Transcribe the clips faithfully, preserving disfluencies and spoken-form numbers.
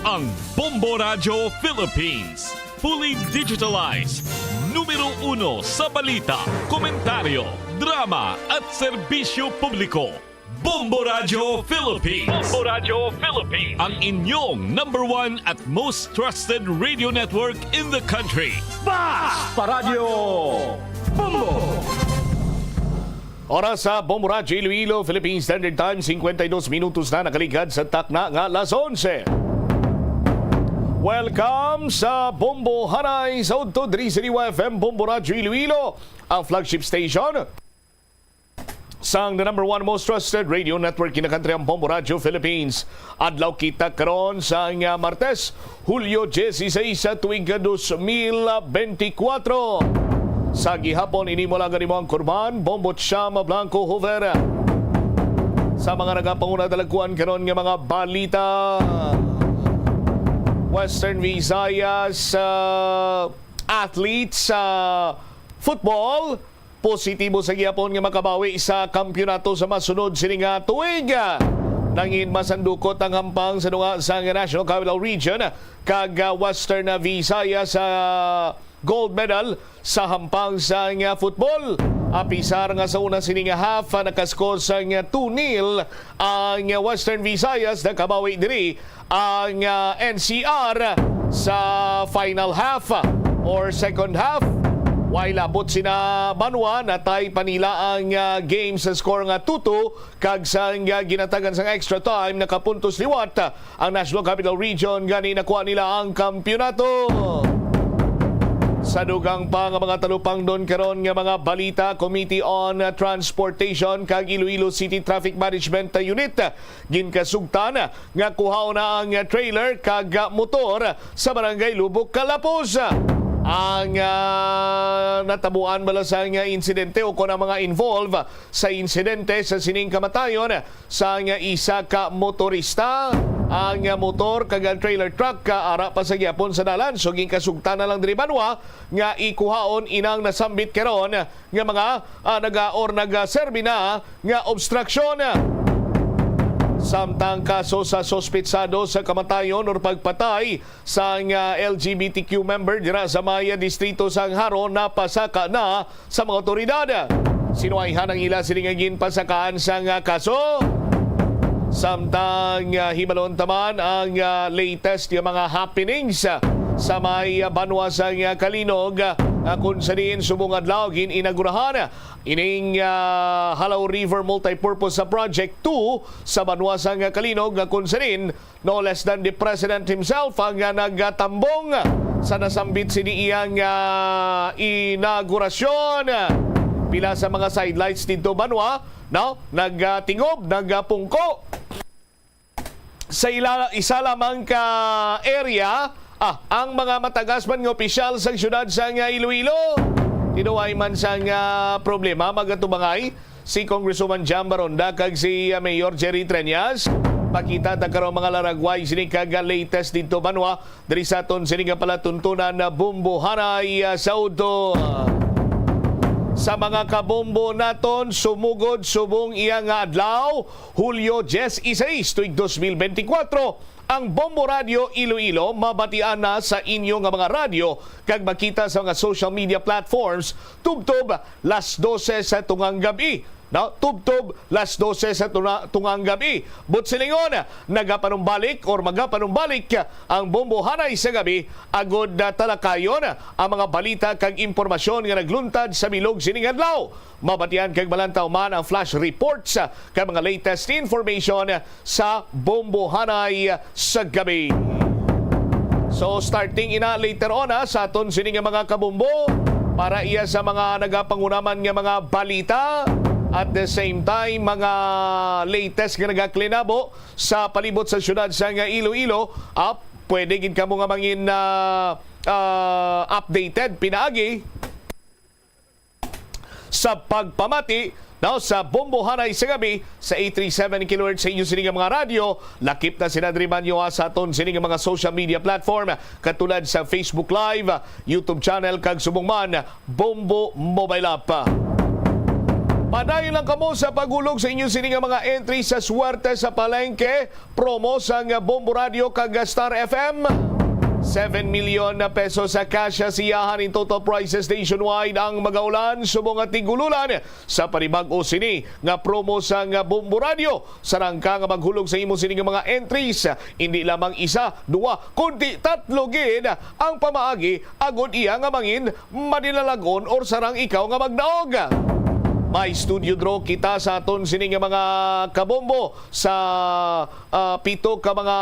Ang Bombo Radyo Philippines. Fully digitalized. Numero uno sa balita, komentaryo, drama, at serbisyo publiko. Bombo Radyo Philippines. Bombo Radyo Philippines. Ang inyong number one at most trusted radio network in the country. Basta Radyo Bombo! Oras sa Bombo Radyo Iloilo, Philippine Standard Time, cincuenta y dos minutos na nakaligad sa takna nga alas onse. Welcome sa Bombo Hanay sa Udto, diri sa Liwa F M, Bombo Radyo Iloilo, ang flagship station sang the number one most trusted radio network in the country, ang Bombo Radyo Philippines. Adlaw kita karon sang, ah, Martes, Hulyo dieciséis sa tuig nga dos mil benti kwatro. Sa gihapon, ini mo lang ganimo ang kurban, Bombo Chama Blanco Hoover. Sa mga nagapanguna, dalagkuan karon nga mga balita. Western Visayas, ah, athletes sa football positibo sa gihapon nga makabawi sa kampiyonato sa masunod sini nga tuig. Nangin masandukot ang hampang sa dunga sang National Capital Region kag, ah, Western Visayas sa gold medal sa hampang sang, ah, football. Apisar nga sa una sini nga half, ah, nakascore sang, ah, two nil ang Western Visayas, nakabawi diri ang, ah, N C R sa final half, ah, or second half. While abot sina Banwa, natay pa nila ang, ah, game sa score nga two two, kag sa, ah, ginatagan sang extra time, nakapuntos liwat, ah, ang National Capital Region, gani nakuha nila ang kampiyonato. Sa dugang pa nga mga talupangdon karon nga mga balita, Committee on Transportation kag Iloilo City Traffic Management Unit ginkasugtan nga kuhaon na ang trailer kag motor sa Barangay Lubok, Calapos. Ang, ah, natabuan bala sang insidente o kon ang mga involved sa insidente sa sining kamatayon sang isa ka motorista, ang motor kag ang trailer truck, ah, ara pa sa gihapon sa dalan. So, ginkasugtan na lang diri, Banwa, nga ikuhaon inang nasambit karon nga mga, ah, naga-, or nagaserbi na nga obstruction. Samtang kaso sa suspetsado sa kamatayon or pagpatay sang, ah, L G B T Q member dira sa may distrito sang Jaro napasaka na sa mga otoridad. Sinuwayhan ang ila sini nga ginpasakaan sang, ah, kaso. Samtang, ah, hibalon ta man ang, ah, latest nga mga happenings, ah, sa may, ah, banwa sang, ah, Calinog, ah, kung sa diin subong adlaw gin-inagurahan ining, ah, Halao River Multipurpose Project two sa banwa sang, ah, Calinog, ah, kung sa diin no less than the president himself ang, ah, nagtambong sa nasambit sini iyang, ah, inaugurasyon. Pila sa mga sidelights didto, Banwa, no, nagtingob, nagpungko. Sa ila, isa lamang ka area, ah, ang mga matagas man nga opisyal sa siyudad sang, ah, Iloilo. Tinuay man sang, ah, problema, magatubangay si Congresswoman Jam Baronda kag si, ah, Mayor Jerry Treñas. Pakita ta karon mga laragway sini kag, ah, latest didto, Banwa, diri sa aton sini nga palatuntunan na Bombo Hanay, ah, sa Udto. Sa mga kabombo naton, sumugod subong iya nga adlaw, Hulyo dieciséis, tuig dos mil benti kwatro, ang Bombo Radyo Iloilo mabatian na sa inyo nga mga radyo kag makita sa mga social media platforms tubtob las dose sa tungang gab-i. No? Tubtob las dose sa tuna-, tungang gab-i. But silingon, nagapanumbalik or magapanumbalik ang Bombo Hanay sa gabi agud na talakayon ang mga balita kag impormasyon nga nagluntad sa bilog sining adlaw. Mabatian kag malantaw man ang flash reports kag mga latest information sa Bombo Hanay sa gabi. So, starting ina later on, ha, sa aton sini nga mga kabombo, para iya sa mga nagapangunaman nga mga balita, at the same time, mga latest nga nagaklinabo sa palibot sa siyudad sa nga Iloilo, ah, pwede gid kamo nga mangin, ah, ah, updated pinaagi sa pagpamati, no, sa Bombo Hanay sa gabi sa eight three seven kilohertz sa inyo sini nga mga radyo. Lakip na sina diri man, ah, sa aton sini nga mga social media platform, katulad sa Facebook Live, YouTube channel, kag subong man Bombo mobile app. Padayon lang kamo sa paghulog sa inyo sini nga mga entry sa Swerte sa Palengke, promo sang Bombo Radio kag Star F M. Seven million na pesos sa cash sa siyahan in total prizes nationwide ang magaulan subong nga tigululan sa panibag-o sini nga promo sang Bombo Radio. Sarang ka nga maghulog sa imo sini nga mga entries, hindi lamang isa, duwa, kundi tatlo gid ang pamaagi agod iya nga mangin madinalag-on or sarang ikaw nga magdaog. May studio draw kita sa aton sini nga mga kabombo sa, ah, pito ka mga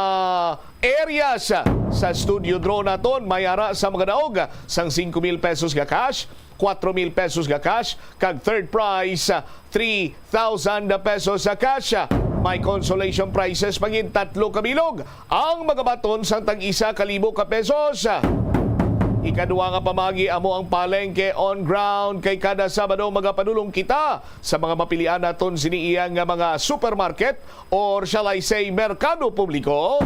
areas sa studio draw naton. May ara sa mga daog sang singko mil pesos nga cash, kwatro mil pesos nga cash, kag third prize, three thousand pesos sa cash. May consolation prizes pa gid, tatlo ka bilog ang magabaton sang tag-isa ka libo ka pesos. Ikaduha nga pamagi amo ang palengke on ground, kay kada Sabado magapadulong kita sa mga mapilian naton sini iya nga mga supermarket or shall I say merkado publiko.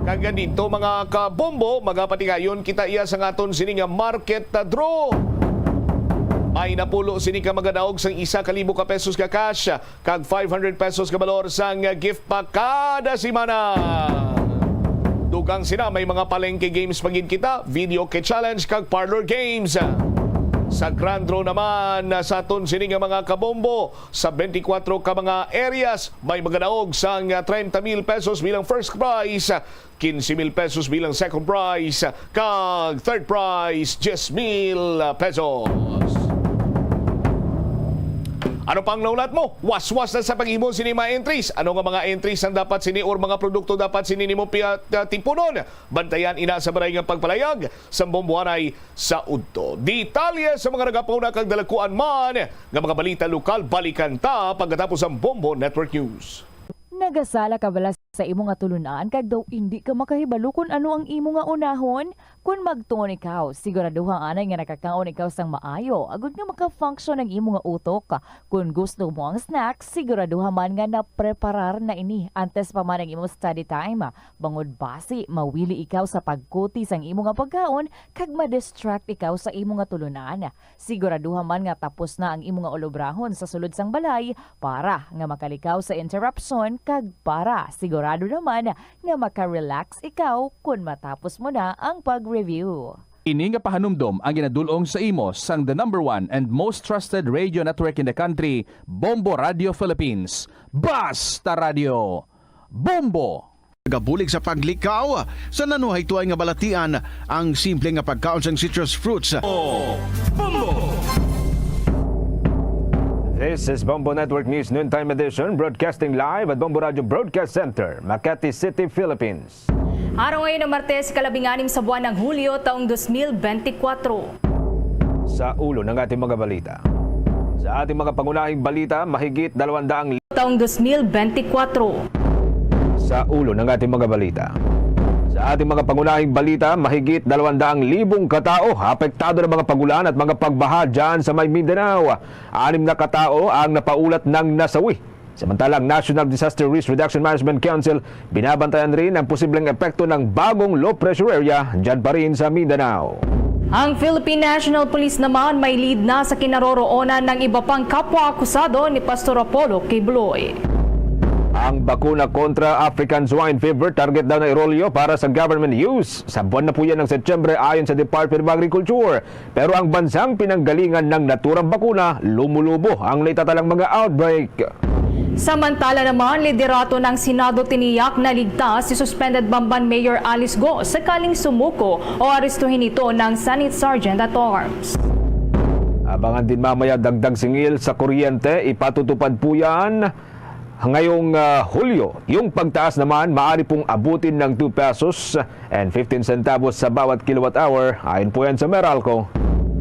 Kag nga dito, mga kabombo, magapatigayon kita iya sa ngaton sini nga market draw. May napulo sini ka magadaog sang isa ka libo ka pesos ka cash kag five hundred pesos ka balor sang gift pack kada semana. Dugang sina, may mga palengke games pa gid kita, video key challenge kag parlor games. Sa grand draw naman sa aton sini nga mga kabombo, sa twenty-four ka mga areas, may magadaog sang treinta mil pesos bilang first prize, quince mil pesos bilang second prize, kag third prize, diyes mil pesos. Ano pang nahulat mo? Waswas na sa paghimo sini mga entries. Ano nga mga entries ang dapat sini or mga produkto dapat sini nimo pia-, tipunon? Bantayan ina sa baray nga pagpalayag sa Bomboanay sa udto. Detalye sa mga nagapauna kag dalakuan man nga mga balita lokal, balikan ta pagkatapos ang Bombo Network News. Nagasala ka bala sa imo nga tulunan kag daw indi ka makahibalo kon ano ang imo nga unahon? Kon magtuon ikaw, siguraduha anay nga nakakaon ikaw sang maayo agod nga maka-function ang imo nga utok. Kon gusto mo ang snack, siguraduha man nga napreparar na ini antes pa man ang imo study time. Bangod basi mawili ikaw sa pagkuti sang imo nga pagkaon kag ma-distract ikaw sa imo nga tulunan. Siguraduha man nga tapos na ang imo nga ulobrahon sa sulod sang balay para nga makalikaw sa interruption kag para sigurado naman nga maka-relax ikaw kon matapos mo na ang pag-review. Ini nga pahanumdom ang ginadul-ong sa imo sang the number one and most trusted radio network in the country, Bombo Radio Philippines. Basta Radio Bombo! Nagabulig sa paglikaw sa nanuhaytoy nga balatian ang simple nga pagkaon sang citrus fruits. Bombo! This is Bombo Network News Noontime Edition, broadcasting live at Bombo Radio Broadcast Center, Makati City, Philippines. Araw ngayon ng Martes, ikalabing-anim sa buwan ng Hulyo, taong dos mil benti kwatro. Sa ulo ng ating mga balita. Sa ating mga pangunahing balita, mahigit dalawang daang taong dos mil benti kwatro. Sa ulo ng ating mga balita. Sa ating mga pangunahing balita, mahigit dalawang daang libong katao apektado ng mga pagulan at mga pagbaha dyan sa may Mindanao. Anim na katao ang napaulat ng nasawi. Samantala, ang National Disaster Risk Reduction Management Council, binabantayan rin ang posibleng epekto ng bagong low pressure area dyan pa rin sa Mindanao. Ang Philippine National Police naman may lead na sa kinaroroonan ng iba pang kapwa akusado ni Pastor Apollo Quibloy. Ang bakuna kontra African Swine Fever target daw na irolyo para sa government use sa buwan na po yan ng Setyembre, ayon sa Department of Agriculture. Pero ang bansang pinanggalingan ng naturang bakuna, lumulubo ang naitatalang mga outbreak. Samantala naman, liderato ng Senado tiniyak na ligtas si suspended Bamban Mayor Alice Go sakaling sumuko o arestuhin ito ng Senate Sergeant at Arms. Abangan din mamaya dagdag singil sa kuryente, ipatutupad po yan ngayong, ah, Hulyo. Yung pagtaas naman, maaari pong abutin ng two pesos and fifteen centavos sa bawat kilowatt hour, ayon po yan sa Meralco.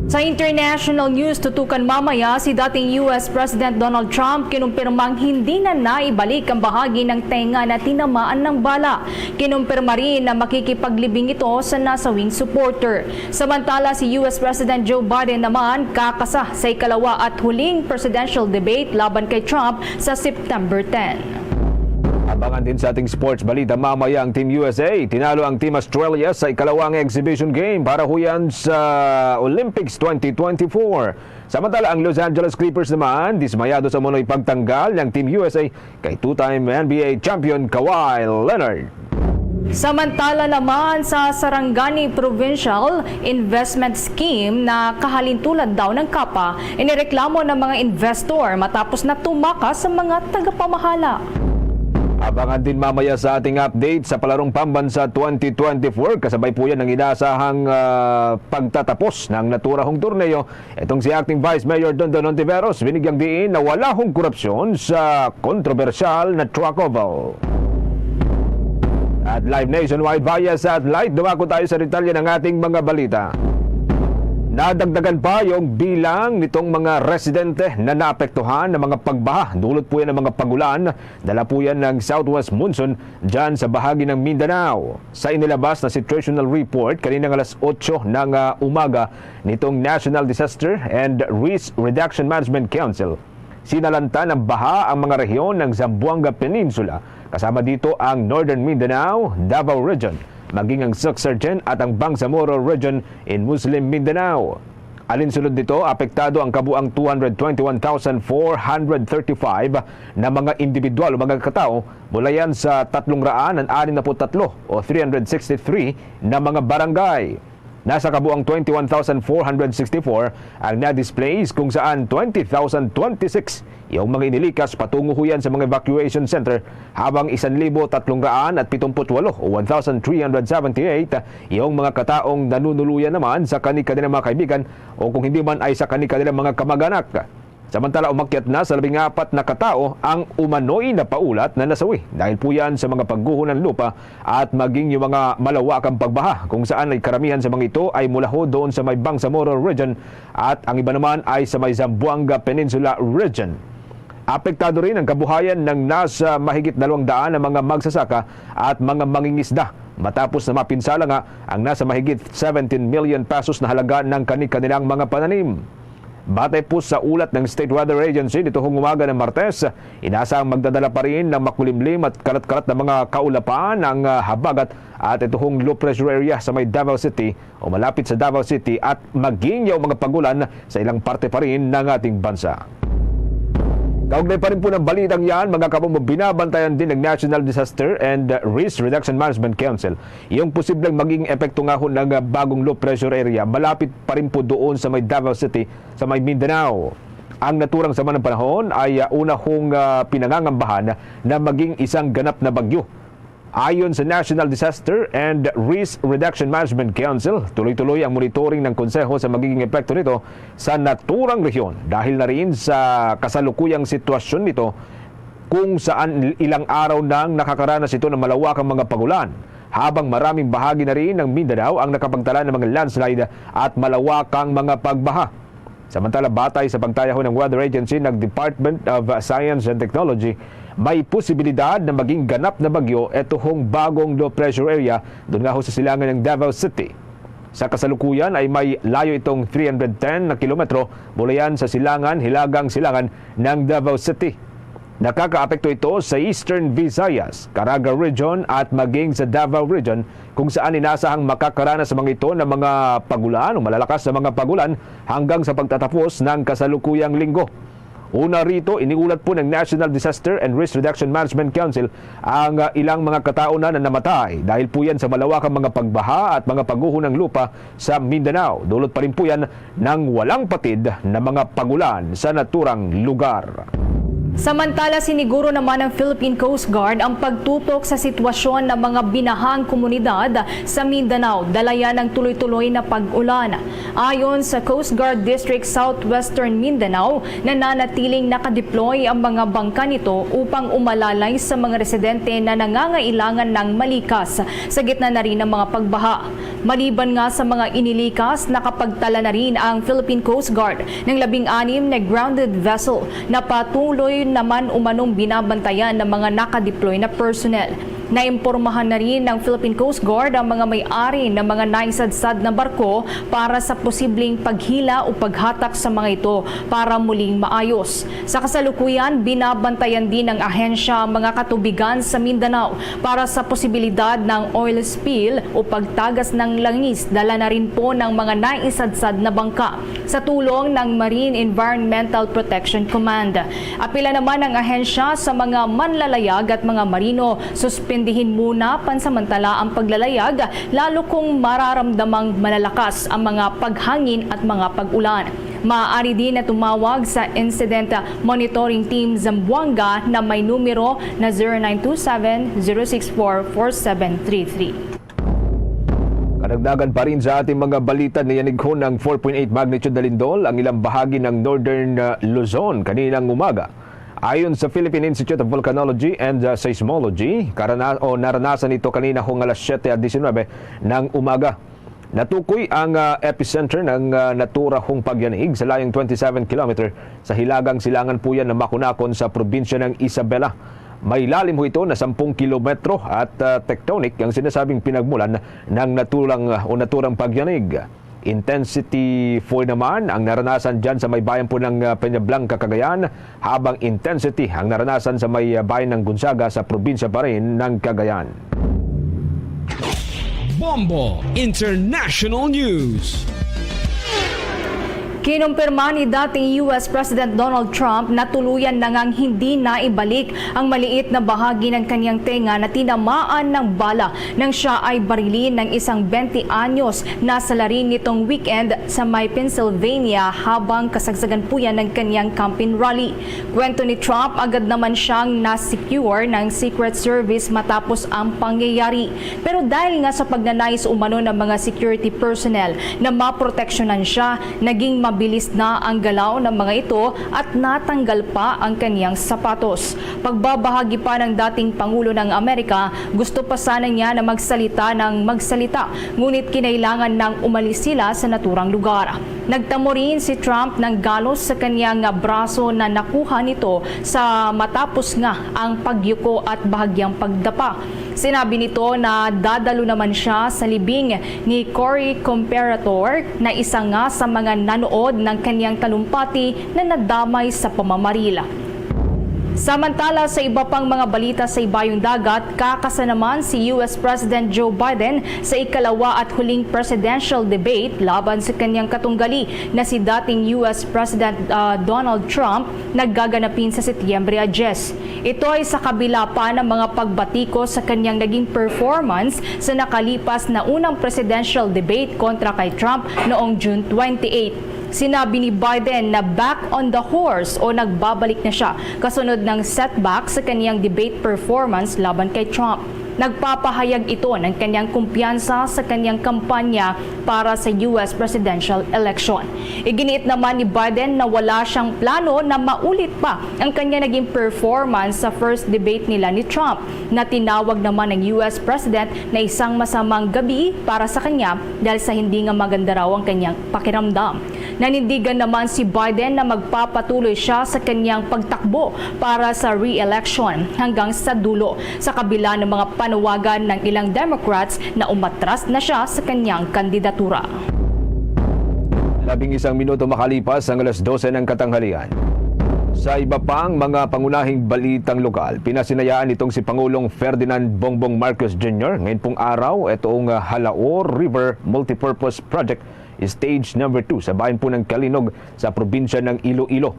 Sa international news, tutukan mamaya si dating U S President Donald Trump, kinumpirmang hindi na naibalik ang bahagi ng tenga na tinamaan ng bala. Kinumpirma rin na makikipaglibing ito sa nasawing supporter. Samantala, si U S President Joe Biden naman kakasa sa ikalawa at huling presidential debate laban kay Trump sa September ten. Abangan din sa ating sports balita mamaya ang Team U S A. Tinalo ang Team Australia sa ikalawang exhibition game para huyan sa Olympics twenty twenty-four. Samantala, ang Los Angeles Clippers naman, dismayado sa umano'y pagtanggal ng Team U S A kay two-time N B A champion Kawhi Leonard. Samantala naman sa Sarangani Provincial Investment Scheme na kahalintulad daw ng kapa, inireklamo ng mga investor matapos na tumakas sa mga tagapamahala. Abangan din mamaya sa ating update sa palarong pambansa twenty twenty-four, kasabay po yan ng inasahang ah, pagtatapos ng naturahong torneo. Itong si Acting Vice Mayor Dondon Ontiveros binigyang diin na wala hong korupsyon sa kontrobersyal na track oval. At live nationwide via satellite, dumako tayo sa detalye ng ating mga balita. Nadagdagan pa yung bilang nitong mga residente na naapektuhan ng mga pagbaha. Dulot po yan ng mga pagulan. Dala po yan ng southwest monsoon dyan sa bahagi ng Mindanao. Sa inilabas na situational report kaninang alas otso ng ah, umaga nitong National Disaster and Risk Reduction Management Council, sinalanta ng baha ang mga rehiyon ng Zamboanga Peninsula, kasama dito ang Northern Mindanao, Davao Region, maging ang Sixth Sergeant at ang Bangsamoro Region in Muslim Mindanao. Alinsunod nito, apektado ang kabuang two hundred twenty-one thousand four hundred thirty-five na mga individual o mga katao mula yan sa tatlong raan anim na put tatlo o three hundred sixty-three na mga barangay. Nasa kabuang twenty-one thousand four hundred sixty-four ang na-displace, kung saan twenty thousand twenty-six yung mga inilikas patungo huyan sa mga evacuation center, habang isan libo tatlong raan at pitumput walo o one thousand three hundred seventy-eight yung mga kataong nanunuluyan naman sa kani-kanilang mga kaibigan o kung hindi man ay sa kani-kanilang mga kamag-anak. Samantala, umakyat na sa labing apat na katao ang umano'y napaulat na nasawi dahil po yan sa mga pagguho ng lupa at maging yung mga malawakang pagbaha, kung saan ay karamihan sa mga ito ay mula ho doon sa may Bangsamoro Region at ang iba naman ay sa may Zamboanga Peninsula Region. Apektado rin ang kabuhayan ng nasa mahigit dalawang daan na mga magsasaka at mga mangingisda, matapos na mapinsala nga ang nasa mahigit seventeen million pesos na halaga ng kani-kanilang mga pananim. Batay po sa ulat ng State Weather Agency nitong umaga ng Martes, inasahang magdadala pa rin ng makulimlim at kalat-kalat na mga kaulapan ang ah, habagat at ito hong low pressure area sa may Davao City o malapit sa Davao City at maging yaw mga pagulan sa ilang parte pa rin ng ating bansa. Kaugnay pa rin po ng balitang yan, mga kabombo, binabantayan din ng National Disaster and Risk Reduction Management Council yung posibleng maging epekto nga ho ng ah, bagong low pressure area malapit pa rin po doon sa may Davao City, sa may Mindanao. Ang naturang sama ng panahon ay ah, una hong ah, pinangangambahan na maging isang ganap na bagyo. Ayon sa National Disaster and Risk Reduction Management Council, tuloy-tuloy ang monitoring ng konseho sa magiging epekto nito sa naturang rehiyon dahil na rin sa kasalukuyang sitwasyon nito, kung saan ilang araw nang nakakaranas ito ng malawakang mga pagulan, habang maraming bahagi na rin ng Mindanao ang nakapagtala ng mga landslide at malawakang mga pagbaha. Samantala, batay sa pagtayaho ng Weather Agency ng Department of Science and Technology, may posibilidad na maging ganap na bagyo ito hong bagong low pressure area doon nga ho sa silangan ng Davao City. Sa kasalukuyan ay may layo itong three hundred ten na kilometro mula yan sa silangan, hilagang silangan ng Davao City. Nakakaapekto ito sa Eastern Visayas, Caraga Region at maging sa Davao Region, kung saan inasahang makakaranas sa mga ito ng mga pagulan o malalakas na mga pagulan hanggang sa pagtatapos ng kasalukuyang linggo. Una rito, iniulat po ng National Disaster and Risk Reduction Management Council ang ah, ilang mga katao na na namatay dahil po yan sa malawakang mga pagbaha at mga pagguho ng lupa sa Mindanao. Dulot pa rin po yan ng walang patid na mga pagulan sa naturang lugar. Samantala, siniguro naman ng Philippine Coast Guard ang pagtutok sa sitwasyon ng mga binahang komunidad sa Mindanao. Dala yan ng tuloy-tuloy na pag-ulan. Ayon sa Coast Guard District Southwestern Mindanao, nananatiling nakadeploy ang mga bangka nito upang umalalay sa mga residente na nangangailangan ng malikas sa gitna na rin ng mga pagbaha. Maliban nga sa mga inilikas, nakapagtala na rin ang Philippine Coast Guard ng labing-anim na grounded vessel na patuloy naman umanong binabantayan ng mga nakadeploy na personnel. Naimpormahan na rin ng Philippine Coast Guard ang mga may-ari ng mga naisadsad na barko para sa posibleng paghila o paghatak sa mga ito para muling maayos. Sa kasalukuyan, binabantayan din ng ahensya ang mga katubigan sa Mindanao para sa posibilidad ng oil spill o pagtagas ng langis, dala na rin po ng mga naisadsad na bangka. Sa tulong ng Marine Environmental Protection Command. Apila naman ang ahensya sa mga manlalayag at mga marino, suspindihin muna pansamantala ang paglalayag, lalo kung mararamdamang malalakas ang mga paghangin at mga pag-ulan. Maaari din na tumawag sa Incident Monitoring Team Zamboanga na may numero na zero nine two seven, zero six four, four seven three three. Kadagdagan pa rin sa ating mga balita, niyanighon ng four point eight magnitude na lindol ang ilang bahagi ng Northern, uh, Luzon kaninang umaga. Ayon sa Philippine Institute of Volcanology and, uh, Seismology, karana-, o naranasan ito kanina hong alas siyete at disinwebe ng umaga. Natukoy ang, uh, epicenter ng, uh, naturang pagyanig sa layong twenty-seven kilometer sa hilagang silangan puyan na Maconacon sa probinsya ng Isabela. May lalim ho ito na sampung kilometro at, ah, tectonic ang sinasabing pinagmulan ng naturang, ah, o naturang pagyanig. Intensity four naman ang naranasan dyan sa may bayan po ng, ah, Peñablanca, Cagayan, habang intensity ang naranasan sa may, ah, bayan ng Gonzaga sa probinsya pa rin ng Cagayan. Bombo International News. Kinumpirma ni dating U S President Donald Trump na tuluyan na ngang hindi na ibalik ang maliit na bahagi ng kanyang tenga na tinamaan ng bala nang siya ay barilin ng isang twenty anyos na salarin nitong weekend sa may Pennsylvania habang kasagsagan po yan ng kanyang campaign rally. Kwento ni Trump, agad naman siyang na-secure ng Secret Service matapos ang pangyayari. Pero dahil nga sa pagnanais umano ng mga security personnel na maproteksyonan siya, naging mabilis na ang galaw ng mga ito at natanggal pa ang kanyang sapatos. Pagbabahagi pa ng dating Pangulo ng Amerika, gusto pa sana niya na magsalita ng magsalita, ngunit kinailangan nang umalis sila sa naturang lugar. Nagtamo rin si Trump ng galos sa kanyang braso na nakuha nito sa matapos nga ang pagyuko at bahagyang pagdapa. Sinabi nito na dadalo naman siya sa libing ni Cory Comparator, na isa nga sa mga nanood ng kanyang talumpati na nadamay sa pamamaril. Samantala, sa iba pang mga balita sa ibayong dagat, kakasa naman si U S President Joe Biden sa ikalawa at huling presidential debate laban sa kanyang katunggali na si dating U S President, ah, Donald Trump, nagaganapin sa Setyembre a diyes. Ito ay sa kabila pa ng mga pagbatikos sa kanyang naging performance sa nakalipas na unang presidential debate kontra kay Trump noong June twenty-eight. Sinabi ni Biden na back on the horse o nagbabalik na siya kasunod ng setback sa kanyang debate performance laban kay Trump. Nagpapahayag ito ng kanyang kumpiyansa sa kanyang kampanya para sa U S presidential election. Iginiit naman ni Biden na wala siyang plano na maulit pa ang kanya naging performance sa first debate nila ni Trump, na tinawag naman ng U S President na isang masamang gabi para sa kanya dahil sa hindi nga maganda raw ang kanyang pakiramdam. Nanindigan naman si Biden na magpapatuloy siya sa kanyang pagtakbo para sa re-election hanggang sa dulo, sa kabila ng mga panawagan ng ilang Democrats na umatras na siya sa kanyang kandidatura. Labing isang minuto makalipas ang alas dose ng katanghalian. Sa iba pang mga pangunahing balitang lokal, pinasinayaan nitong si Pangulong Ferdinand Bongbong Marcos Junior ngayon pong araw itong, ah, Jalao River Multipurpose Project Stage number two sa bayan po ng Calinog sa probinsya ng Iloilo.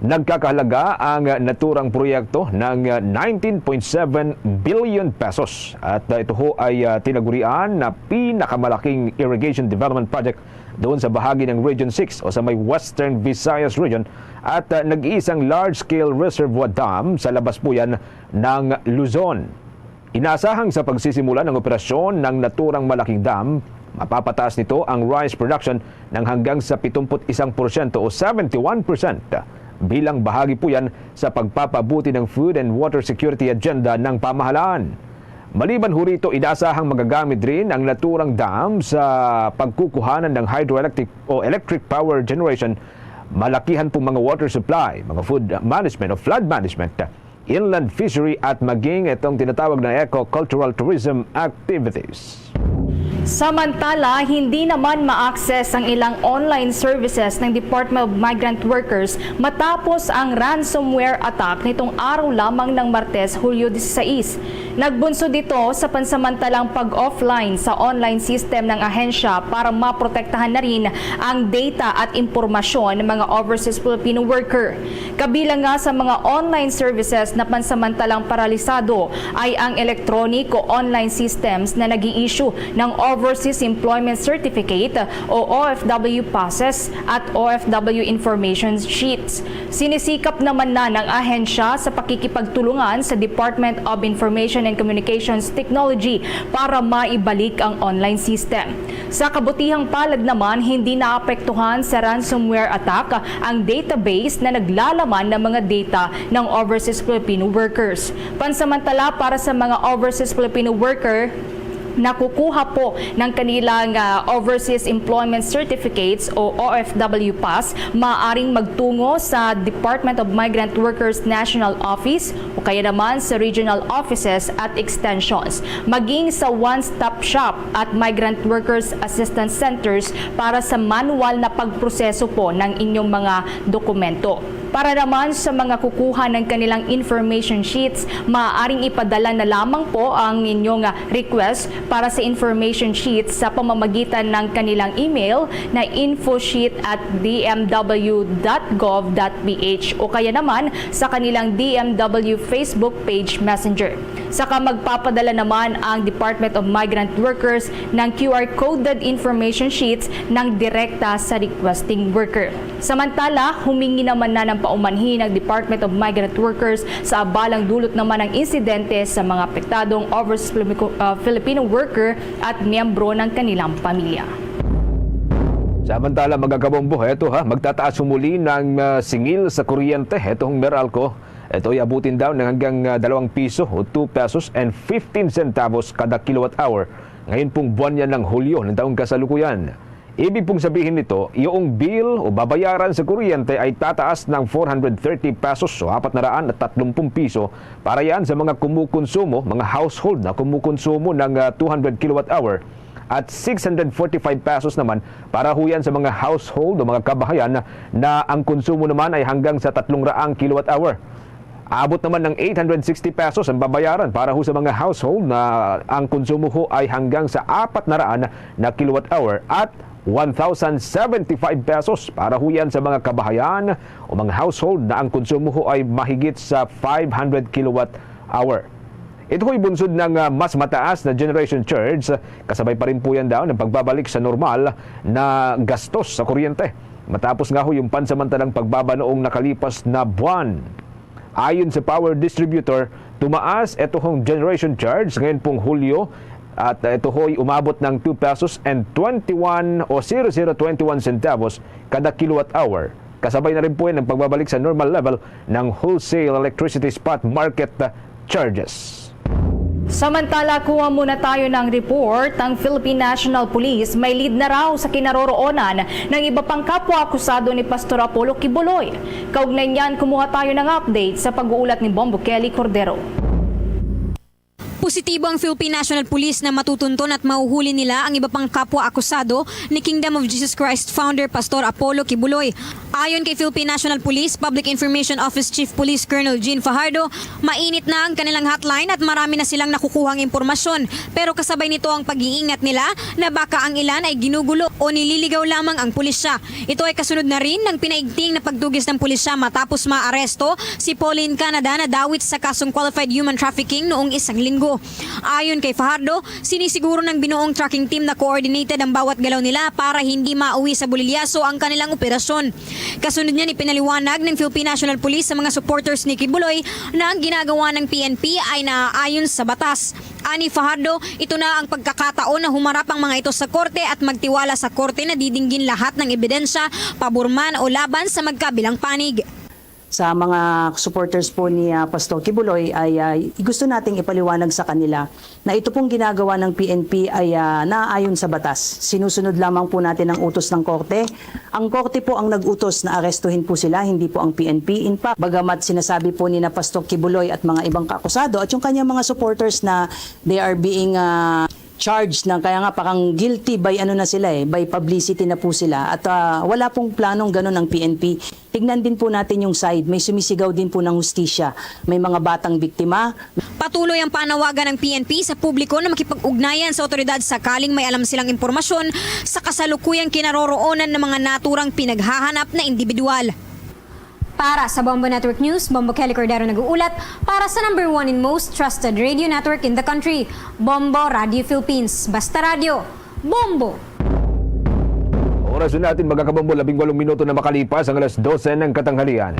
Nagkakahalaga ang naturang proyekto ng nineteen point seven billion pesos at ito ho ay, ah, tinagurian na pinakamalaking irrigation development project doon sa bahagi ng Region six o sa may Western Visayas Region at, ah, nag-iisang large-scale reservoir dam sa labas po yan ng Luzon. Inasahang sa pagsisimula ng operasyon ng naturang malaking dam, mapapataas nito ang rice production ng hanggang sa pitumput isang porsyento o seventy-one percent bilang bahagi po yan sa pagpapabuti ng food and water security agenda ng pamahalaan. Maliban ho rito, inasahang magagamit rin ang naturang dam sa pagkukuhanan ng hydroelectric o electric power generation, malakihan po mga water supply, mga food management o flood management, inland fishery at maging itong tinatawag na eco-cultural tourism activities. Samantala, hindi naman ma-access ang ilang online services ng Department of Migrant Workers matapos ang ransomware attack nitong araw lamang ng Martes, Hulyo disisais. Nagbunsod ito sa pansamantalang pag-offline sa online system ng ahensya para maprotektahan na rin ang data at impormasyon ng mga overseas Filipino worker. Kabilang nga sa mga online services na pansamantalang paralisado ay ang electronic o online systems na nag-i-issue ng Overseas Employment Certificate o O F W passes at O F W information sheets. Sinisikap naman na ng ahensya sa pakikipagtulungan sa Department of Information and Communications Technology para maibalik ang online system. Sa kabutihang palad naman, hindi naapektuhan sa ransomware attack ang database na naglalaman ng mga data ng overseas Filipino workers. Pansamantala, para sa mga overseas Filipino worker, nakukuha po ng kanilang, ah, Overseas Employment Certificates o O F W pass, maaaring magtungo sa Department of Migrant Workers National Office o kaya naman sa regional offices at extensions, maging sa one-stop shop at migrant workers assistance centers para sa manual na pagproseso po ng inyong mga dokumento. Para naman sa mga kukuha ng kanilang information sheets, maaaring ipadala na lamang po ang inyong, ah, request para sa information sheets sa pamamagitan ng kanilang email na info sheet at d m w dot gov dot p h o kaya naman sa kanilang D M W Facebook page Messenger. Saka magpapadala naman ang Department of Migrant Workers ng Q R coded information sheets ng direkta sa requesting worker. Samantala, humingi naman na ng paumanhin ang Department of Migrant Workers sa abalang dulot naman ng insidente sa mga apektadong overseas Filipino, uh, Filipino worker at miyembro ng kanilang pamilya. Samantala, mga kabombo, heto ha, magtataas humuli ng, ah, singil sa kuryente. Heto ang Meralco. Ito ay abutin daw ng hanggang, ah, dalawang piso o two pesos and fifteen centavos kada kilowatt hour. Ngayon pong buwan yan ng Hulyo ng taong kasalukuyan. Ibig pong sabihin nito, yung bill o babayaran sa kuryente ay tataas ng four hundred thirty pesos o apat na raan at tatlumpung piso para yan sa mga kumukonsumo, mga household na kumukonsumo ng, ah, two hundred kilowatt hour at six hundred forty-five pesos naman para ho yan sa mga household o mga kabahayan na ang konsumo naman ay hanggang sa tatlong raang kilowatt hour. Abot naman ng eight hundred sixty pesos ang babayaran para ho sa mga household na ang konsumo ho ay hanggang sa apat na raan na kilowatt hour at one thousand seventy-five pesos para ho yan sa mga kabahayan o mga household na ang konsumo ho ay mahigit sa five hundred kilowatt hour. Ito ho'y bunsod ng, ah, mas mataas na generation charge, kasabay pa rin po yan daw ng pagbabalik sa normal na gastos sa kuryente. Matapos nga ho yung pansamantalang pagbaba noong nakalipas na buwan. Ayon sa power distributor, tumaas ito hong generation charge ngayon pong Hulyo at ito ho'y umabot ng two pesos and twenty-one o zero zero twenty-one centavos kada kilowatt hour. Kasabay na rin po yan ang pagbabalik sa normal level ng wholesale electricity spot market charges. Samantala, kuha muna tayo ng report. Ang Philippine National Police may lead na raw sa kinaroroonan ng iba pang kapwa akusado ni Pastor Apollo Quiboloy. Kaugnay niyan, kumuha tayo ng update sa pag-uulat ni Bombo Kelly Cordero. Positibo ang Philippine National Police na matutunton at mahuhuli nila ang iba pang kapwa akusado ni Kingdom of Jesus Christ founder Pastor Apollo Quiboloy. Ayon kay Philippine National Police Public Information Office Chief Police Colonel Jean Fajardo, mainit na ang kanilang hotline at marami na silang nakukuhang impormasyon. Pero kasabay nito ang pag-iingat nila na baka ang ilan ay ginugulo o nililigaw lamang ang pulisya. Ito ay kasunod na rin ng pinaigting na pagdugis ng pulisya matapos maaresto si Pauline Canada na dawit sa kasong qualified human trafficking noong isang linggo. Ayon kay Fajardo, sinisiguro ng binuong tracking team na coordinated ang bawat galaw nila para hindi mauwi sa bulilyaso ang kanilang operasyon. Kasunod niyan, ipinaliwanag ng Philippine National Police sa mga supporters ni Quiboloy na ang ginagawa ng P N P ay naaayon sa batas. Ani Fajardo, ito na ang pagkakataon na humarap ang mga ito sa korte at magtiwala sa korte na didinggin lahat ng ebidensya pabor man o laban sa magkabilang panig. Sa mga supporters po ni, ah, Pastor Quiboloy ay, ah, gusto nating ipaliwanag sa kanila na ito pong ginagawa ng P N P ay, ah, naaayon sa batas. Sinusunod lamang po natin ang utos ng korte. Ang korte po ang nag-utos na arestuhin po sila, hindi po ang P N P. In fact, bagamat sinasabi po ni na Pastor Quiboloy at mga ibang kaakusado at yung kanyang mga supporters na they are being, ah, charged na, kaya nga parang guilty by ano na sila eh, by publicity na po sila. At, ah, wala pong planong ganun ang P N P. Tignan din po natin yung side. May sumisigaw din po ng hustisya. May mga batang biktima. Patuloy ang panawagan ng P N P sa publiko na makipag-ugnayan sa otoridad sakaling may alam silang impormasyon sa kasalukuyang kinaroroonan ng mga naturang pinaghahanap na individual. Para sa Bombo Network News, Bombo Kelly Cordero nag-uulat para sa number one and most trusted radio network in the country, Bombo Radio Philippines. Basta radyo, Bombo! Oras na natin, mga kabombo, labing walong minuto na makalipas ang alas dose ng katanghalian.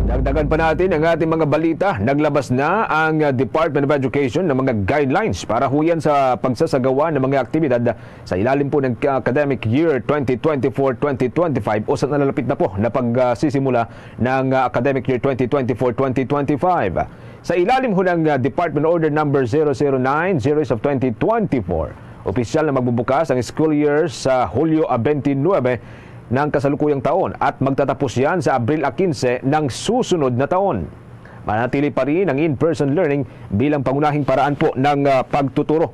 Dagdagan pa natin ang ating mga balita. Naglabas na ang, uh, Department of Education ng mga guidelines para huyan sa pagsasagawa ng mga aktibidad sa ilalim po ng academic year twenty twenty-four twenty twenty-five o sa nalalapit na po na pagsisimula ng, uh, academic year twenty twenty-four twenty twenty-five. Sa ilalim ho ng, uh, Department Order Number zero zero nine, Series of twenty twenty-four, opisyal na magbubukas ang school year sa Hulyo a twenty-nine ng kasalukuyang taon at magtatapos yan sa Abril a quince ng susunod na taon. Manatili pa rin ang in-person learning bilang pangunahing paraan po ng, uh, pagtuturo.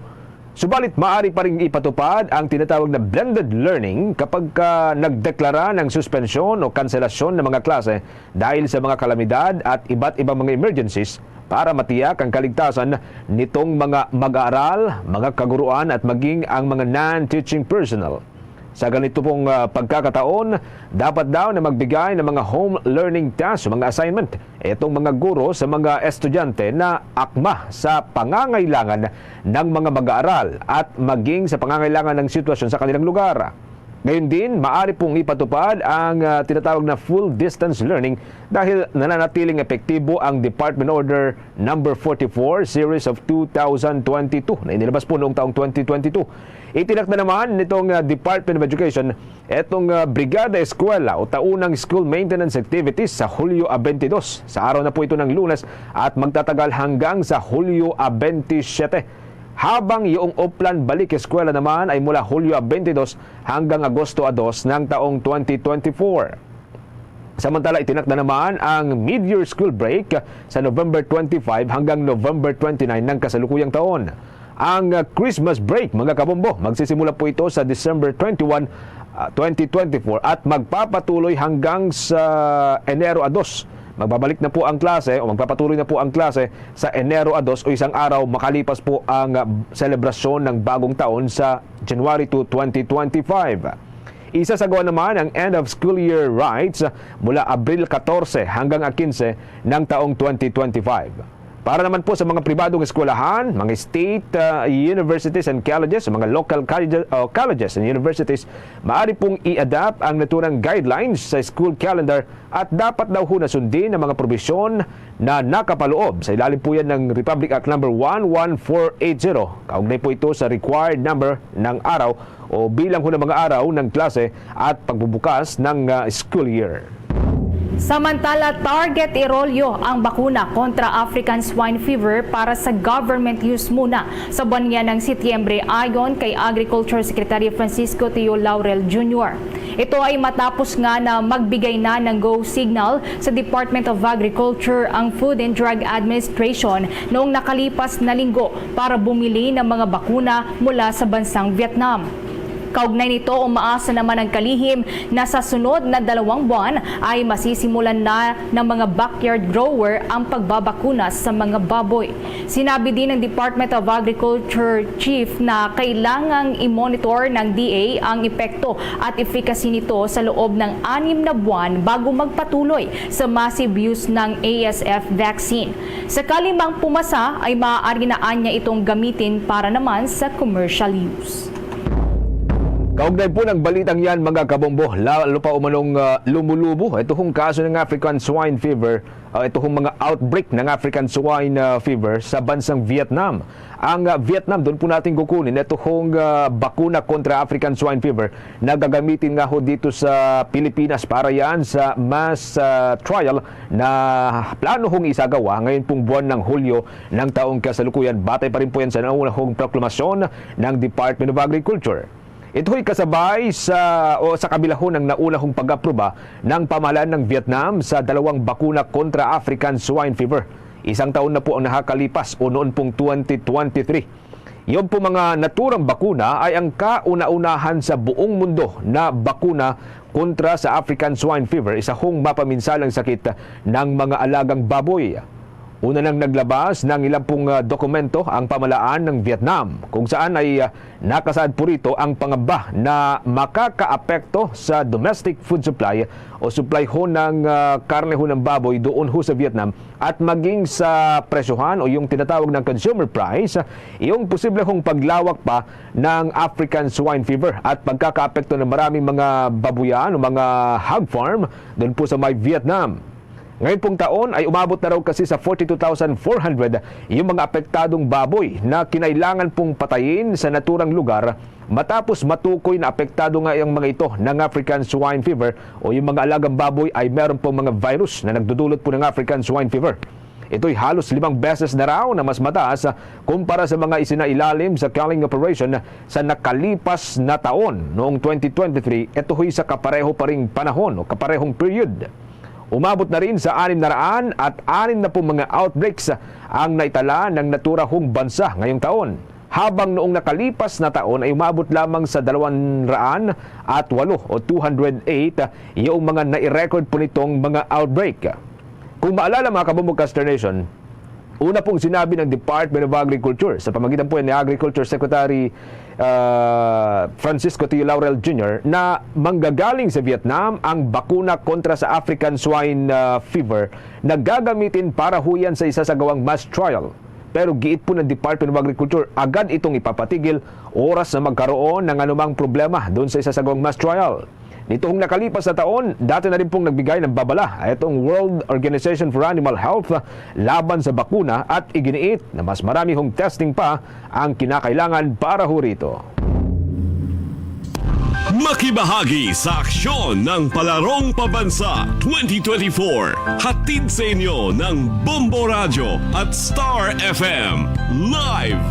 Subalit, maaari pa ring ipatupad ang tinatawag na blended learning kapag ka nagdeklara ng suspensyon o kanselasyon ng mga klase dahil sa mga kalamidad at iba't ibang mga emergencies para matiyak ang kaligtasan nitong mga mag-aaral, mga kaguruan at maging ang mga non-teaching personnel. Sa ganito pong, ah, pagkakataon, dapat daw na magbigay ng mga home learning task, mga assignment, itong mga guro sa mga estudyante na akma sa pangangailangan ng mga mag-aaral at maging sa pangangailangan ng sitwasyon sa kanilang lugar. Gayon din, maaari pong ipatupad ang, ah, tinatawag na full distance learning dahil nananatiling epektibo ang Department Order Number forty-four, Series of two thousand twenty-two, na inilabas po noong taong twenty twenty-two. Itinakda naman nitong, ah, Department of Education etong, ah, Brigada Eskwela o taunang school maintenance activities sa Hulyo a twenty-two. Sa araw na po ito ng Lunes at magtatagal hanggang sa Hulyo a twenty-seven. Habang yung Oplan Balik Eskwela naman ay mula Hulyo a twenty-two hanggang Agosto a dos ng taong twenty twenty-four. Samantala, itinakda naman ang mid-year school break sa November twenty-five hanggang November twenty-nine ng kasalukuyang taon. Ang, ah, Christmas break, mga kabombo, magsisimula po ito sa December twenty-one, ah, twenty twenty-four at magpapatuloy hanggang sa Enero a dos. Magbabalik na po ang klase o magpapatuloy na po ang klase sa Enero a dos o isang araw makalipas po ang, ah, selebrasyon ng bagong taon sa January two, twenty twenty-five. Isasagawa naman ang end of school year rites mula Abril katorse hanggang a quince ng taong twenty twenty-five. Para naman po sa mga pribadong eskwelahan, mga state, ah, universities and colleges, mga local college-, oh, colleges and universities, maaari pong i-adapt ang naturang guidelines sa school calendar at dapat daw ho na sundin ang mga probisyon na nakapaloob sa ilalim po yan ng Republic Act Number one one four eight zero. Kaugnay po ito sa required number ng araw o bilang ho ng mga araw ng klase at pagbubukas ng, ah, school year. Samantala, target irolyo ang bakuna kontra African Swine Fever para sa government use muna sa buwan niya ng Setyembre, ayon kay Agriculture Secretary Francisco Teo Laurel Junior. Ito ay matapos nga na magbigay na ng go signal sa Department of Agriculture ang Food and Drug Administration noong nakalipas na linggo para bumili ng mga bakuna mula sa bansang Vietnam. Kaugnay nito, umaasa naman ang kalihim na sa sunod na dalawang buwan ay masisimulan na ng mga backyard grower ang pagbabakuna sa mga baboy. Sinabi din ng Department of Agriculture Chief na kailangang i-monitor ng D A ang epekto at efficacy nito sa loob ng anim na buwan bago magpatuloy sa massive use ng A S F vaccine. Sakali mang pumasa, ay maaari na anya itong gamitin para naman sa commercial use. Kaugnay po ng balitang yan, mga kabombo, lalo pa umanong, ah, lumulubo ito hong kaso ng African Swine Fever, ah, ito hong mga outbreak ng African Swine, ah, Fever sa bansang Vietnam. Ang, ah, Vietnam, doon po natin kukunin ito hong, ah, bakuna kontra African Swine Fever na gagamitin nga ho dito sa Pilipinas para yan sa mass, ah, trial na plano hong isagawa ngayon pong buwan ng Hulyo ng taong kasalukuyan. Batay pa rin po yan sa nauna hong proklamasyon ng Department of Agriculture. Ito'y kasabay sa, o sa kabilahon ng nauna hong pag-aproba ng pamahalaan ng Vietnam sa dalawang bakuna kontra African Swine Fever. Isang taon na po ang nakakalipas, o noon pong twenty twenty-three. Yung po mga naturang bakuna ay ang kauna-unahan sa buong mundo na bakuna kontra sa African Swine Fever, isa hong mapaminsalang sakit ng mga alagang baboy. Una nang naglabas ng ilang pong, ah, dokumento ang pamahalaan ng Vietnam, kung saan ay, ah, nakasaad po rito ang pangamba na makakaapekto sa domestic food supply o supply ho ng, ah, karne ho ng baboy doon ho sa Vietnam at maging sa presyohan o yung tinatawag ng consumer price, yung posible hong paglawak pa ng African Swine Fever at pagkakaapekto ng maraming mga babuyan o mga hog farm doon po sa may Vietnam. Ngayon pong taon ay umabot na raw kasi sa forty-two thousand four hundred yung mga apektadong baboy na kinailangan pong patayin sa naturang lugar matapos matukoy na apektado nga ang mga ito ng African Swine Fever o yung mga alagang baboy ay meron pong mga virus na nagdudulot po ng African Swine Fever. Ito'y halos limang beses na raw na mas mataas kumpara sa mga isinailalim sa culling operation sa nakalipas na taon. Noong twenty twenty-three, ito'y sa kapareho pa ring panahon o kaparehong period. Umabot na rin sa anim na raan at anim na pung mga outbreaks ang naitala ng natura hong bansa ngayong taon, habang noong nakalipas na taon ay umabot lamang sa dalawang raan at walo o two hundred eight yung mga nai-record po nitong mga outbreak. Kung maalala, mga kabombo, Caster Nation, una pong sinabi ng Department of Agriculture sa pamagitan po ni Agriculture Secretary, ah, Francisco T. Laurel Junior na manggagaling sa Vietnam ang bakuna kontra sa African Swine, ah, Fever na gagamitin para huyan sa isasagawang mass trial. Pero giit po ng Department of Agriculture, agad itong ipapatigil oras na magkaroon ng anumang problema doon sa isasagawang mass trial. Nitong nakalipas na taon, dati na rin pong nagbigay ng babala itong World Organization for Animal Health laban sa bakuna at iginiit na mas marami hong testing pa ang kinakailangan para ho rito. Makibahagi sa aksyon ng Palarong Pambansa twenty twenty-four. Hatid sa inyo ng Bombo Radyo at Star F M. Live!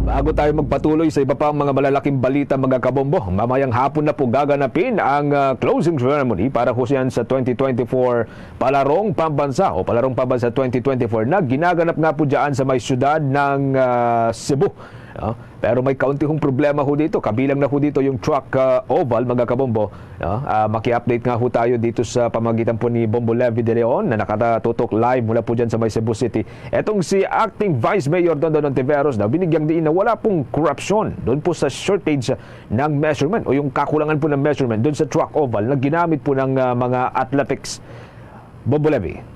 Bago tayo magpatuloy sa iba pang mga malalaking balita, mga kabombo, mamayang hapon na po gaganapin ang, ah, closing ceremony para ho siyan sa twenty twenty-four Palarong Pambansa o Palarong Pambansa twenty twenty-four na ginaganap nga po dyan sa may siyudad ng, ah, Cebu. No? Pero may kaunti hong problema ho dito. Kabilang na ho dito yung track, ah, oval, mga kabombo. No? Ah, maki-update nga ho tayo dito sa pamagitan po ni Bombo Levy De Leon na nakatutok live mula po dyan sa may Cebu City. Etong si Acting Vice Mayor Dondon Ontiveros na binigyang diin na wala pong korupsyon doon po sa shortage ng measurement o yung kakulangan po ng measurement doon sa track oval na ginamit po ng, ah, mga athletics. Bombo Levy.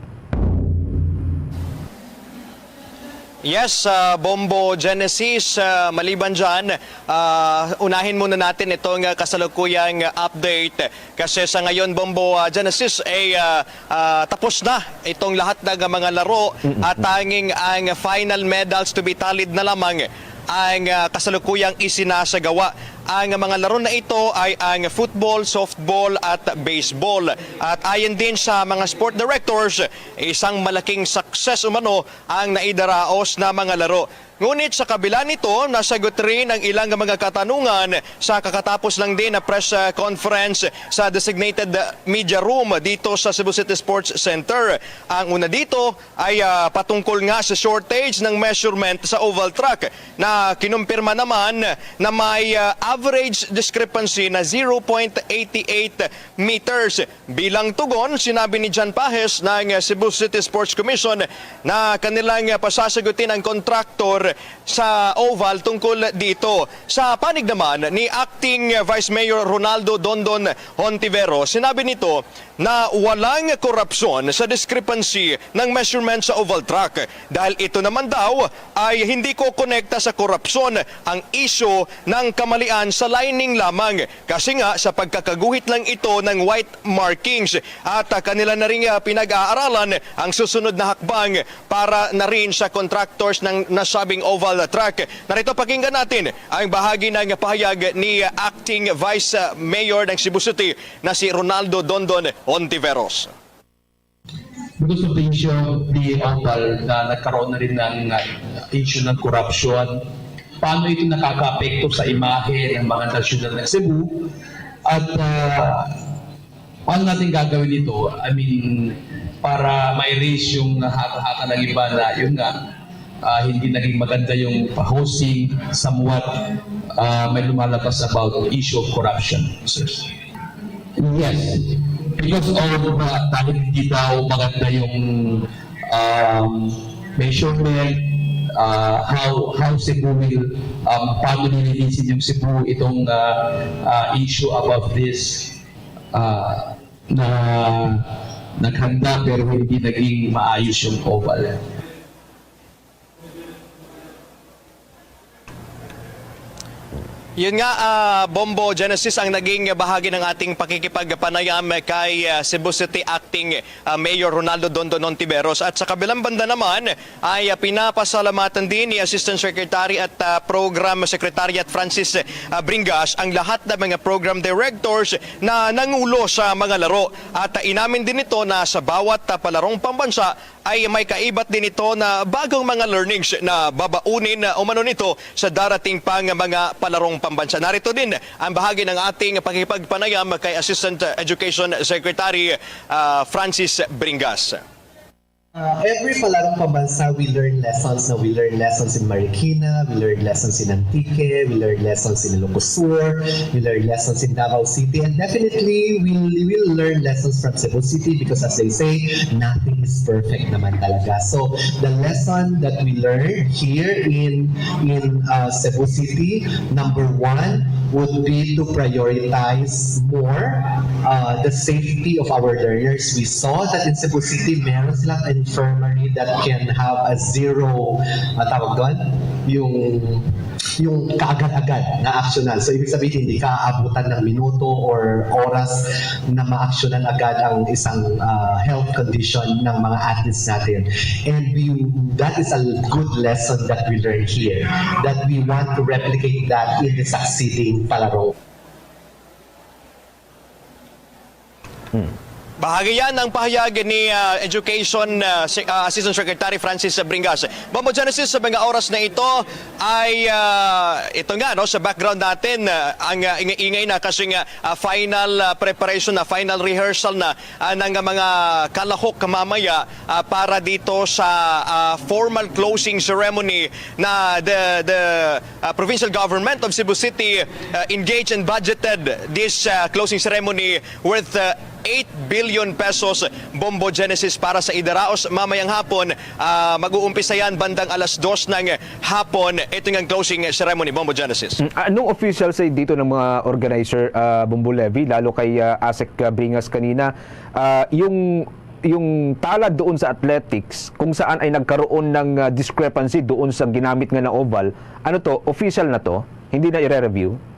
Yes, ah, Bombo Genesis, ah, maliban dyan, ah, unahin muna natin itong, ah, kasalukuyang update. Kasi sa ngayon, Bombo, ah, Genesis, ay, ah, ah, tapos na itong lahat ng mga laro at tanging ang final medals to be tallied na lamang ang, ah, kasalukuyang isinasagawa. Ang mga laro na ito ay ang football, softball at baseball. At ayon din sa mga sport directors, isang malaking success umano ang naidaraos na mga laro. Ngunit sa kabila nito, nasagot rin ang ilang mga katanungan sa kakatapos lang din na press, ah, conference sa designated media room dito sa Cebu City Sports Center. Ang una dito ay, ah, patungkol nga sa shortage ng measurement sa oval track na kinumpirma naman na may, ah, average discrepancy na zero point eight eight meters. Bilang tugon, sinabi ni John Pajes ng Cebu City Sports Commission na kanilang pasasagutin ang kontraktor sa Oval tungkol dito. Sa panig naman ni Acting Vice Mayor Ronaldo Dondon Hontivero, sinabi nito na walang korupsyon sa discrepancy ng measurement sa oval track dahil ito naman daw ay hindi ko konekta sa korupsyon ang isyu ng kamalian sa lining lamang kasi nga sa pagkakaguhit lang ito ng white markings at, ah, kanila na rin, ah, pinag-aaralan ang susunod na hakbang para na rin sa contractors ng nasabing oval track. Narito, pakinggan natin ang bahagi ng pahayag ni Acting Vice Mayor ng Cebu City na si Ronaldo Dondon Ontiveros. Because of the issue of the oval na nagkaroon na rin ng, uh, issue ng korupsyon, paano ito nakakaapekto sa imahe ng mga nasyonal ng Cebu? At, uh, paano natin gagawin ito? I mean, para ma-erase yung haka-haka ng iba na yun nga, uh, hindi naging maganda yung hosting, somewhat, uh, may lumalabas about issue of corruption. Yes. Because of, uh, dahil hindi daw maganda yung, um, measurement, uh, how how Cebu will, um, paano nilinisin yung Cebu itong, uh, uh, issue about this, uh, na naghanda pero hindi naging maayos yung oval. Yun nga, ah, Bombo Genesis, ang naging bahagi ng ating pakikipagpanayam kay, ah, Cebu City Acting, ah, Mayor Ronaldo Dondon Ontiveros. At sa kabilang banda naman ay, ah, pinapasalamatan din ni Assistant Secretary at, ah, Program Secretary at Francis, ah, Bringas ang lahat ng mga program directors na nangulo sa mga laro. At, ah, inamin din ito na sa bawat, ah, palarong pambansa ay may kaibat din ito na bagong mga learnings na babaunin na umano nito sa darating pang mga palarong pambansa. Narito din ang bahagi ng ating pakikipagpanayam kay Assistant Education Secretary, ah, Francis Bringas. Uh, every palarong pambansa, we learn lessons. No? We learn lessons in Marikina, we learn lessons in Antique, we learn lessons in Ilocos Sur, we learn lessons in Davao City, and definitely we will learn lessons from Cebu City because, as they say, nothing is perfect naman talaga. So the lesson that we learned here in in uh, Cebu City, number one would be to prioritize more uh, the safety of our learners. We saw that in Cebu City, meron silang infirmary that can have a zero, uh, tawag doon, yung yung kaagad-agad na aksyonan. So, ibig sabihin, hindi ka aabutan ng minuto or oras na maaksyonan agad ang isang, ah, health condition ng mga athletes natin. And we, that is a good lesson that we learned here, that we want to replicate that in the succeeding palaro. Bahagi yan ng pahayag ni, ah, Education, ah, Se- ah, Assistant Secretary Francis Bringas. Bombo Genesis, sa mga oras na ito ay, ah, ito nga, no, sa background natin, ah, ang, ah, ingay-ingay na kasi nga, ah, final, ah, preparation na, final rehearsal na, ah, ng mga kalahok mamaya, ah, para dito sa, ah, formal closing ceremony na the the, ah, provincial government of Cebu City, ah, engaged and budgeted this, ah, closing ceremony worth, ah, eight billion pesos. Bombo Genesis, para sa idaraos mamayang hapon, ah, mag-uumpisa yan bandang alas dos ng hapon. Ito nga closing ceremony, Bombo Genesis. Mm, anong official say dito ng mga organizer, ah, Bombo Levy, lalo kay, ah, Asek, ah, Bringas kanina, ah, yung yung tala doon sa athletics kung saan ay nagkaroon ng, ah, discrepancy doon sa ginamit nga na oval, ano to, official na to? Hindi na ire-review?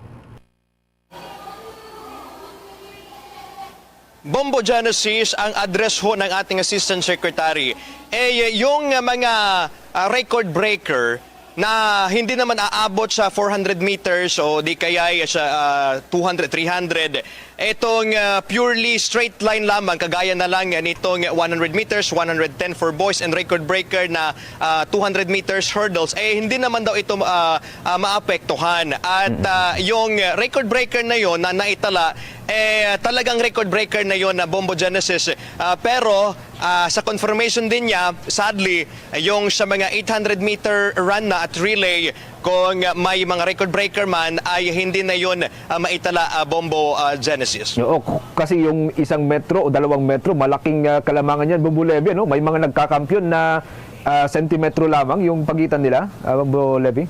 Bombo Genesis, ang address ho ng ating Assistant Secretary, eh, yung mga, ah, record breaker na hindi naman aabot sa four hundred meters o di kaya sa, ah, two hundred, three hundred. Itong, ah, purely straight line lamang, kagaya na lang nitong one hundred meters, one hundred ten for boys, and record breaker na, ah, two hundred meters hurdles, eh, hindi naman daw ito, ah, ah, maapektuhan. At, ah, yung record breaker na yon na naitala, Eh, talagang record breaker na yon na Bombo Genesis. Ah, pero, ah, sa confirmation din niya, sadly, yung sa mga eight hundred meter run na at relay, kung may mga record breaker man, ay hindi na yon, ah, maitala, ah, Bombo, ah, Genesis. Oo, k-, kasi yung isang metro o dalawang metro, malaking, ah, kalamangan yan, Bombo Levy, ano? May mga nagkakampiyon na, ah, sentimetro lamang yung pagitan nila, ah, Bombo Levy?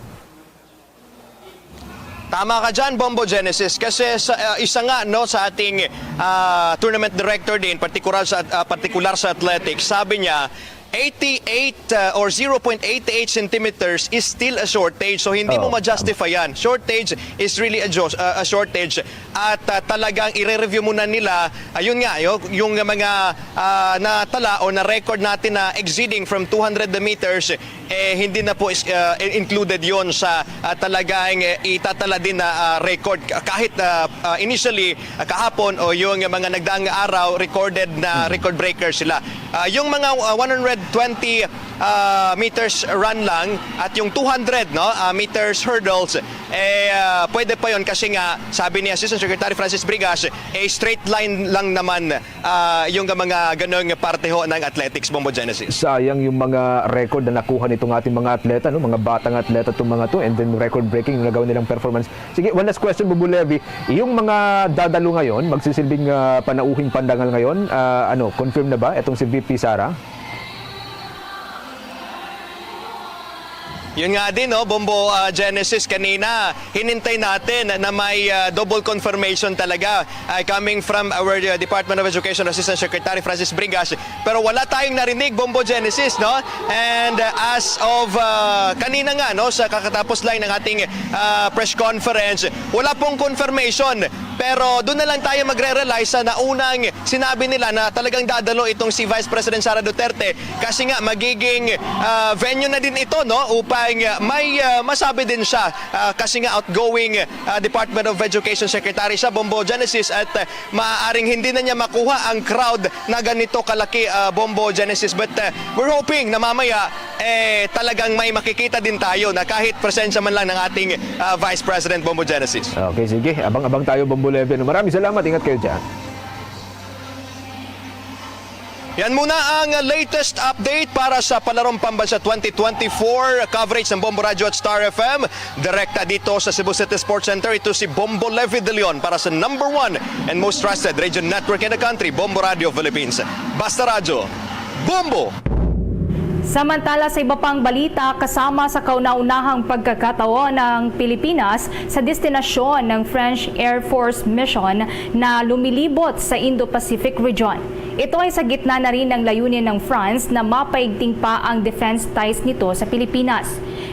Tama ka dyan, Bombo Genesis, kasi sa, ah, isa nga, no, sa ating, ah, tournament director din, partikular sa, ah, partikular sa athletics, sabi niya, eighty-eight, uh, or zero point eight eight centimeters is still a shortage. So, hindi mo Oh, ma-justify yan. Shortage is really a, jo- uh, a shortage. At, uh, talagang i-review muna nila, ayun nga, yo- yung mga, uh, natala o na-record natin na exceeding from two hundred meters, eh, hindi na po is, uh, included yon sa, uh, talagang, eh, itatala din na, uh, record. Kahit, uh, uh, initially, uh, kahapon o yung mga nagdaang araw, recorded na record breaker sila. Ah, yung mga, ah, one hundred twenty, ah, meters run lang at yung two hundred, no, ah, meters hurdles, eh, ah, pwede pa yon kasi nga, sabi ni Assistant Secretary Francis Brigas, eh, straight line lang naman, ah, yung mga ganong parte ho ng athletics, Bombo Genesis. Sayang yung mga record na nakuha nitong ating mga atleta, no? Mga batang atleta itong mga to, and then record-breaking yung nagawa nilang performance. Sige, one last question, Bombo Levy. Yung mga dadalo ngayon, magsisilbing, ah, panauhing pandangal ngayon, ah, ano, confirm na ba itong si V P Sara? Yun nga din, no, Bombo, ah, Genesis, kanina, hinintay natin na may, ah, double confirmation talaga, ah, coming from our, ah, Department of Education Assistant Secretary Francis Brigas. Pero wala tayong narinig, Bombo Genesis, no? And, uh, as of, uh, kanina nga, no, sa kakatapos lang ng ating, uh, press conference, wala pong confirmation. Pero doon na lang tayo magre-rely sa naunang sinabi nila na talagang dadalo itong si Vice President Sara Duterte kasi nga magiging, uh, venue na din ito, no, upang, uh, may, uh, masabi din siya, uh, kasi nga outgoing, uh, Department of Education Secretary siya, Bombo Genesis, at, uh, maaaring hindi na niya makuha ang crowd na ganito kalaki, ah, Bombo Genesis. But, ah, we're hoping na mamaya, eh, talagang may makikita din tayo na kahit presensya man lang ng ating, ah, Vice President Bombo Genesis. Okay, sige. Abang-abang tayo, Bombo Levy. Ano, maraming salamat. Ingat kayo dyan. Yan muna ang latest update para sa Palarong Pambansa twenty twenty-four coverage ng Bombo Radyo at Star F M. Direkta dito sa Cebu City Sports Center, ito si Bombo Levy De Leon para sa number one and most trusted radio network in the country, Bombo Radio Philippines. Basta Radyo, Bombo! Samantala, sa iba pang balita, kasama sa kauna-unahang pagkakataon ng Pilipinas sa destinasyon ng French Air Force mission na lumilibot sa Indo-Pacific region. Ito ay sa gitna na rin ng layunin ng France na mapaigting pa ang defense ties nito sa Pilipinas.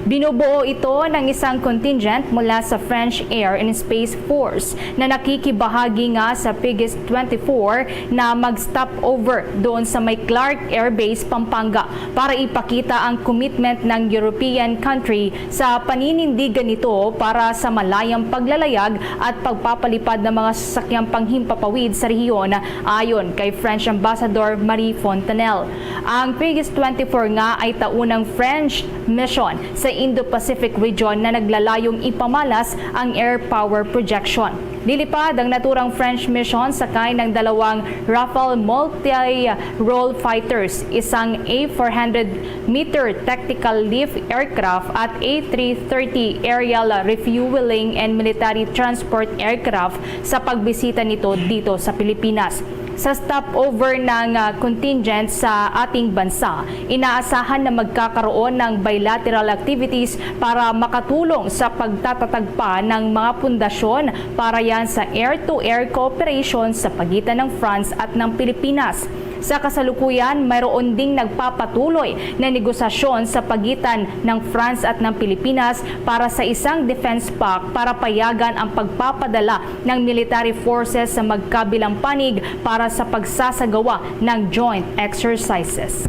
Binubuo ito ng isang contingent mula sa French Air and Space Force na nakikibahagi nga sa Pegasus twenty-four na mag-stopover doon sa may Clark Air Base, Pampanga, para ipakita ang commitment ng European country sa paninindigan nito para sa malayang paglalayag at pagpapalipad ng mga sasakyang panghimpapawid sa rehiyon, ayon kay French Ambassador Marie Fontanelle. Ang Pegasus twenty-four nga ay taunang French mission sa Indo-Pacific region na naglalayong ipamalas ang air power projection. Lilipad ang naturang French mission sakay ng dalawang Rafale multi-role fighters, isang A four hundred meter tactical lift aircraft at A three thirty aerial refueling and military transport aircraft sa pagbisita nito dito sa Pilipinas. Sa stopover ng, ah, contingent sa ating bansa, inaasahan na magkakaroon ng bilateral activities para makatulong sa pagtatatag pa ng mga pundasyon para yan sa air-to-air cooperation sa pagitan ng France at ng Pilipinas. Sa kasalukuyan, mayroon ding nagpapatuloy na negosasyon sa pagitan ng France at ng Pilipinas para sa isang defense pact para payagan ang pagpapadala ng military forces sa magkabilang panig para sa pagsasagawa ng joint exercises.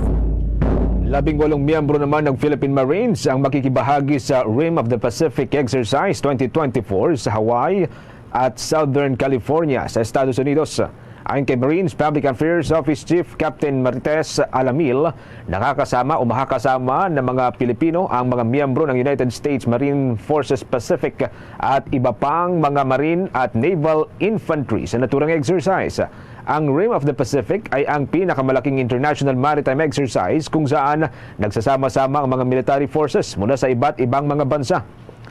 Labing walong miyembro naman ng Philippine Marines ang makikibahagi sa Rim of the Pacific Exercise twenty twenty-four sa Hawaii at Southern California sa Estados Unidos. Ayon kay Marines Public Affairs Office Chief Captain Marites Alamil, nakakasama o makakasama ng mga Pilipino ang mga miyembro ng United States Marine Forces Pacific at iba pang mga marine at naval infantry sa naturang exercise. Ang Rim of the Pacific ay ang pinakamalaking international maritime exercise kung saan nagsasama-sama ang mga military forces mula sa iba't ibang mga bansa.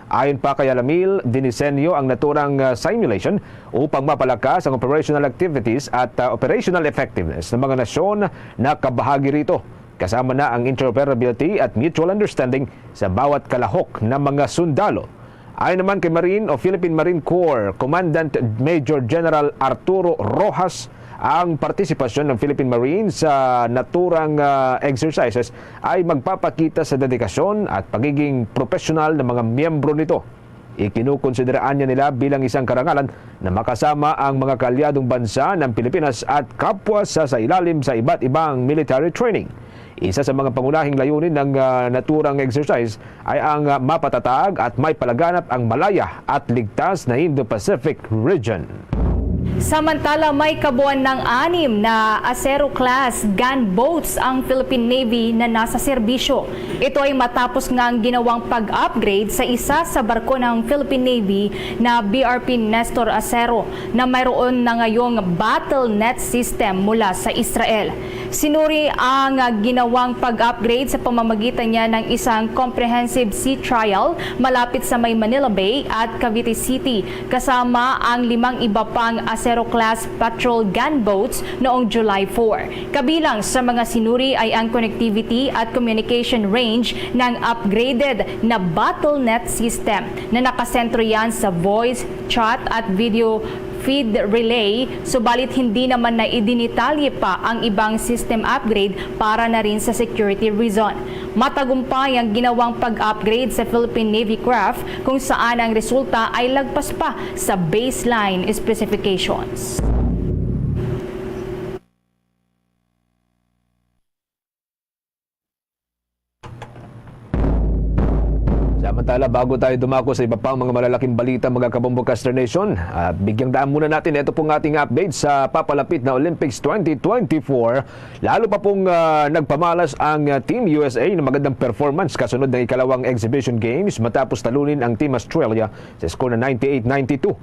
Ayon pa kay Alamil, dinisenyo ang naturang, ah, simulation upang mapalakas ang operational activities at, ah, operational effectiveness ng mga nasyon na kabahagi rito, kasama na ang interoperability at mutual understanding sa bawat kalahok ng mga sundalo. Ayon naman kay Marine o Philippine Marine Corps Commandant Major General Arturo Rojas, ang partisipasyon ng Philippine Marines sa naturang, ah, exercises ay magpapakita sa dedikasyon at pagiging profesional ng mga miyembro nito. Ikinukonsidera niya nila bilang isang karangalan na makasama ang mga kaalyadong bansa ng Pilipinas at kapwa sa, sa ilalim sa iba't ibang military training. Isa sa mga pangunahing layunin ng, ah, naturang exercise ay ang, ah, mapatatag at may palaganap ang malaya at ligtas na Indo-Pacific region. Samantala, may kabuuan ng anim na Acero-class gunboats ang Philippine Navy na nasa serbisyo. Ito ay matapos nga ang ginawang pag-upgrade sa isa sa barko ng Philippine Navy na B R P Nestor Acero na mayroon na ngayong battle net system mula sa Israel. Sinuri ang, ah, ginawang pag-upgrade sa pamamagitan niya ng isang comprehensive sea trial malapit sa may Manila Bay at Cavite City, kasama ang limang iba pang Acero-class patrol gunboats noong July four. Kabilang sa mga sinuri ay ang connectivity at communication range ng upgraded na battle net system na nakasentro yan sa voice, chat at video feed relay, subalit hindi naman na idinitalye pa ang ibang system upgrade para na rin sa security reason. Matagumpay ang ginawang pag-upgrade sa Philippine Navy craft, kung saan ang resulta ay lagpas pa sa baseline specifications. Samantala, bago tayo dumako sa iba pang mga malalaking balita, mga kabombo, Caster Nation, ah, bigyang daan muna natin ito pong ating update sa papalapit na Olympics twenty twenty-four. Lalo pa pong, ah, nagpamalas ang, ah, Team U S A ng magandang performance kasunod ng ikalawang exhibition games matapos talunin ang Team Australia sa score na ninety-eight ninety-two.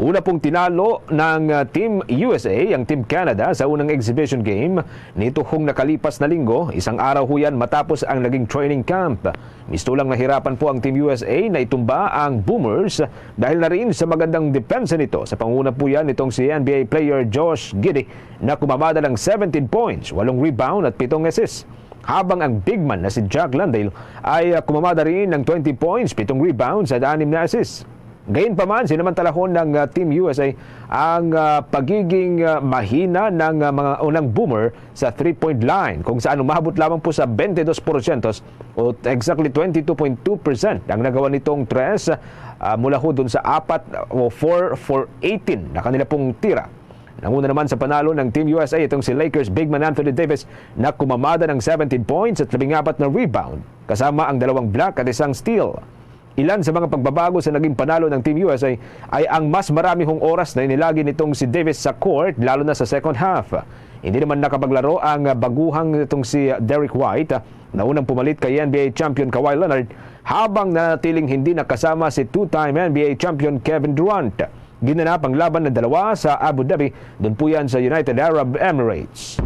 Una pong tinalo ng, ah, Team U S A ang Team Canada sa unang exhibition game nitong nakalipas na linggo, isang araw ho yan matapos ang naging training camp. Mistulang nahirapan po ang Team U S A na itumba ang Boomers dahil na rin sa magandang depensa nito. Sa panguna po yan nitong si N B A player Josh Giddey na kumamada ng seventeen points, walong rebound at pitong assists. Habang ang big man na si Jack Landale ay, ah, kumamada rin ng twenty points, pitong rebounds at anim na assists. Gayunpaman, sinamantalahon ng, ah, Team U S A ang, ah, pagiging, ah, mahina ng, ah, mga unang Boomer sa three-point line, kung saan umabot lamang po sa twenty-two porsyento o exactly twenty-two point two percent ang nagawa nitong tres, ah, mula ho dun sa apat o four for eighteen na kanila pong tira. Nanguna naman sa panalo ng Team U S A itong si Lakers big man Anthony Davis na kumamada ng seventeen points at labing apat na rebound, kasama ang dalawang block at isang steal. Ilan sa mga pagbabago sa naging panalo ng Team U S A ay ang mas marami hong oras na inilagi nitong si Davis sa court, lalo na sa second half. Hindi naman nakapaglaro ang baguhang nitong si Derrick White, na unang pumalit kay N B A champion Kawhi Leonard, habang nanatiling hindi nakasama si two-time N B A champion Kevin Durant. Ginanap ang laban ng dalawa sa Abu Dhabi, doon po yan sa United Arab Emirates.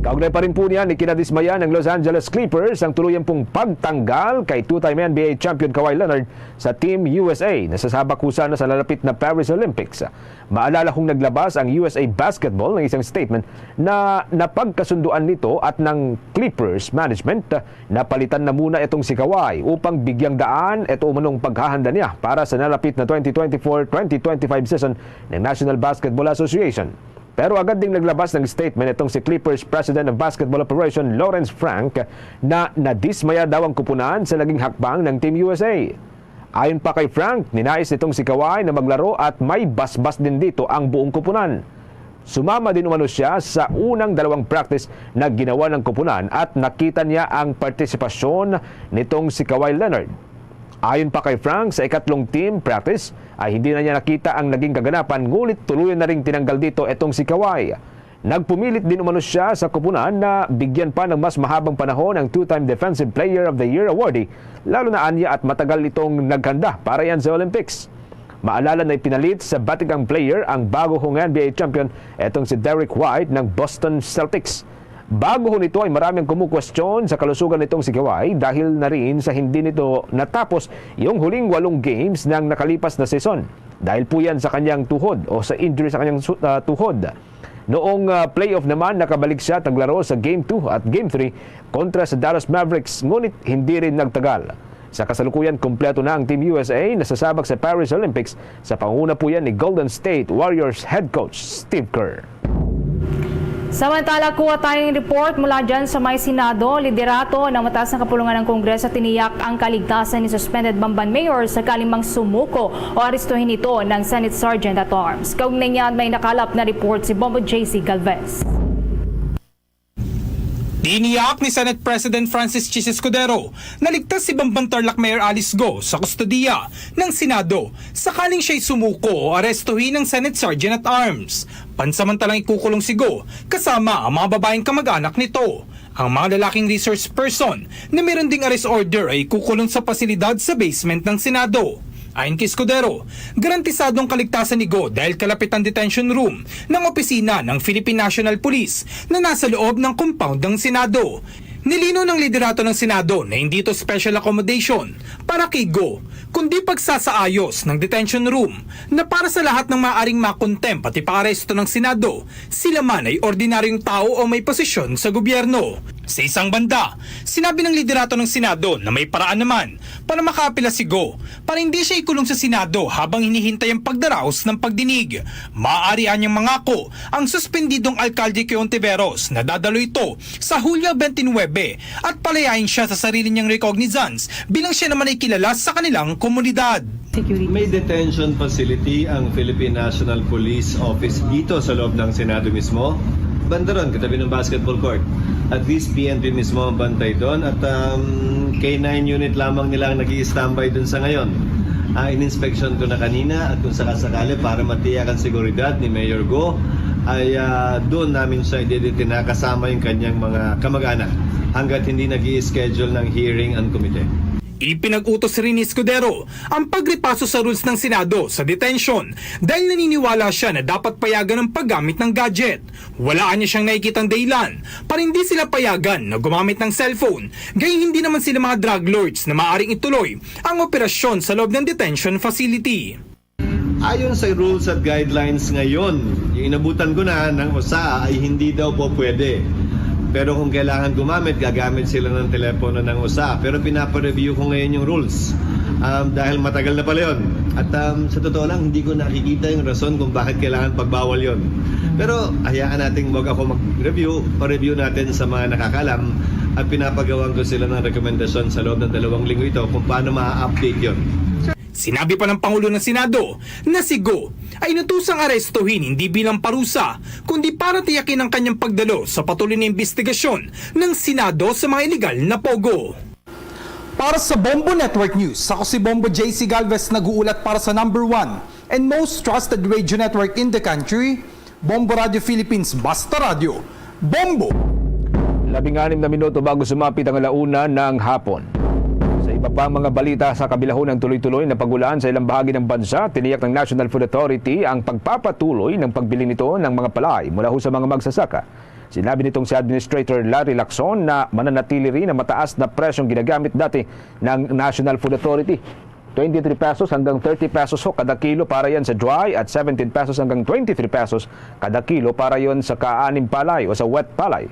Kaugnay pa rin po niyan, ikinadismaya ng Los Angeles Clippers ang tuluyan pong pagtanggal kay two-time N B A champion Kawhi Leonard sa Team U S A na sasabak ho sana sa lalapit na Paris Olympics. Maalala kung naglabas ang U S A Basketball ng isang statement na napagkasunduan nito at ng Clippers management napalitan na muna itong si Kawhi upang bigyang daan ito umanong paghahanda niya para sa nalapit na twenty twenty-four twenty twenty-five season ng National Basketball Association. Pero agad ding naglabas ng statement itong si Clippers President of Basketball Operation Lawrence Frank na nadismaya daw ang kupunan sa naging hakbang ng Team U S A. Ayon pa kay Frank, ninais nitong si Kawhi na maglaro at may basbas din dito ang buong kupunan. Sumama din umano siya sa unang dalawang practice na ginawa ng kupunan at nakita niya ang partisipasyon nitong si Kawhi Leonard. Ayon pa kay Frank, sa ikatlong team practice ay hindi na niya nakita ang naging kaganapan, ngunit tuluyan na ring tinanggal dito itong si Kawhi. Nagpumilit din umano siya sa koponan na bigyan pa ng mas mahabang panahon ang two-time Defensive Player of the Year awardee, lalo na anya at matagal itong naghanda para yan sa Olympics. Maalala na ipinalit sa batikang player ang bago hong N B A champion, etong si Derrick White ng Boston Celtics. Bago ho nito ay marami ang kumukwestiyon sa kalusugan nitong si Kawhi dahil na rin sa hindi nito natapos yung huling walong games ng nakalipas na season. Dahil po yan sa kanyang tuhod o sa injury sa kanyang su- ah, tuhod. Noong ah, playoff naman, nakabalik siya taglaro sa Game two at Game three kontra sa Dallas Mavericks, ngunit hindi rin nagtagal. Sa kasalukuyan, kompleto na ang Team U S A na sasabak sa Paris Olympics sa pangunguna po yan ni Golden State Warriors head coach Steve Kerr. Samantala, kuha tayong report mula dyan sa may Senado. Liderato ng mataas na kapulungan ng Kongreso tiniyak ang kaligtasan ni suspended Bamban Mayor sakaling mang sumuko o arestuhin ito ng Senate Sergeant at Arms. Kaugnay niyan, may nakalap na report si Bombo J C Galvez. Tiniyak ni Senate President Francis Chis Escudero na ligtas si Bamban Tarlac Mayor Alice Go sa kustodiya ng Senado sakaling siya'y sumuko o arestuhin ng Senate Sergeant at Arms. Pansamantalang ikukulong si Go kasama ang mga babaeng kamag-anak nito. Ang mga lalaking resource person na meron ding arrest order ay ikukulong sa pasilidad sa basement ng Senado. Ayon kay Escudero, garantisado ang kaligtasan ni Go dahil kalapit ang detention room ng opisina ng Philippine National Police na nasa loob ng compound ng Senado. Nilino ng liderato ng Senado na hindi ito special accommodation para kay Go, kundi pagsasaayos ng detention room na para sa lahat ng maaring makontempt at ipaaresto ng Senado, sila man ay ordinaryong tao o may posisyon sa gobyerno. Sa isang banda, sinabi ng liderato ng Senado na may paraan naman para makaapela si Go para hindi siya ikulong sa Senado habang hinihintay ang pagdaraos ng pagdinig. Maaari anyang mangako ang suspendidong alkalde kay Ontiveros na dadalo ito sa Hulyo twenty-nine at palayain siya sa sarili niyang recognizance bilang siya naman ay kilala sa kanilang komunidad. May detention facility ang Philippine National Police Office dito sa loob ng Senado mismo. Banda ron, katabi ng basketball court. At least P N P mismo ang bantay doon. At um, K nine unit lamang nila ang nag standby doon sa ngayon. Ah, in-inspection ko na kanina at kung sakasakali para matiyak ang seguridad ni Mayor Go, ay ah, doon namin siya idedetina kasama yung kanyang mga kamag-anak hanggat hindi nag schedule ng hearing ang komite. Ipinag-utos rin ni Escudero ang pagripaso sa rules ng Senado sa detention dahil naniniwala siya na dapat payagan ang paggamit ng gadget. Wala niya siyang nakikitang dahilan para hindi sila payagan na gumamit ng cellphone, gayong hindi naman sila mga drug lords na maaaring ituloy ang operasyon sa loob ng detention facility. Ayon sa rules at guidelines ngayon, yung inabutan ko na ng usa ay hindi daw po pwede. Pero kung kailangan gumamit, gagamit sila ng telepono ng usa. Pero pinapa-review ko ngayon yung rules. Um, dahil matagal na pala yun. At um, sa totoo lang, hindi ko nakikita yung rason kung bakit kailangan pagbawal yun. Pero hayaan natin wag ako mag-review. Pa-review natin sa mga nakakalam at pinapagawan ko sila ng rekomendasyon sa loob ng dalawang linggo ito kung paano ma-update yun. Sinabi pa ng Pangulo ng Senado na si Go ay inutusang arestuhin hindi bilang parusa, kundi para tiyakin ang kanyang pagdalo sa patuloy na imbestigasyon ng Senado sa mga iligal na pogo. Para sa Bombo Network News, ako si Bombo J C Galvez, nag-uulat para sa number one and most trusted radio network in the country, Bombo Radio Philippines, Basta Radyo, Bombo! Labing-anim na minuto bago sumapit ang ala-una ng hapon. Sa iba pang mga balita, sa kabilahon ng tuloy-tuloy na pag-ulan sa ilang bahagi ng bansa, tiniyak ng National Food Authority ang pagpapatuloy ng pagbili nito ng mga palay mula ho sa mga magsasaka. Sinabi nitong si Administrator Larry Lacson na mananatili rin ang mataas na presyong ginagamit dati ng National Food Authority. Twenty-three pesos hanggang thirty pesos ho kada kilo para yan sa dry at seventeen pesos hanggang twenty-three pesos kada kilo para yon sa kaanim palay o sa wet palay.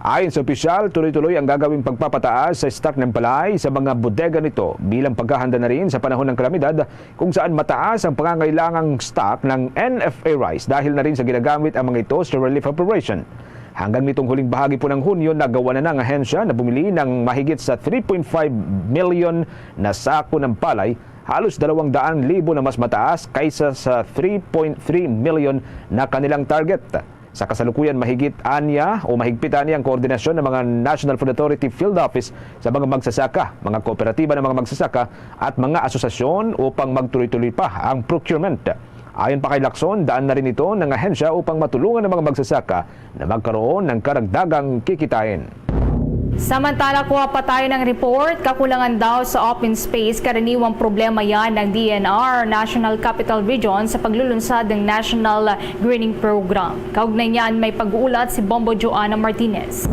Ayon sa opisyal, tuloy-tuloy ang gagawing pagpapataas sa stock ng palay sa mga bodega nito bilang paghahanda na rin sa panahon ng kalamidad kung saan mataas ang pangangailangang stock ng N F A rice dahil na rin sa ginagamit ang mga ito sa relief operation. Hanggang nitong huling bahagi po ng Hunyo, nagawa na ng ahensya na bumili ng mahigit sa three point five million na sako ng palay, halos dalawang daan libo na mas mataas kaysa sa three point three million na kanilang target. Sa kasalukuyan, mahigit ania o mahigpit ani ang koordinasyon ng mga National Food Authority Field Office sa mga magsasaka, mga kooperatiba ng mga magsasaka at mga asosasyon upang magtuloy-tuloy pa ang procurement. Ayon pa kay Lacson, daan na rin ito ng ahensya upang matulungan ang mga magsasaka na magkaroon ng karagdagang kikitain. Samantala, kuha pa tayo ng report, kakulangan daw sa open space, karaniwang problema yan ng D N R, National Capital Region, sa paglulunsad ng National Greening Program. Kaugnay niyan, may pag-uulat si Bombo Joanna Martinez.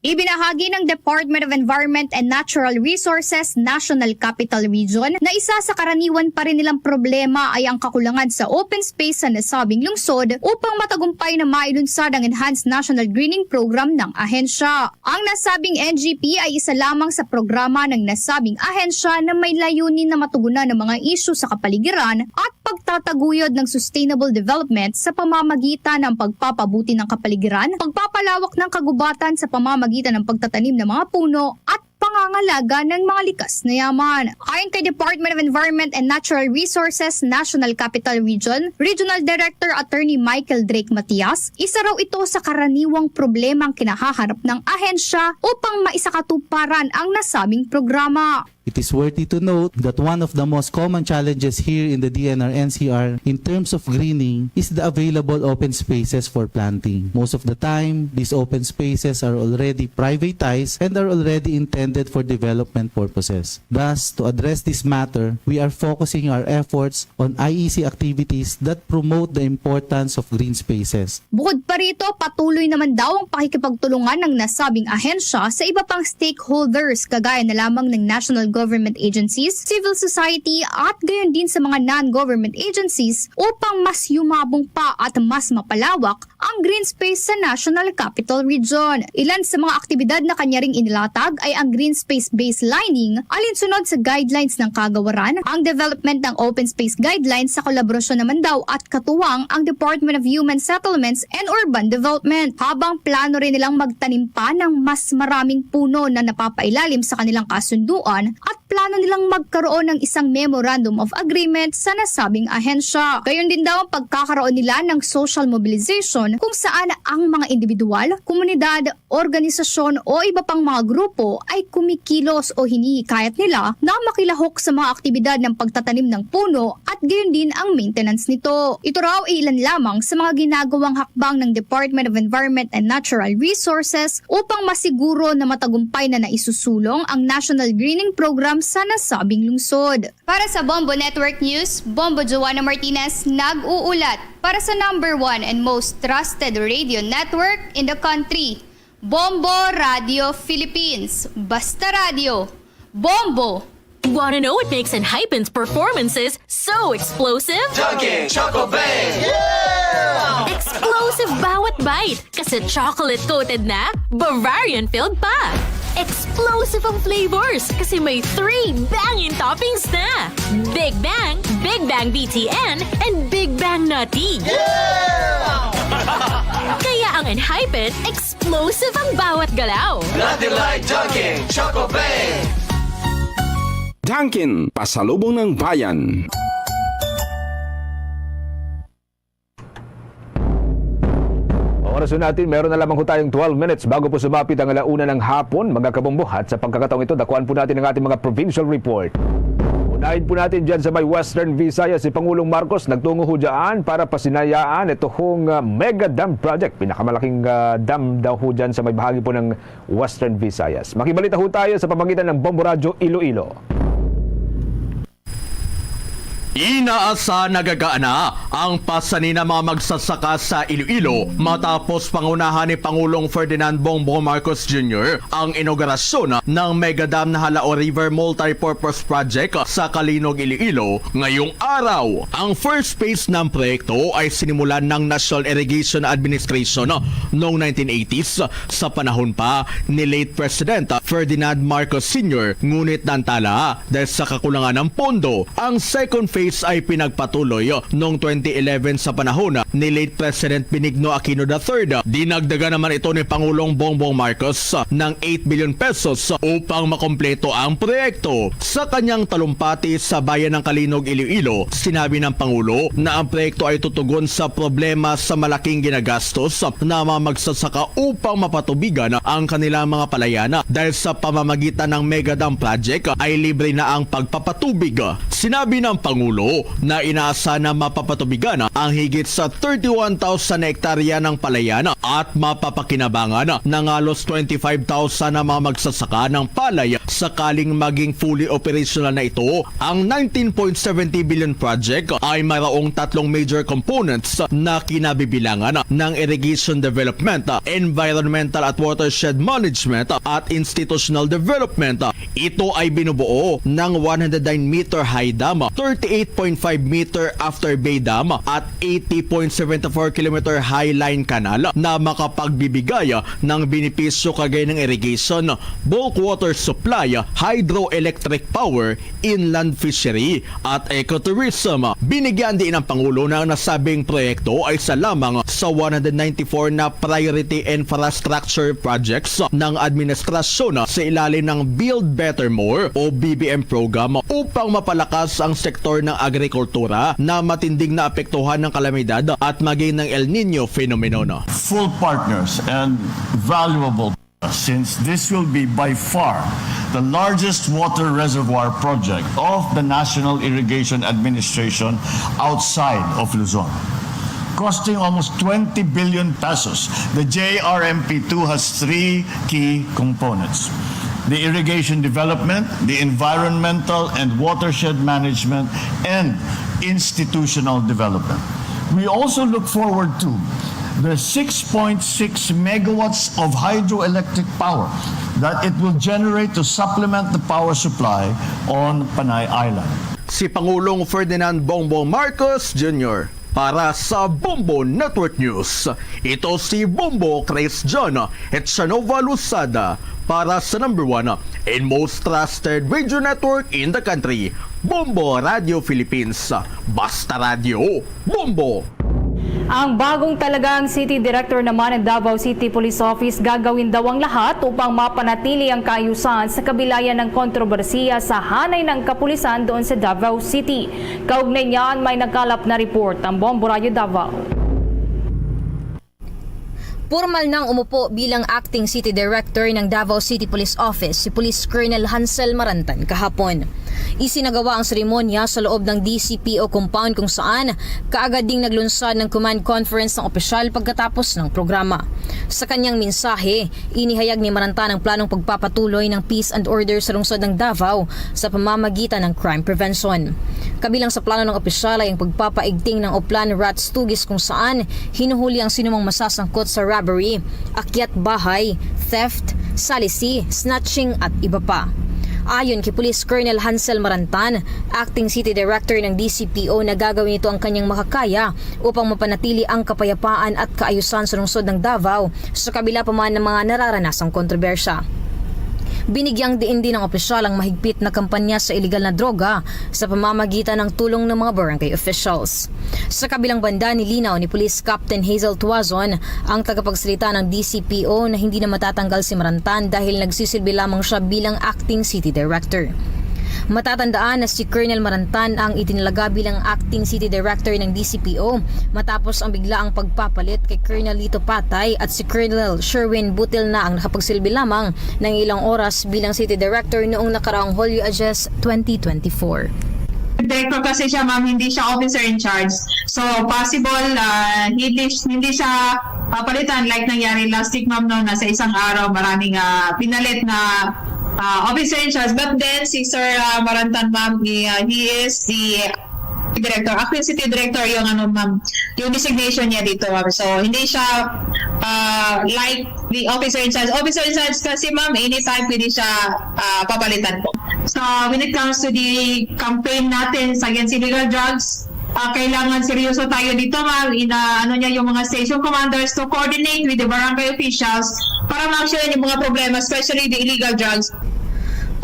Ibinahagi ng Department of Environment and Natural Resources National Capital Region na isa sa karaniwan pa rin nilang problema ay ang kakulangan sa open space sa nasabing lungsod upang matagumpay na mailunsad ang Enhanced National Greening Program ng ahensya. Ang nasabing N G P ay isa lamang sa programa ng nasabing ahensya na may layunin na matugunan ang mga isyu sa kapaligiran at pagtataguyod ng sustainable development sa pamamagitan ng pagpapabuti ng kapaligiran, pagpapalawak ng kagubatan sa pamamagitan ng pagtatanim ng mga puno, at pangangalaga ng mga likas na yaman. Ayon kay Department of Environment and Natural Resources National Capital Region Regional Director Attorney Michael Drake Matias, isa raw ito sa karaniwang problemang kinahaharap ng ahensya upang maisakatuparan ang nasabing programa. It is worthy to note that one of the most common challenges here in the D N R N C R in terms of greening is the available open spaces for planting. Most of the time, these open spaces are already privatized and are already intended for development purposes. Thus, to address this matter, we are focusing our efforts on I E C activities that promote the importance of green spaces. Bukod pa rito, patuloy naman daw ang pakikipagtulungan ng nasabing ahensya sa iba pang stakeholders, kagaya na lamang ng national government agencies, civil society, at gayon din sa mga non-government agencies upang mas yumabong pa at mas mapalawak ang green space sa National Capital Region. Ilan sa mga aktibidad na kanya ring inilatag ay ang green space baselining, alinsunod sa guidelines ng kagawaran, ang development ng open space guidelines sa kolaborasyon naman daw at katuwang ang Department of Human Settlements and Urban Development, habang plano rin nilang magtanim pa ng mas maraming puno na napapailalim sa kanilang kasunduan at plano nilang magkaroon ng isang memorandum of agreement sa nasabing ahensya. Gayon din daw ang pagkakaroon nila ng social mobilization, kung saan ang mga individual, komunidad, organisasyon o iba pang mga grupo ay kumikilos o hinihikayat nila na makilahok sa mga aktibidad ng pagtatanim ng puno at gayon din ang maintenance nito. Ito raw ay ilan lamang sa mga ginagawang hakbang ng Department of Environment and Natural Resources upang masiguro na matagumpay na naisusulong ang National Greening Program sa nasabing lungsod. Para sa Bombo Network News, Bombo Joanna Martinez nag-uulat para sa number one and most trusted radio network in the country, Bombo Radio Philippines. Basta radyo, Bombo! Wanna know what makes Enhypen's performances so explosive? Dunkin' Choco Bang! Explosive bawat bite kasi chocolate-coated na, Bavarian-filled pa. Explosive ang flavors kasi may three bangin toppings na. Big Bang, Big Bang B T N, and Big Bang Nutty. Kaya ang Enhypen, explosive ang bawat galaw. Nothing like Dunkin' Choco Bang! Dunkin', pasalubong ng bayan. Oras na natin, meron na lamang ho tayong twelve minutes bago po sumapit ang ala una ng hapon, mga kabombo. At sa pagkakataong ito, dakuan po natin ang ating mga provincial report. Unahin po natin dyan sa may Western Visayas, si Pangulong Marcos nagtungo ho dyan para pasinayaan ito hong, ah, mega dam project. Pinakamalaking, ah, dam daw ho dyan sa may bahagi po ng Western Visayas. Makibalita ho tayo sa pamagitan ng Bombo Radyo Iloilo. Inaasa nagagaana ang pasanina mga magsasaka sa Iloilo matapos pangunahan ni Pangulong Ferdinand Bongbong Marcos Junior ang inaugurasyon ng mega dam na Jalao River Multipurpose Project sa Calinog, Iloilo ngayong araw. Ang first phase ng proyekto ay sinimulan ng National Irrigation Administration noong nineteen eighties sa panahon pa ni late President Ferdinand Marcos Senior, ngunit naantala dahil sa kakulangan ng pondo ang second phase Is ay pinagpatuloy noong twenty eleven sa panahon ni late President Benigno Aquino the third. Dinagdagan naman ito ni Pangulong Bongbong Marcos ng eight billion pesos upang makompleto ang proyekto. Sa kanyang talumpati sa bayan ng Calinog, Iloilo, sinabi ng Pangulo na ang proyekto ay tutugon sa problema sa malaking ginagastos na mga magsasaka upang mapatubigan ang kanilang mga palayan dahil sa pamamagitan ng mega dam project ay libre na ang pagpapatubig. Sinabi ng Pangulo na inaasa na mapapatubigan ang higit sa thirty-one thousand na hektarya ng palayan at mapapakinabangan ng halos twenty-five thousand na mga magsasaka ng palay sakaling maging fully operational na ito. Ang nineteen point seventy billion project ay mayroong tatlong major components na kinabibilangan ng irrigation development, environmental at watershed management, at institutional development. Ito ay binubuo ng one hundred nine meter high dam, thirty-eight point five meter after bay dam, at eighty point seven four kilometer high line canal na makapagbibigay ng benepisyo kagaya ng irrigation, bulk water supply, hydroelectric power, inland fishery, at ecotourism. Binigyan din ng Pangulo na ang nasabing proyekto ay isa lamang sa one hundred ninety-four na priority infrastructure projects ng administrasyon sa ilalim ng Build Better More o B B M program upang mapalakas ang sektor ng agrikultura na matinding naapektuhan ng kalamidad at maging ng El Nino phenomenon. Full partners and valuable since this will be by far the largest water reservoir project of the National Irrigation Administration outside of Luzon, costing almost twenty billion pesos. The J R M P two has three key components: the irrigation development, the environmental and watershed management, and institutional development. We also look forward to the six point six megawatts of hydroelectric power that it will generate to supplement the power supply on Panay Island. Si Pangulong Ferdinand Bongbong Marcos Junior para sa Bombo Network News. Ito si Bombo Chris John Echanova Losada para sa number one and most trusted radio network in the country, Bombo Radio Philippines. Basta Radio, Bombo! Ang bagong talagang City Director naman ng Davao City Police Office gagawin daw ang lahat upang mapanatili ang kaayusan sa kabilayan ng kontrobersiya sa hanay ng kapulisan doon sa Davao City. Kaugnay niyan, may nakalap na report ang Bombo Radyo Davao. Pormal nang umupo bilang Acting City Director ng Davao City Police Office si Police Colonel Hansel Marantan kahapon. Isinagawa ang seremonya sa loob ng D C P O compound kung saan kaagad ding naglunsad ng command conference ng opisyal pagkatapos ng programa. Sa kanyang mensahe, inihayag ni Marantan ang planong pagpapatuloy ng peace and order sa lungsod ng Davao sa pamamagitan ng crime prevention. Kabilang sa plano ng opisyal ay ang pagpapaigting ng Oplan Rats Tugis kung saan hinuhuli ang sinumang masasangkot sa robbery, akyat bahay, theft, salisi, snatching at iba pa. Ayon kay Police Colonel Hansel Marantan, Acting City Director ng D C P O, na gagawin nito ang kanyang makakaya upang mapanatili ang kapayapaan at kaayusan sa lungsod ng Davao sa kabila pa man ng mga nararanasang kontrobersya. Binigyang diin din ng opisyal ang mahigpit na kampanya sa iligal na droga sa pamamagitan ng tulong ng mga barangay officials. Sa kabilang banda, nilinaw ni Police Captain Hazel Tuazon, ang tagapagsalita ng D C P O, na hindi na matatanggal si Marantan dahil nagsisilbi lamang siya bilang acting city director. Matatandaan na si Colonel Marantan ang itinalaga bilang acting city director ng D C P O matapos ang biglaang pagpapalit kay Colonel Lito Patay at si Colonel Sherwin Butil na ang nakapagsilbi lamang ng ilang oras bilang city director noong nakaraang Hulyo a diyes, twenty twenty-four. Director kasi siya, ma'am, hindi siya officer in charge. So, possible, ah, hindi, hindi siya papalitan like nangyari last week, ma'am, no, na sa isang araw, maraming ah, pinalit na ah, officer in charge. But then, si Sir ah, Marantan, ma'am, he, ah, he is the director. Acting city director yung ano, ma'am, yung designation niya dito, ma'am. So, hindi siya ah, like the officer in charge. Officer in charge kasi, ma'am, anytime pwede siya ah, papalitan po. So, when it comes to the campaign natin sa against illegal drugs, ah, kailangan seryoso tayo dito, ma'am. Ina, ano niya yung mga station commanders to coordinate with the barangay officials para ma-action yung mga problema, especially the illegal drugs.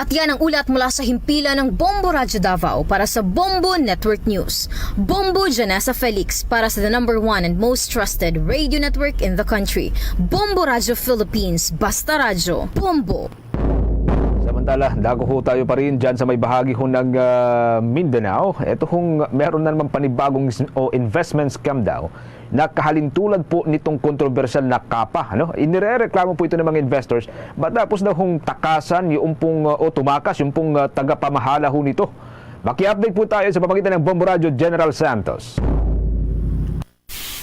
At yan ang ulat mula sa himpilan ng Bombo Radyo Davao para sa Bombo Network News. Bombo Janessa Felix para sa the number one and most trusted radio network in the country. Bombo Radyo Philippines, basta radyo, Bombo! Samantala, dako ho tayo pa rin dyan sa may bahagi ho ng, ah, Mindanao. Ito hong meron na naman panibagong s-, o investment scam daw na kahalintulad po nitong kontrobersyal na kapa, ano? Inirereklamo po ito ng mga investors matapos daw hong takasan yung pong, uh, o tumakas yung pong, uh, tagapamahala ho nito. Maki-update po tayo sa pamagitan ng Bombo Radyo General Santos.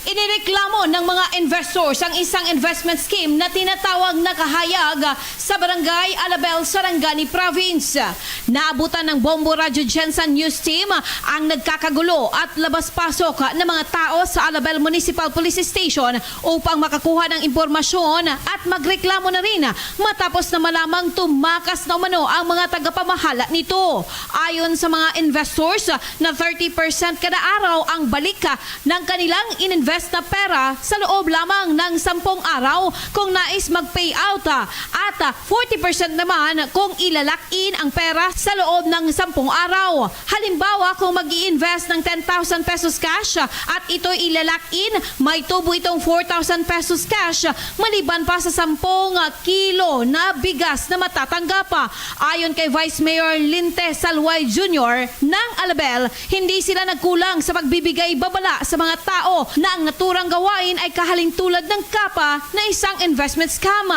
Inireklamo ng mga investors ang isang investment scheme na tinatawag na Kahayag sa Barangay Alabel, Sarangani Province. Naabutan ng Bombo Radyo Gensan News Team ang nagkakagulo at labas-pasok na mga tao sa Alabel Municipal Police Station upang makakuha ng impormasyon at magreklamo na rin matapos na malamang tumakas na umano ang mga tagapamahala nito. Ayon sa mga investors, na thirty percent kada araw ang balik ng kanilang ininvest na pera sa loob lamang ng sampung araw kung nais mag-payout, ah, at, ah, forty percent naman kung ila-lock in ang pera sa loob ng sampung araw. Halimbawa, kung mag-i-invest ng ten thousand pesos cash, ah, at ito'y ila-lock in, may tubo itong four thousand pesos cash, ah, maliban pa sa sampung kilo na bigas na matatanggap, ah. Ayon kay Vice Mayor Linte Salway Junior ng Alabel, hindi sila nagkulang sa pagbibigay babala sa mga tao na ang naturang gawain ay kahalintulad ng kapa na isang investment scam.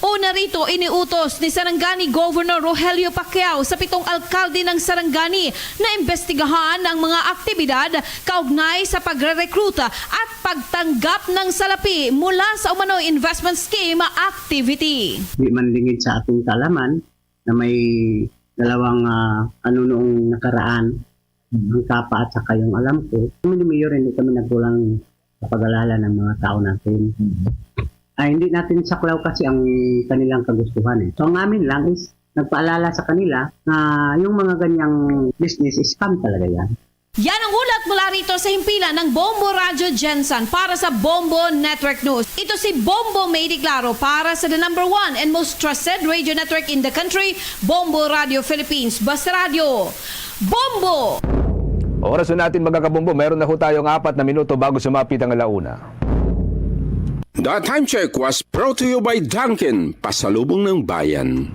Una rito, iniutos ni Sarangani Governor Rogelio Pacquiao sa pitong alkalde ng Sarangani na imbestigahan ang mga aktibidad kaugnay sa pagre-recruit at pagtanggap ng salapi mula sa umano'y investment scheme activity. Di man lingid sa ating kaalaman na may dalawang, ah, ano, noong nakaraan, ang kapa at saka yung alam ko. Kami ni Mayor, hindi kami nagkulang sa pag-alala ng mga tao natin. Ah, hindi natin saklaw kasi ang kanilang kagustuhan eh. So, ang amin lang is nagpaalala sa kanila na yung mga ganyang business, scam talaga yan. Yan ang ulat mula rito sa himpilan ng Bombo Radyo Gensan para sa Bombo Network News. Ito si Bombo May Di Claro para sa the number one and most trusted radio network in the country, Bombo Radio Philippines. Basta Radyo, Bombo! Oras na natin, mga kabombo. Meron na ho tayong apat na minuto bago sumapit ang alauna. The Time Check was brought to you by Dunkin, Pasalubong ng Bayan.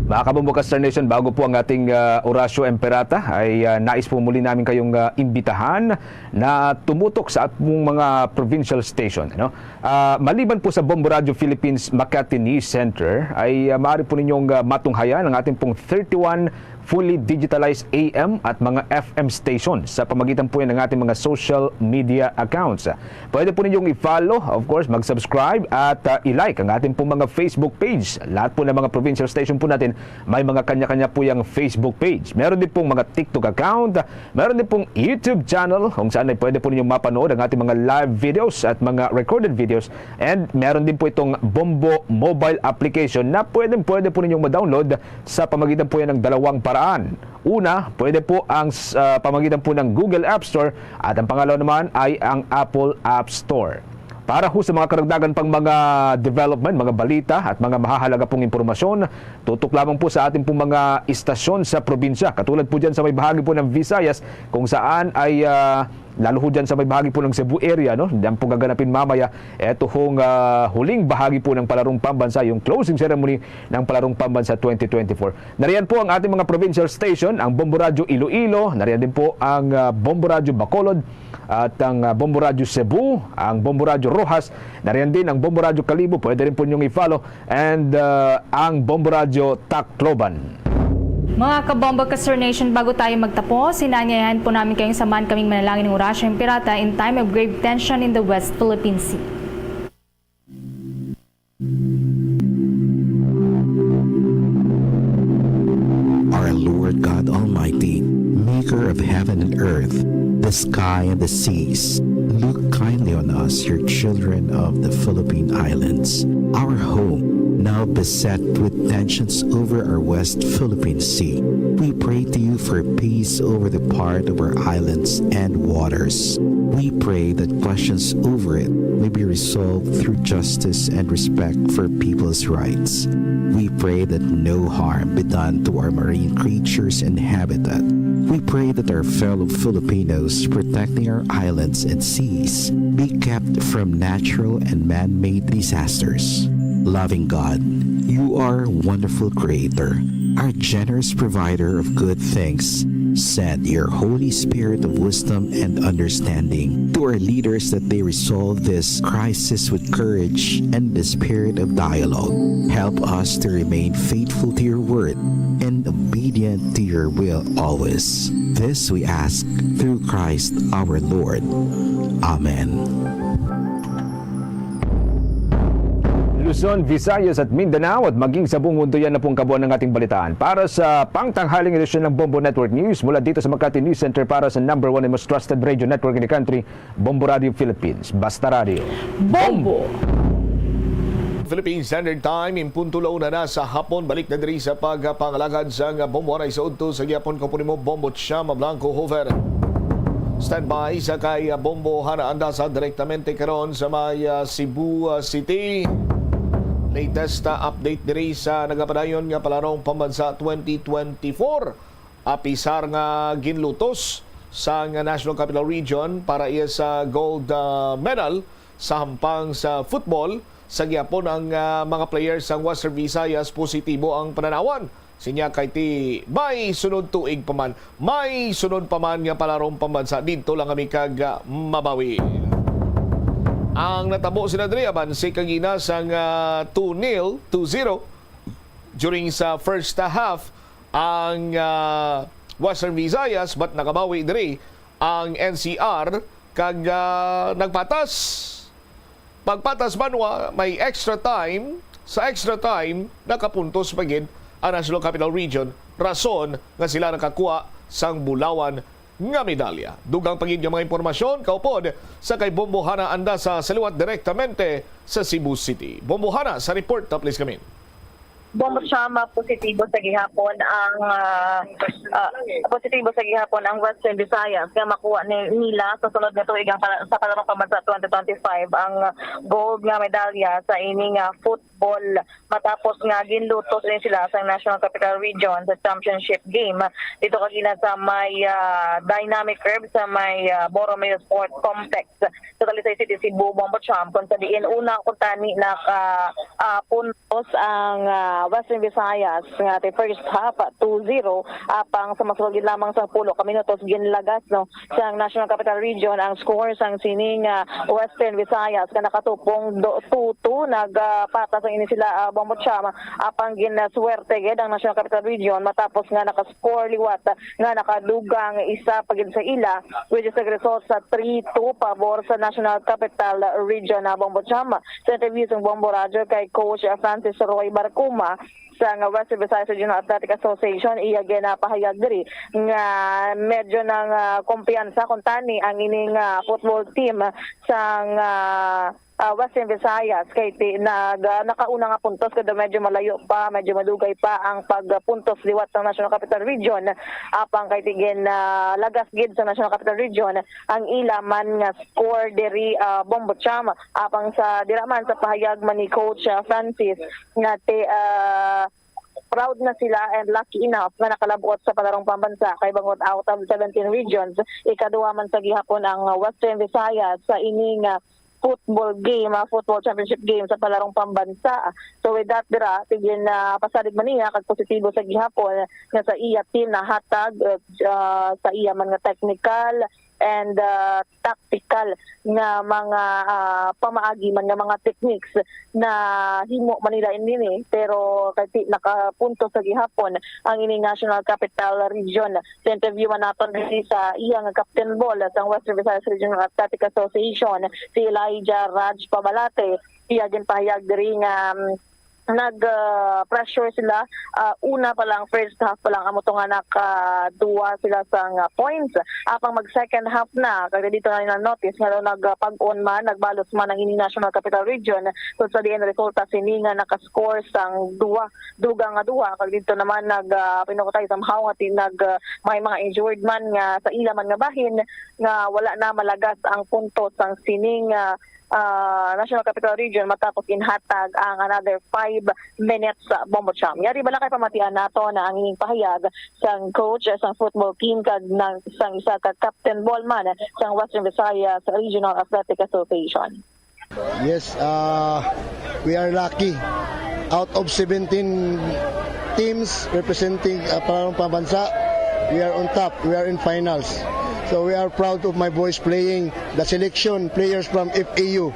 Mga kabombo ka Star Nation, bago po ang ating, ah, Orasyo Imperata, ay, ah, nais po muli namin kayong, ah, imbitahan na tumutok sa ating mga provincial station, ano? Ah, maliban po sa Bombo Radio Philippines Makati News Center, ay, ah, maaari po ninyong, ah, matunghayan ang ating pong thirty-one fully digitalized A M at mga F M station sa pamagitan po yan ng ating mga social media accounts. Pwede po ninyong i-follow, of course, mag-subscribe at, ah, i-like ang ating pong mga Facebook page. Lahat po ng mga provincial station po natin may mga kanya-kanya po yung Facebook page. Meron din pong mga TikTok account, meron din pong YouTube channel kung saan ay pwede po ninyong mapanood ang ating mga live videos at mga recorded videos. And meron din po itong Bombo mobile application na pwedeng-pwede po ninyong ma-download sa pamagitan po yan ng dalawang paraan. Una, pwede po ang s-, ah, pamagitan po ng Google App Store at ang pangalawa naman ay ang Apple App Store. Para ho sa mga karagdagan pang mga development, mga balita at mga mahahalaga pong impormasyon, tutok lamang po sa ating pong mga istasyon sa probinsya. Katulad po dyan sa may bahagi po ng Visayas kung saan ay, ah, lalo ho dyan sa may bahagi po ng Cebu area, no? Diyan po gaganapin mamaya eto hong, ah, huling bahagi po ng Palarong Pambansa, yung closing ceremony ng Palarong Pambansa twenty twenty-four. Nariyan po ang ating mga provincial station, ang Bombo Radyo Iloilo, nariyan din po ang, ah, Bombo Radyo Bacolod, at ang, ah, Bombo Radyo Cebu, ang Bombo Radyo Roxas, nariyan din ang Bombo Radyo Kalibo, pwede rin po niyong i-follow, and, ah, ang Bombo Radyo Tacloban. Mga kabombo ka Star Nation, bago tayo magtapos, hinanyayahan po namin kayong samahan kaming manalangin ng Orasyo Imperata in time of grave tension in the West Philippine Sea. Our Lord God Almighty, maker of heaven and earth, the sky and the seas, look kindly on us, your children of the Philippine Islands. Our home Now beset with tensions over our West Philippine Sea, we pray to you for peace over the part of our islands and waters. We pray that questions over it may be resolved through justice and respect for people's rights. We pray that no harm be done to our marine creatures and habitat. We pray that our fellow Filipinos protecting our islands and seas be kept from natural and man-made disasters. Loving God, you are a wonderful creator, our generous provider of good things. Send your Holy Spirit of wisdom and understanding to our leaders that they resolve this crisis with courage and the spirit of dialogue. Help us to remain faithful to your word and obedient to your will always. This we ask through Christ our Lord. Amen. Luzon, Visayas at Mindanao at maging sa buong mundo, yan na pong kabuuan ng ating balitaan. Para sa pangtanghaling edisyon ng Bombo Network News, mula dito sa Makati News Center, para sa number one and most trusted radio network in the country, Bombo Radio Philippines. Basta Radio. Bombo! Philippine Standard Time, in punto la una na sa hapon. Balik na diri sa pagpangalagad sang Bombo Anay sa udto sa gihapon. Kaupod nimo, Bombo Chama Blanco Hover. Standby sa kay, ah, Bombo Hana Andasa direktamente karon sa may, ah, Cebu, ah, City. Latest, ah, update diri sa nagapadayon nga Palarong Pambansa twenty twenty-four. Apisar nga ginlutos sang National Capital Region para iya sa gold, ah, medal sa hampang sa football. Sa gihapon ang, ah, mga players sang Western Visayas, positibo ang pananawan. Sinya kay ti may sunod tuig pa man, may sunod pa man nga Palarong Pambansa, didto lang kami kag, ah, mabawi. Ang natabo sila diri, abanse kagina sang, ah, two nil, two zero during sa first half ang, ah, Western Visayas, but nakabawi diri ang N C R kag, ah, nagpatas. Pagpatas man wa, may extra time. Sa extra time, nakapuntos pa gid ang National Capital Region, rason nga sila nakakuha sang bulawan nga medalya. Dugang pa gid nga mga impormasyon kaupod sa kay Bombo Hana Andasa sa liwat direktamente sa Cebu City. Bombo Hana, sa report, please kami. Bombo Chama, positibo sa gihapon ang, ah, ah, positibo sa gihapon ang Western Visayas nga makuha ni, nila sa sunod nga tuig ang pala-, sa Palarong Pambansa twenty twenty-five ang gold nga medalya sa ini nga football, matapos nga ginlutos ni sila sa National Capital Region sa championship game dito kagina sa may, ah, Dynamic Curve sa may, ah, Borromeo Sport Complex sa Talisay City, Cebu, Bombo Cham, kung sa diin una kuntani naka, ah, puntos ang, ah, Western Visayas nga ti first half, two zero, apang sa mas sulod lamang sa pulo ka minutos ginlagas, no, sang National Capital Region ang score sang sining, ah, Western Visayas nga nakatupong do, two two. Nagpatas ang ini sila, ah, Bombo Cham, apang ginaswerte gid ang National Capital Region matapos nga nakascore liwat nga nakadugang isa pa gid sa ila, which is nagresult sa three two pabor sa National Capital Region, ah, Bombo Cham. Sa interview sang Bombo Radyo kay Coach, ah, Francis Roy Barcuma sang Western Visayas Regional Athletic Association, iya ginapahayag diri nga medyo nang, ah, kumpiyansa kuntani ang ining, ah, football team sang, ah, ah, Western Visayas kay ti-, nag-, ah, nakauna nga puntos, kada medyo malayo pa, medyo madugay pa ang pagpuntos liwat sang National Capital Region. Apang kay ti gin, ah, lagas gid sa National Capital Region ang ila man nga score diri, ah, Bombo Cham. Apang sa dira man sa pahayag man ni Coach, ah, Francis nga ti-, ah, proud na sila and lucky enough nga nakalabot sa Palarong Pambansa kay bangod out of seventeen regions, ikaduha man sa gihapon ang Western Visayas sa ining, ah, football game, ah, football championship game sa Palarong Pambansa. So with that dira, tigin na pasalig man niya kag positibo sa gihapon nga sa iya team nahatag, uh, uh, sa iya man nga technical and, uh, tactical nga mga, uh, pamaagi man nga mga techniques na himo man nila ini, pero kay ti-, nakapunto sa gihapon ang ini National Capital Region. Sa interview man naton diri sa iya nga captain ball sang Western Visayas Regional Athletic Association, si Elijah Raj Pabalate, iya ginpahayag diri nga, um, nag, ah, pressure sila. Ah, una pa lang, first half pa lang, amo to nga nakaduwa sila sang, ah, points. Apang mag second half na, kag dito na nila notice nga daw nagpag-on man, nagbalos man ang ini National Capital Region, kung sa diin resulta sini nga nakascore sang duwa, dugang nga duwa, kag dito naman nag, ah, pinukutay somehow nga ti-, nag, ah, may mga injured man nga sa ila man nga bahin nga wala na malagas ang punto sang sining, ah, ah, National Capital Region matapos inhatag ang another five minutes sa Bombo Cham. Yari bala kay pamatian nato na ang ining pahayag sang coach sang football team kag nang sang isa ka captain ball man sang Western Visayas Regional Athletic Association. Yes, uh, we are lucky. Out of seventeen teams representing uh, Palarong Pambansa, we are on top. We are in finals. So we are proud of my boys playing the selection players from F A U.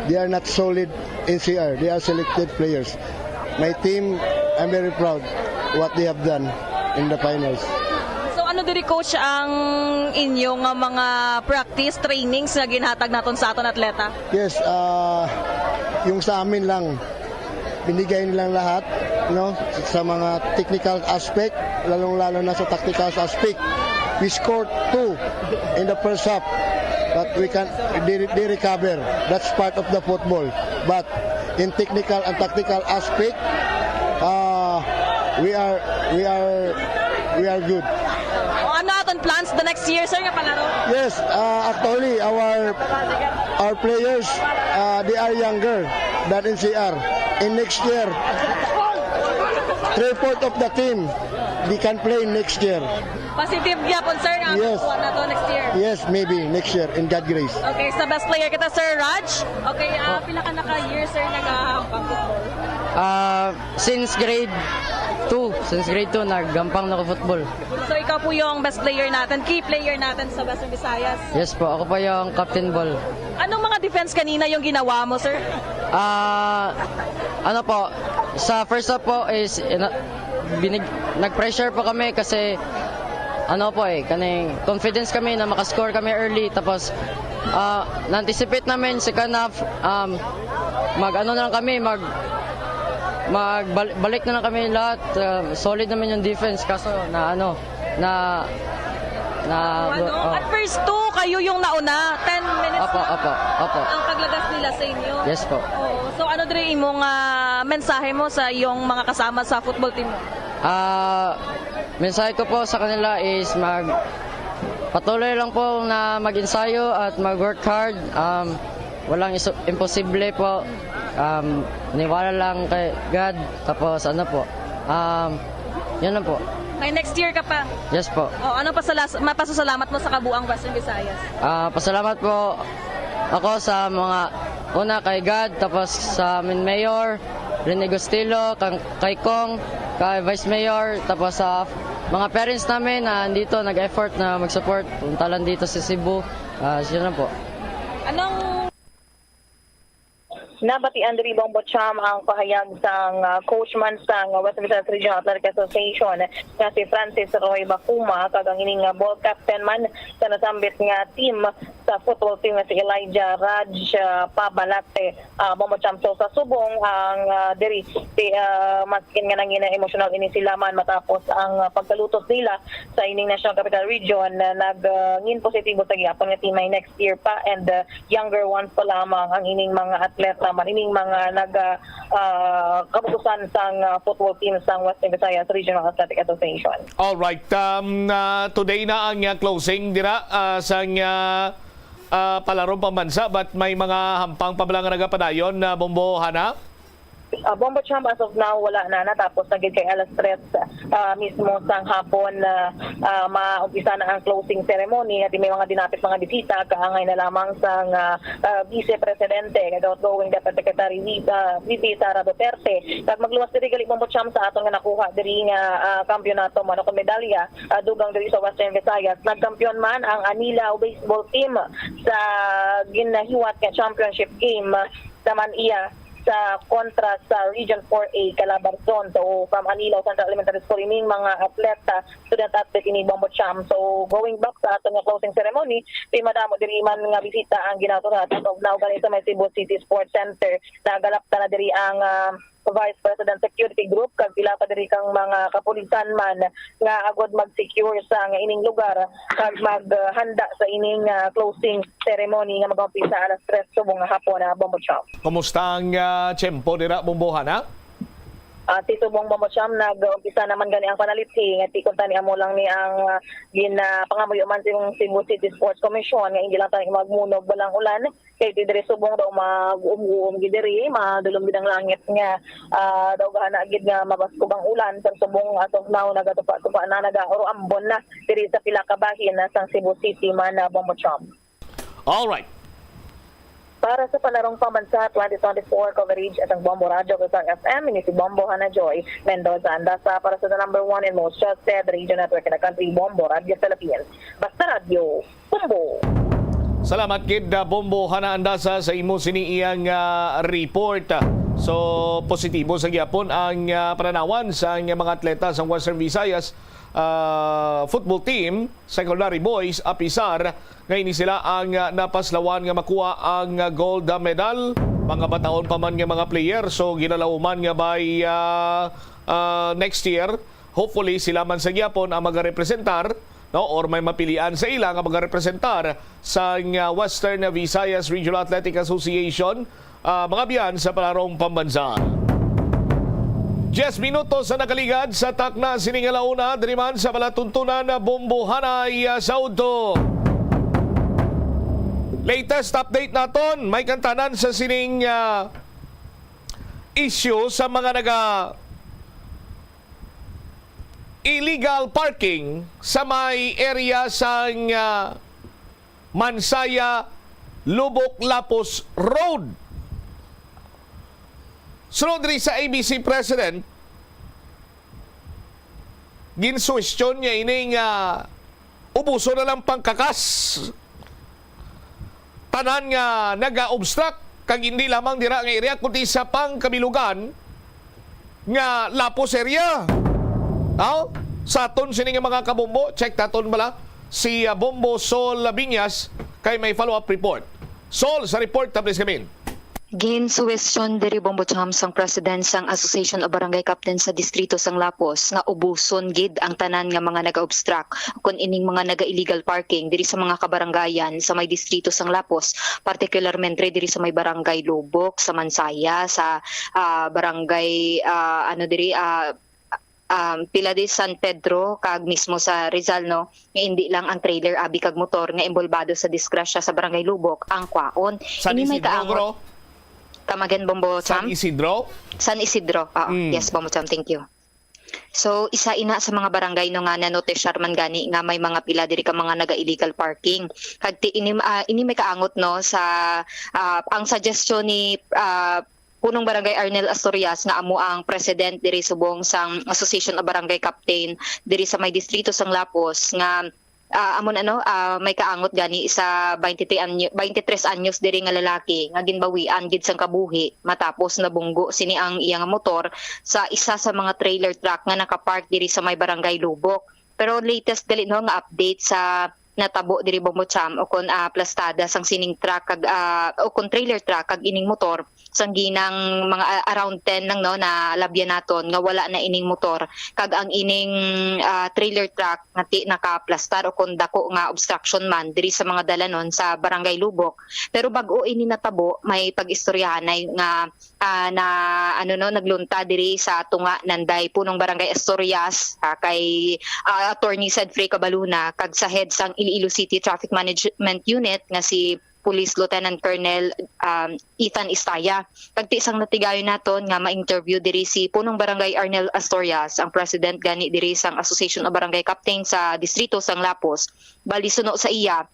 They are not solid N C R. They are selected players. My team, I'm very proud what they have done in the finals. So ano diri, coach, ang inyo nga mga practice trainings nga ginhatag naton sa aton atleta? Yes, ah, yung sa amin lang, binigay nilang lahat, no, sa mga technical aspect, lalong-lalo na sa tactical aspect. We scored two in the first half, but we can they, they recover. That's part of the football. But in technical and tactical aspect, uh, we are we are we are good. O ano aton plans the next year, sir, nga palaro? Yes, uh, actually our our players uh, they are younger than N C R. In next year, three-fourth of the team they can play next year. Positive gyapon, sir, nga Yes. makuha na to next year. Yes, maybe next year in God grace. Okay, sa best player kita, Sir Raj. Okay, ah, pila ka na ka year, sir, nagahampang football? Ah, since grade two, since grade two naggampang na ko football. So ikaw po yung best player natin, key player natin sa Western Visayas. Yes po, ako po yung captain ball. Anong mga defense kanina yung ginawa mo, sir? Ah, ano po, sa first half po is ina- binig, nag-pressure po kami kasi ano po eh, kaning confidence kami na makascore kami early, tapos ah, na-anticipate namin second half, um, mag ano na lang kami, mag magbalik na lang kami lahat. Ah, solid naman yung defense, kaso na ano, na na Ano? oh. At first two, kayo yung nauna. Ten minutes Opo, na opo, opo. ang paglagas nila sa inyo. Yes po. Oo. So ano diri imong ah, mensahe mo sa iyong mga kasama sa football team mo? Ah, mensahe ko po sa kanila is mag patuloy lang po na mag-ensayo at mag-work hard. Um, walang isu- imposible po. Um, niwala lang kay God. Tapos ano po. Um, yun lang po. May next year ka pa. Yes po. Oh, ano pasalas mapasasalamat mo sa kabuang Western Visayas? Ah, pasalamat po ako sa mga una kay God, tapos sa amin mayor, Rene Gustilo, kang, kay Kong, kay Vice Mayor, tapos sa mga parents namin na andito nag-effort na mag-support, punta lang dito sa Cebu. Ah, yun lang po. Anong Nabatian diri Bombo Cham ang pahayag sang ah, coach man sang Western Visayas Regional Athletic Association nga si Francis Roy Bakuma kag ang ining ah, ball captain man sa nasambit nga team sa football team nga si Elijah Raj ah, Pabalate. Ah, Bombo Cham, so sa subong ang ah, diri si ah, maskin nga nangina emotional ini sila man matapos ang ah, pagkalutos nila sa ining National Capital Region na nag ah, ngin positibo sa gihapon nga team may next year pa and ah, younger ones pa lamang ang ining mga atleta man, ining mga naga ah, kabukusan sang ah, football team sang Western Visayas Regional Athletic Association. Alright, um, ah, today na ang ah, closing dira ah, sang ah, ah, Palarong Pambansa, but may mga hampang pa bala nga nagapadayon na Bombo, Hana? Ah, Bombo Cham, as of now, wala na. Natapos na gid kay alas tres ah, mismo sang hapon na ah, maumpisa na ang closing ceremony. At may mga dinapit mga bisita, kaangay na lamang sang ah, ah, Vice Presidente, kag outgoing Deputy Secretary V- ah, V P Sara Duterte. Kag magluwas diri gali Bombo Cham sa aton nga nakuha diri nga ah, kampiyonato man o medalya ah, dugang diri sa Western Visayas. Nagkampiyon man ang Anilao baseball team sa ginahiwat nga championship game naman iya sa kontra sa Region four A Calabarzon. So, from Anilao Central Elementary School, ining mga atleta, student athlete ini Bombo Cham. So, going back sa aton nga closing ceremony, di madamo diri man nga bisita ang ginatunan. As of now, gani sa may Cebu City Sports Center, nagalapta na diri ang ah, Vice President Security Group, kag pila pa diri kang mga kapulisan man nga agod mag-secure sa nga ining lugar kag maghanda sa ining, ah, closing ceremony nga mag-umpisa alas tres subong nga hapon, ah, Bombo Cham. Kumusta ang, ah, tiyempo dira, Bombo Hana? Ah, si Subong Bombo Cham, nag-umpisa naman gani ang panalithi nga ti kuntani amo lang ni ang, ah, gin, ah, pangamuyo man sa Cebu City Sports Commission nga hindi lang tayo magmunog balang ulan. Kay ti diri subong daw mag-uum-uum gid diri, madulom gid ang langit nga, ah, daw gana gid nga mabaskog ang ulan sa subong as of now nagatupa-tupa na, nagauro ambon na diri sa pila ka bahin na sang Cebu City man, ah, Bombo Cham. All right. Para sa Panarong Pambansa twenty twenty-four coverage at ang Bombo Radyo Kusang F M, ini si Bombo Hana Joy Mendoza Andasa para sa the number one and most trusted radio network in the country, Bombo Radyo Philippines. Basta Radyo, Bombo. Salamat gid, ah, Bombo Hana Andasa, sa imo sini iyang, ah, report. So, positibo sa gyapon ang, ah, pananawan sa mga atleta sa Western Visayas, ah, football team, secondary boys, apisar nga ini sila ang, ah, napaslawan nga makuha ang, ah, gold medal. Mga bataon pa man nga mga player, so ginalauman nga by, ah, ah, next year, hopefully, sila man sa gyapon ang magarepresentar, no, or may mapilian sa ila nga magarepresentar sa, ah, Western Visayas Regional Athletic Association, ah, mga biyan sa Panarong Pambansa. Diyes minutos sa nakaligad sa takna sining alauna, diri man sa palatuntunan na Bombo Hana, ah, sa udto. Latest update naton, may kantanan sa sining, ah, issue sa mga naga illegal parking sa may area sang, ah, Mansaya, Lubok, Lapos Road. Sunod diri sa A B C President, ginsuwestyon niya ini nga ubuso na lang pangkakas tanan nga naga-obstruct, kag hindi lamang dira nga area, kundi sa pangkabilugan nga Lapos area. Aw, sa aton sini nga mga kabombo, check naton bala si, ah, Bombo Sol Labiñas kay may follow-up report. Sol, sa report, please come in. Ginsuwestyon diri, Bombo Cham, sang president sang Association of Barangay Captain sa Distrito sang Lapos nga ubuson gid ang tanan nga mga naga-obstruct kon ining mga naga-illegal parking diri sa mga kabarangayan sa may Distrito sang Lapos, partikularmente diri sa may Barangay Lubok, sa Mansaya, sa, ah, Barangay, ah, ano diri, ah, um, pila di San Pedro, kag mismo sa Rizal, no, nga hindi lang ang trailer, abi, kag motor nga imbolbado sa disgrasya sa Barangay Lubok ang kwaon. San Ini may Isidro, kaangot bro? Come again, Bombo San Cham? Isidro? San Isidro, oo. Mm. Yes, Bombo Cham, thank you. So, isa ina sa mga barangay, no, nga nanotisyar man gani nga may mga pila diri ka mga naga-illegal parking. Kag ti-, ini, ah, ini may kaangot, no, sa, ah, ang suggestion ni, ah, Punong Barangay Arnel Asturias nga amo ang president diri subong sang Association of Barangay Captain diri sa may distrito sang Lapos nga, ah, amo na, no, ah, may kaangot gani sa twenty-three anyo-, twenty-three anyos diri nga lalaki nga ginbawian gid sang kabuhi matapos nabunggo sini ang iya nga motor sa isa sa mga trailer truck nga nakapark diri sa may Barangay Lubok. Pero latest gali, no, nga update sa natabo diri, Bombo Cham, o kon, ah, plastada sang sining truck kag, ah, o kon trailer truck kag ining motor, sang ginang mga, ah, around ten lang, no, nalabyan naton nga wala na ining motor kag ang ining, ah, trailer truck nga ti-, nakaplastar o kon dako nga obstruction man diri sa mga dalanon sa Barangay Lubok. Pero bag-o ini natabo, may pag-istoryahanay nga ah, na, ano, no, naglunta diri sa tunga nanday Punong Barangay Asturias, ah, kay, ah, Attorney Cedfrey Cabaluna kag sa head sang Iloilo City Traffic Management Unit nga si Police Lieutenant Colonel, um, Ethan Istaya. Kag ti sang natigayon naton nga ma-interview diri si Punong Barangay Arnel Asturias, ang president gani diri sang Association of Barangay Captain sa Distrito sang Lapos. Bali, suno sa iya,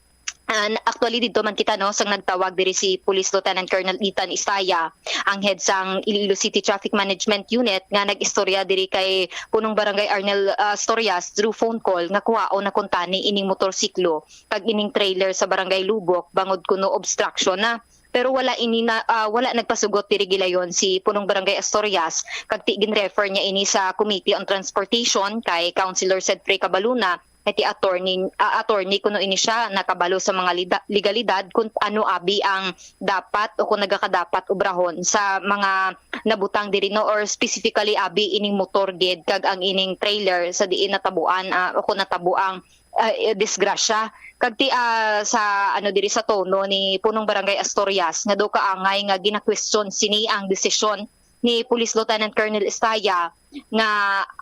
And actually, didto man kita, no, sang nagtawag diri si Police Lieutenant Colonel Ethan Istaya, ang head sang Iloilo City Traffic Management Unit, nga nag-istorya diri kay Punong Barangay Arnel, ah, Astorias through phone call nga kuhaon na kuntani ining motorsiklo kag ining trailer sa Barangay Lubok bangod kuno obstruction na. Pero wala ini na, ah, wala nagpasugot diri gilayon si Punong Barangay Astorias, kag ti ginrefer niya ini sa Committee on Transportation kay Councilor Cedfrey Cabaluna, nga ti attorney, ah, attorney kuno ini siya nakabalo sa mga lida-, legalidad kung ano abi ang dapat o kung nagakadapat obrahon sa mga, nabutang diri, no, or specifically abi ining motor gid kag ang ining trailer sa diin natabuan, ah, o kung natabo ang, ah, eh, disgrasya. Kag ti, ah, sa ano diri sa tono ni Punong Barangay Asturias nga daw kaangay nga ginakwestiyon sini ang desisyon ni Police Lieutenant Colonel Estaya nga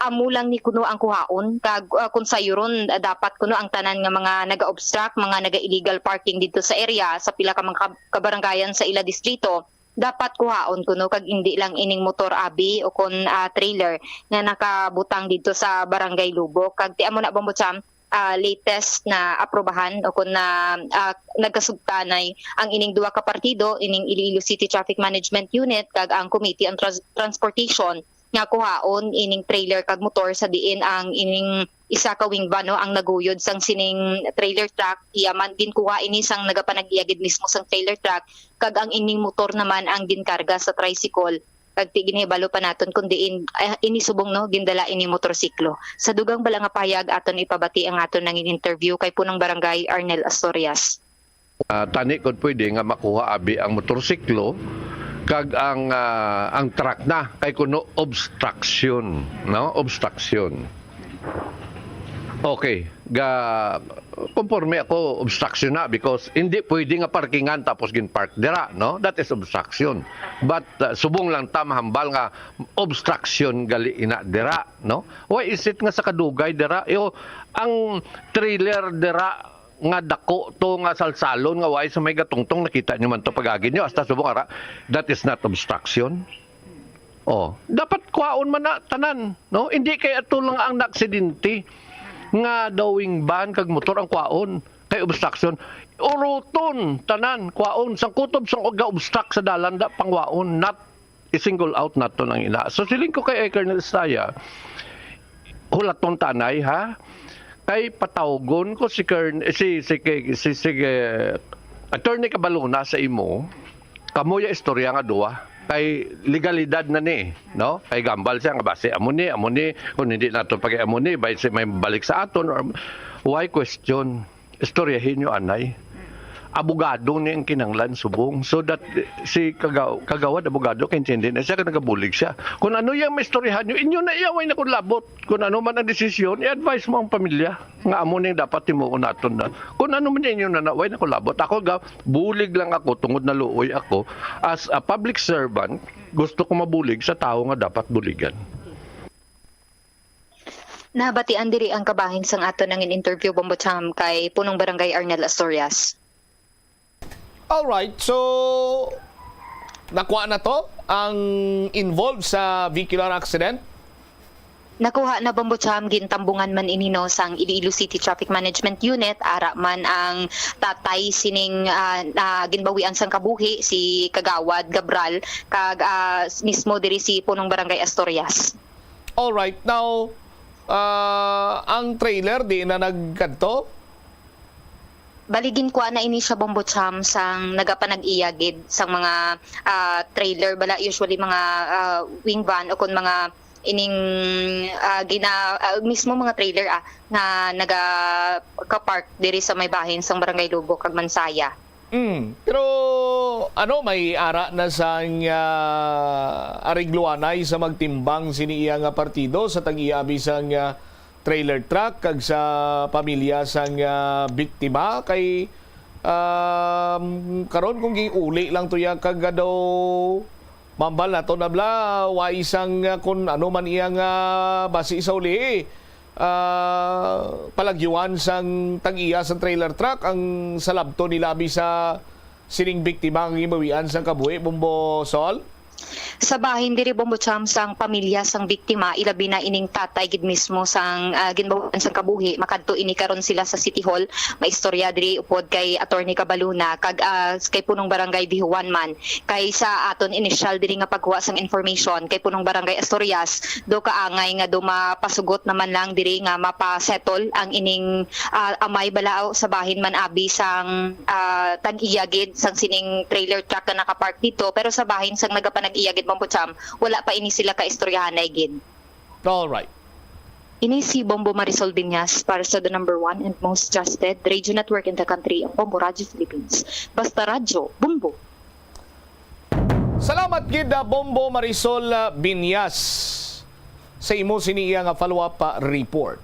amo lang ni kuno ang kuhaon kag, ah, kung sayo ron, ah, dapat kuno ang tanan nga mga naga-obstruct, mga naga-illegal parking didto sa area sa pila ka mga kab-, kabarangayan sa ila distrito dapat kuhaon kuno kag indi lang ining motor abi o kon, ah, trailer nga nakabutang didto sa Barangay Lubok. Kag ti amo na, Bombo Cham, ah, latest na aprobahan o kon na, ah, nagkasugtanay ang ining duha ka partido, ining Iloilo City Traffic Management Unit kag ang Committee on Trans-, Transportation, nga kuhaon ining trailer kag motor sa diin ang ining isa ka wing van, no, ang naguyod sang sining trailer truck. Iya man, ginkuha ini sang nagapanag-iya gid mismo sang trailer truck, kag ang ining motor naman ang ginkarga sa tricycle. Kag ti ginhibalo pa naton kun diin, ah, ini subong, no, gindala ini motorsiklo. Sa dugang bala nga pahayag, aton ipabati ang aton nangin interview kay Punong Barangay Arnel Asturias. Ah, tani kon pwede nga makuha abi ang motorsiklo kag ang, ah, ang truck na kay kuno obstruction, no? Obstruction. Okay, ga konforme ako, obstruction na because hindi pwede nga parkingan tapos gin-park dira, no? That is obstruction. But, ah, subong lang ta mahambal nga obstruction gali ina dira, no? Why is it nga sa kadugay dira, yo, ang trailer dira nga dako to nga salsalon nga way sa may gatungtong, nakita niyo man to pag-agi niyo, hasta subong ara, that is not obstruction. Oh, dapat kwaon man na tanan, no? Hindi kay ato lang ang naaksidente nga dawing van kag motor ang kwaon kay obstruction. Uruton tanan, kwaon, sang kutob sang ga-obstruct sa dalan da pangwaon, not i-single out naton ang ina. So, siling ko kay Colonel Estrella, hulaton tanay, ha? Kay patawgon ko si Colonel, si, si, si, si, eh, Attorney Cabaluna sa imo, kamo ya istorya nga duwa. Kay legalidad na ni, no? Kay gambal siya nga basi amo ni, amo ni, kung hindi nato pag amo ni, bay si may balik sa aton, or why question? Istoryahin nyo, anay. Abogado ni ang kinanglan subong. So that, eh, si kagaw-, kagawad abogado, kaintindi na siya, kay nagabulig siya. Kung ano yang maistoryahan nyo, inyo na iya, way na kung labot. Kung ano man ang desisyon, i-advise mo ang pamilya nga amo ning dapat timuon naton na. Kung ano man inyo na, na, way na kung labot. Ako, ga-, bulig lang ako, tungod na luoy ako. As a public servant, gusto ko mabulig sa tao nga dapat buligan. Nabatian diri ang kabahin sang aton nangin interview, Bombo Cham, kay Punong Barangay Arnel Asturias. Alright, so nakuha na to ang involved sa vehicular accident? Nakuha na, Bombo Cham, gintambungan man ini, no, sang Iloilo City Traffic Management Unit, ara man ang tatay sining, ah, na ginbawian sang kabuhi, si Kagawad Gabral, kag, ah, mismo diri si Punong Barangay Asturias. Alright, now, ah, ang trailer di na nagkadto? Bali, ginkuha na ini siya, Bombo Cham, sang nagapanag-iya gid sang mga, ah, trailer bala, usually mga, ah, wing van o kon mga ining, ah, gina-, ah, mismo mga trailer, ah, nga naga-, ka-park diri sa may bahin sang Barangay Lubok kag Mansaya. Mm. Pero ano, may ara na sang, ah, aregluanay sa magtimbang sini iya nga partido sa tag-iya abi sang, ah, trailer truck kag sa pamilya sang, ah, biktima kay, um, karon kung giuli lang to ya kag daw mambal nato na bla, wa isang, ah, kun ano man iya nga basi sa uli, ah, palagyuan sang tag-iya sang trailer truck ang salabton ni labi sa sining biktima nga ginbawian sang kabuhi, Bombo Sol? Sa bahin diri, Bombo Cham, sang pamilya sang biktima, ilabi na ining tatay gid mismo sang, ah, ginbawian sang kabuhi, makadto ini karon sila sa City Hall. Maistorya diri upod kay Attorney Cabaluna kag, ah, kay Punong Barangay Bihuan man. Kay sa aton initial diri nga pagkuha sang information kay Punong Barangay Asturias, do kaangay nga do mapasugot naman lang diri nga mapa-settle ang ining, ah, amay bala sa bahin man abi sang, ah, tag-iya gid sang sining trailer truck nga nakapark dito, pero sa bahin sang nagapanag-iya gid, Bombo Cham, wala pa ini sila kaistoryahanay gid. All right. Ini si Bombo Marisol Viñas para sa the number one and most trusted radio network in the country, ang Bombo Radyo Philippines. Basta Radyo, Bombo! Salamat gid, ah, Bombo Marisol, ah, Binyas, sa imo sini iya nga follow-up, ah, report.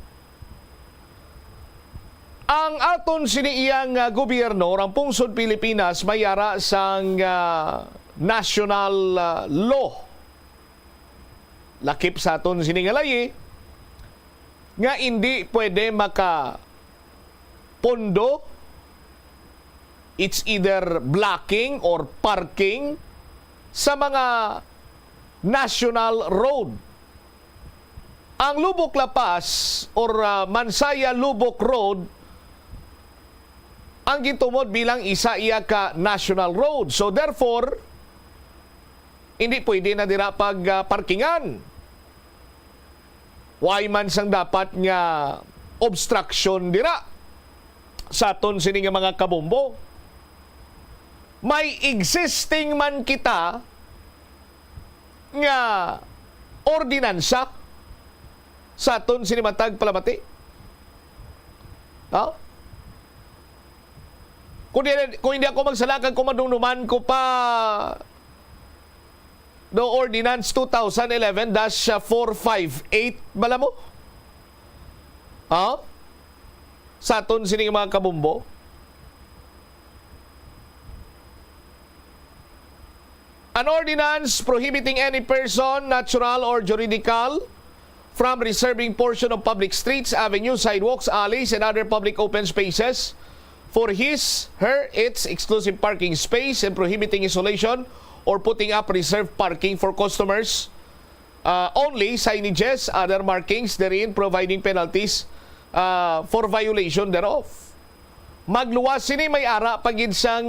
Ang aton sini iya nga gobyerno, ang pungsod Pilipinas, may ara sang, ah, national, ah, law. Lakip sa aton sini nga layi nga indi pwede maka pondo, it's either blocking or parking sa mga national road. Ang Lubok La Paz or, ah, Mansaya Lubok Road, ang gitumod bilang isa iya ka national road. So therefore, hindi pwede na dira pag, ah, parkingan. Why man sang dapat nga obstruction dira sa aton sini nga mga kabombo? May existing man kita nga ordinansa sa aton sini matag palamati. No? Kung di, kung hindi ako magsala, kag kung madumduman ko pa, no, Ordinance two thousand eleven dash four five eight, bala mo? Ha? Sa aton sini nga mga kabombo? An ordinance prohibiting any person, natural or juridical, from reserving portion of public streets, avenues, sidewalks, alleys, and other public open spaces for his, her, its exclusive parking space, and prohibiting isolation or putting up reserved parking for customers, uh, only, signages, other markings therein, providing penalties, uh, for violation thereof. Magluwas sini, may ara pa gid sang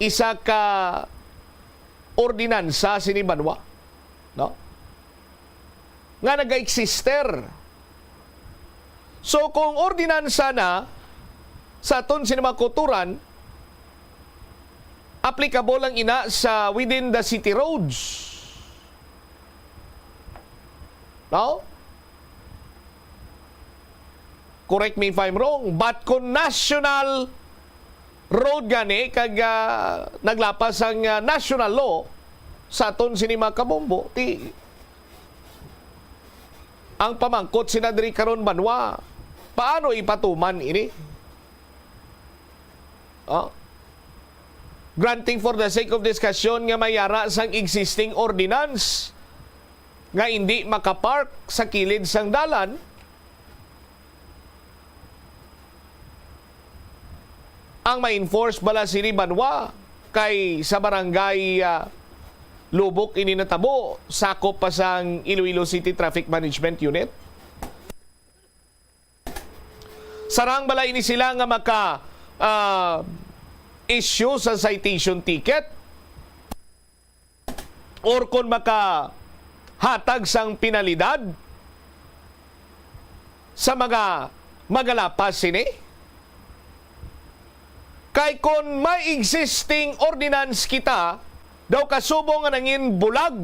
isa ka ordinansa sini banwa, no? Nga naga-eksister. So, kung ordinansa na sa aton sini mga kauturan, applicable lang ina sa within the city roads. No? Correct me if I'm wrong, but kung national road gani, kag, ah, naglapas ang, ah, national law sa aton sini mga kabombo, ti, ang pamangkot sina diri karon, banwa, paano ipatuman ini? Ah? Granting for the sake of discussion nga may ara sang existing ordinance nga hindi makapark sa kilid sang dalan, ang ma-enforce bala sini, banwa, kay sa barangay, ah, Lubok ini natabo, sakop pa sang Iloilo City Traffic Management Unit? Sarang bala ini sila nga maka, ah, issue sa citation ticket? Or kon makahatag sang penalidad sa mga magalapas sini? Kay kon may existing ordinance kita, daw kasubong nga nangin bulag,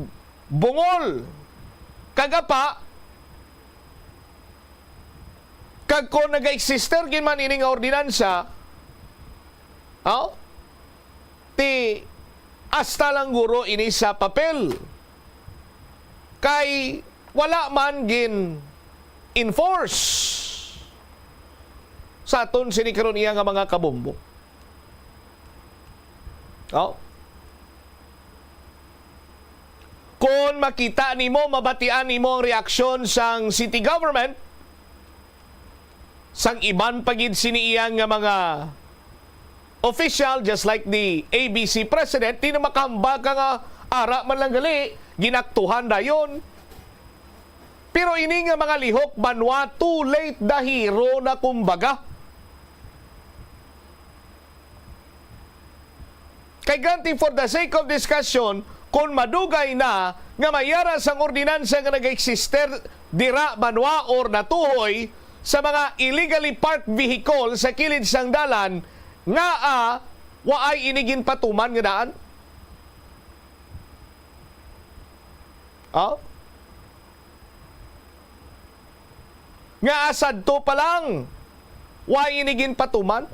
bungol, kag apa, kag kon naga-eksister gid man ini nga ordinansa, aw, ti, hasta lang guro ini sa papel. Kay wala man gin-enforce sa aton sini karon iya nga mga kabombo. Oh. Kon makita nimo, mabatian nimo ang reaksyon sang city government, sang iban pa gid sini iya nga mga official, just like the A B C president, di na makahambal ka nga ara man lang gali, ginaktuhan dayon. Pero ini nga mga lihok, banwa, too late, dahiro na, kumbaga. Kay granting for the sake of discussion, kon madugay na nga may ara sang ordinansa nga nag-eksister dira, banwa, or natuhoy sa mga illegally parked vehicle sa kilid sang dalan, ngaa waay ini ginpatuman nga daan? Oh? Ngaa sadto pa lang, wa ini ginpatuman?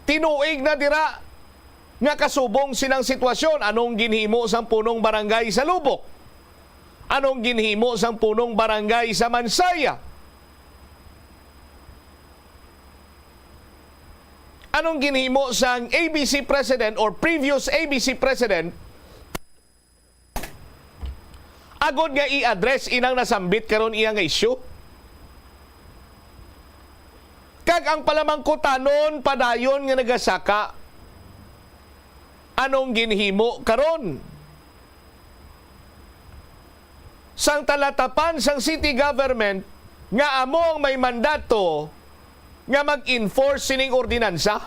Tinuig na dira, nga kasubong sinang sitwasyon? Anong ginhimo sang punong barangay sa Lubok? Anong ginhimo sang punong barangay sa Mansaya? Anong ginhimo sang A B C president or previous A B C president agod nga i-address inang nasambit karon iya nga isyu? Kag ang palamangkutanon padayon nga nagasaka, anong ginhimo karon sang talatapan sang city government nga amo ang may mandato nga mag-enforce sining ordinansa?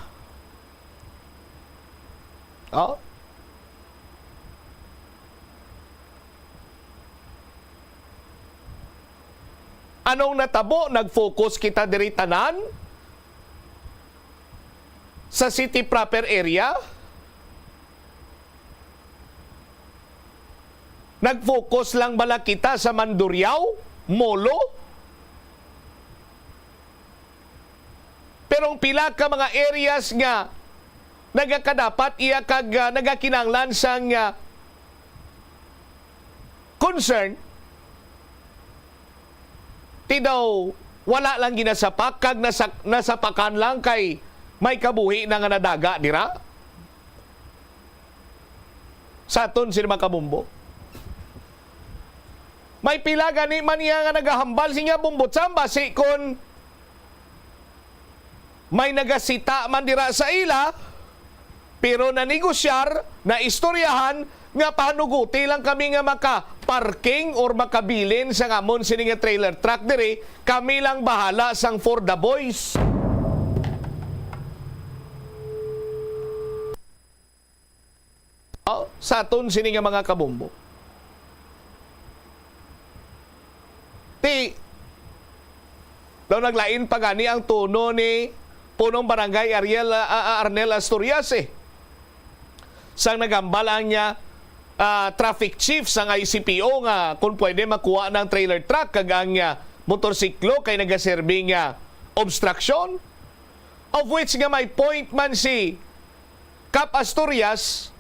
Oh? Anong natabo? Nag-focus kita diri tanan sa city proper area? Nag-focus lang bala kita sa Mandurriao, Molo? Pero ang pila ka mga areas nga nagakadapat iya kag, ah, nagakinahanglan sang, ah, concern, ti daw wala lang ginasapak kag nasak-, nasapakan lang kay may kabuhi na nga nadaga dira. Sa aton sini, mga kabombo, may pila gani man iya nga nagahambal siya, Bombo Cham, basi kon may nagasita man dira sa ila, pero nanegosyar, naistoryahan nga panuguti lang kami nga maka-parking or makabilin sang amon sini nga trailer truck diri, kami lang bahala sang for the boys. Oh, sa aton sini nga mga kabombo. Ti, daw naglain pa gani ang tono ni Punong Barangay Ariel, ah, ah, Arnel Asturias, eh. Sang nagambal ang niya, ah, traffic chief sang I C P O nga kung pwede makuha ng trailer truck kag ang, ah, motorsiklo kay nagaserbi nga obstruction. Of which nga may point man si Kap Asturias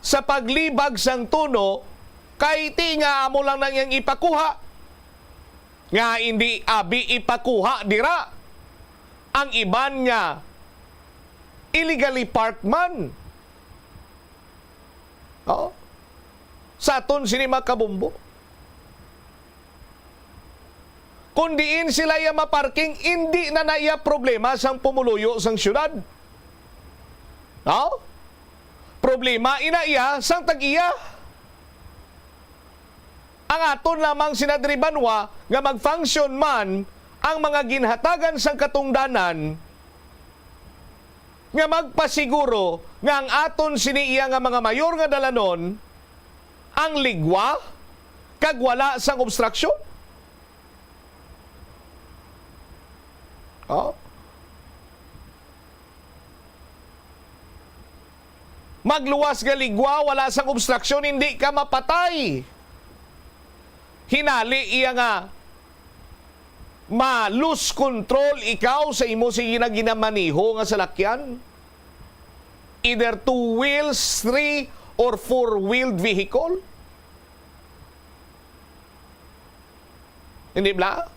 sa paglibag sang tono, kay ti nga amo lang nang iyang ipakuha, nga hindi abi ipakuha dira ang iban nga illegally parked man. Oh? Sa aton sini, mga kabombo. Kung diin sila iya maparking, indi na na iya problema sang pumuluyo sang syudad. No? Problema ina iya sang tag-iya. Ang aton lamang sina diri banwa nga mag-function man ang mga ginhatagan sang katungdanan nga magpasiguro nga ang aton sini iya nga mga mayor nga dalanon ang ligwa kag wala sang obstruction. Oh. Magluwas nga ligwa, wala sang obstruction, hindi ka mapatay. Hinali iya nga ma-lose control ikaw sa imo sa ginamaniho nga salakyan. Either two wheels, three or four-wheeled vehicle. Hindi bala?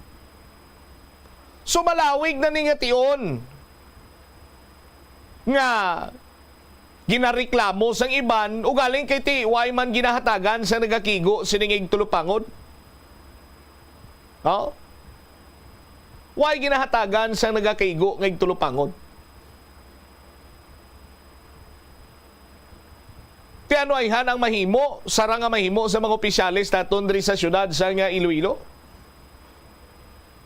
So, malawig na ni nga tion nga ginareklamo sang iban, ugaling kay ti, why man ginahatagan sa nagakigo sining igtulupangod? Oh? Why ginahatagan sang nagakigo nga igtulupangod? Ti ano ayhan ang mahimo, sarang nga mahimo sa mga opisyales naton diri sa siyudad sa nga Iloilo?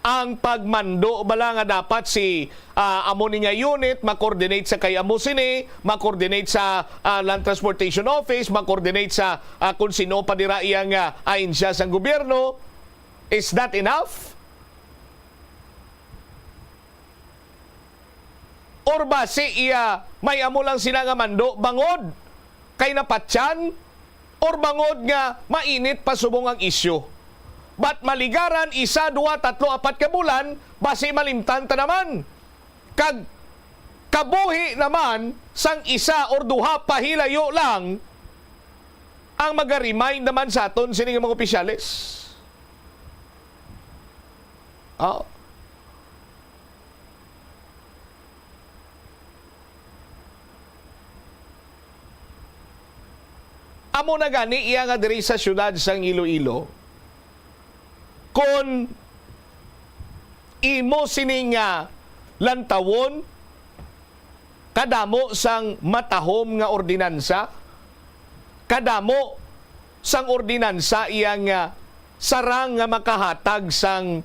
Ang pagmando bala nga dapat si, ah, amo ni nga unit ma-coordinate sa kay amo sini, ma-coordinate sa, ah, Land Transportation Office, ma-coordinate sa, ah, kung sino pa dira iyang, ah, ahensya sang gobyerno? Is that enough? Or basi iya may amo lang sina nga mando bangod kay napatyan, or bangod nga mainit pa subong ang isyu? But maligaran, isa, duha, tatlo, apat ka bulan, basi malimtan ta naman. Kag Kabuhi naman sang isa or duha pa hilayo lang ang maga-remind naman sa aton sini nga mga opisyales. Oh. Amo na gani iya nga diri sa siyudad sang Iloilo, kon imo sini nga lantawon, kadamo sang matahom nga ordinansa, kadamo sang ordinansa iya nga sarang nga makahatag sang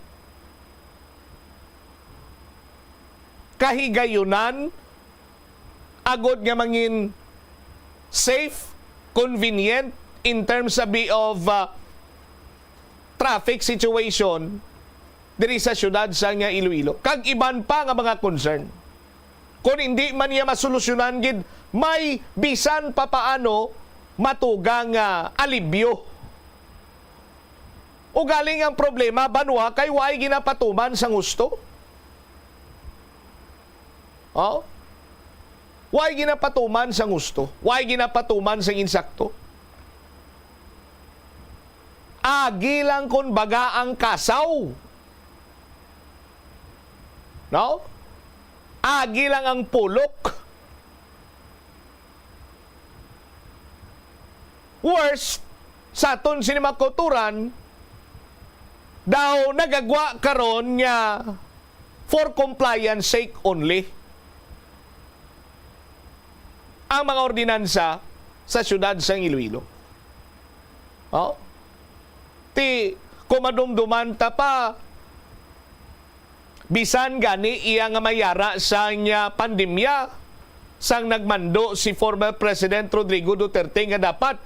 kahigayunan agod nga mangin safe, convenient in terms of, uh, traffic situation diri sa siyudad sa nga Iloilo, kag iban pa nga mga concern. Kung hindi man niya masolusyonan gid, may bisan pa paano matugang nga alibyo. Ugaling ang problema, banwa, kay way ginapatuman sang husto. Oh? Way ginapatuman sang husto. Way ginapatuman sang insakto. Agi lang kon baga ang kasaw. No? Agi lang ang pulok. Worst, sa aton sini mga kauturan, daw nagagwa karon nga for compliance sake only ang mga ordinansa sa siyudad sang Iloilo. Oh? Ti, kung madumduman ta pa, bisan gani iya nga mayara sa nga pandemya, sang nagmando si former President Rodrigo Duterte nga dapat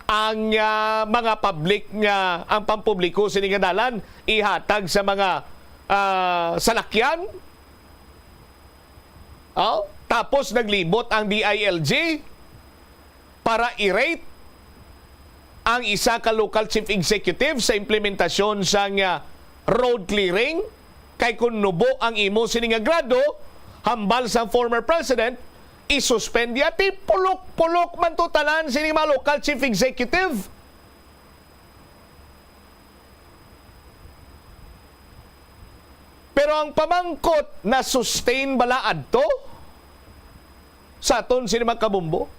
ang, ah, mga public nga, ang pampubliko sini nga dalan ihatag sa mga, ah, salakyan. Oh, tapos naglibot ang D I L G para i-rate ang isa ka local chief executive sa implementasyon sang, ah, road clearing, kay kun nubo ang imo sini nga grado, hambal sang former president, isuspend niya. Ti pulok-pulok man to tanan sini mga local chief executive. Pero ang pamangkot, na-sustain bala adto sa aton sini mga kabombo?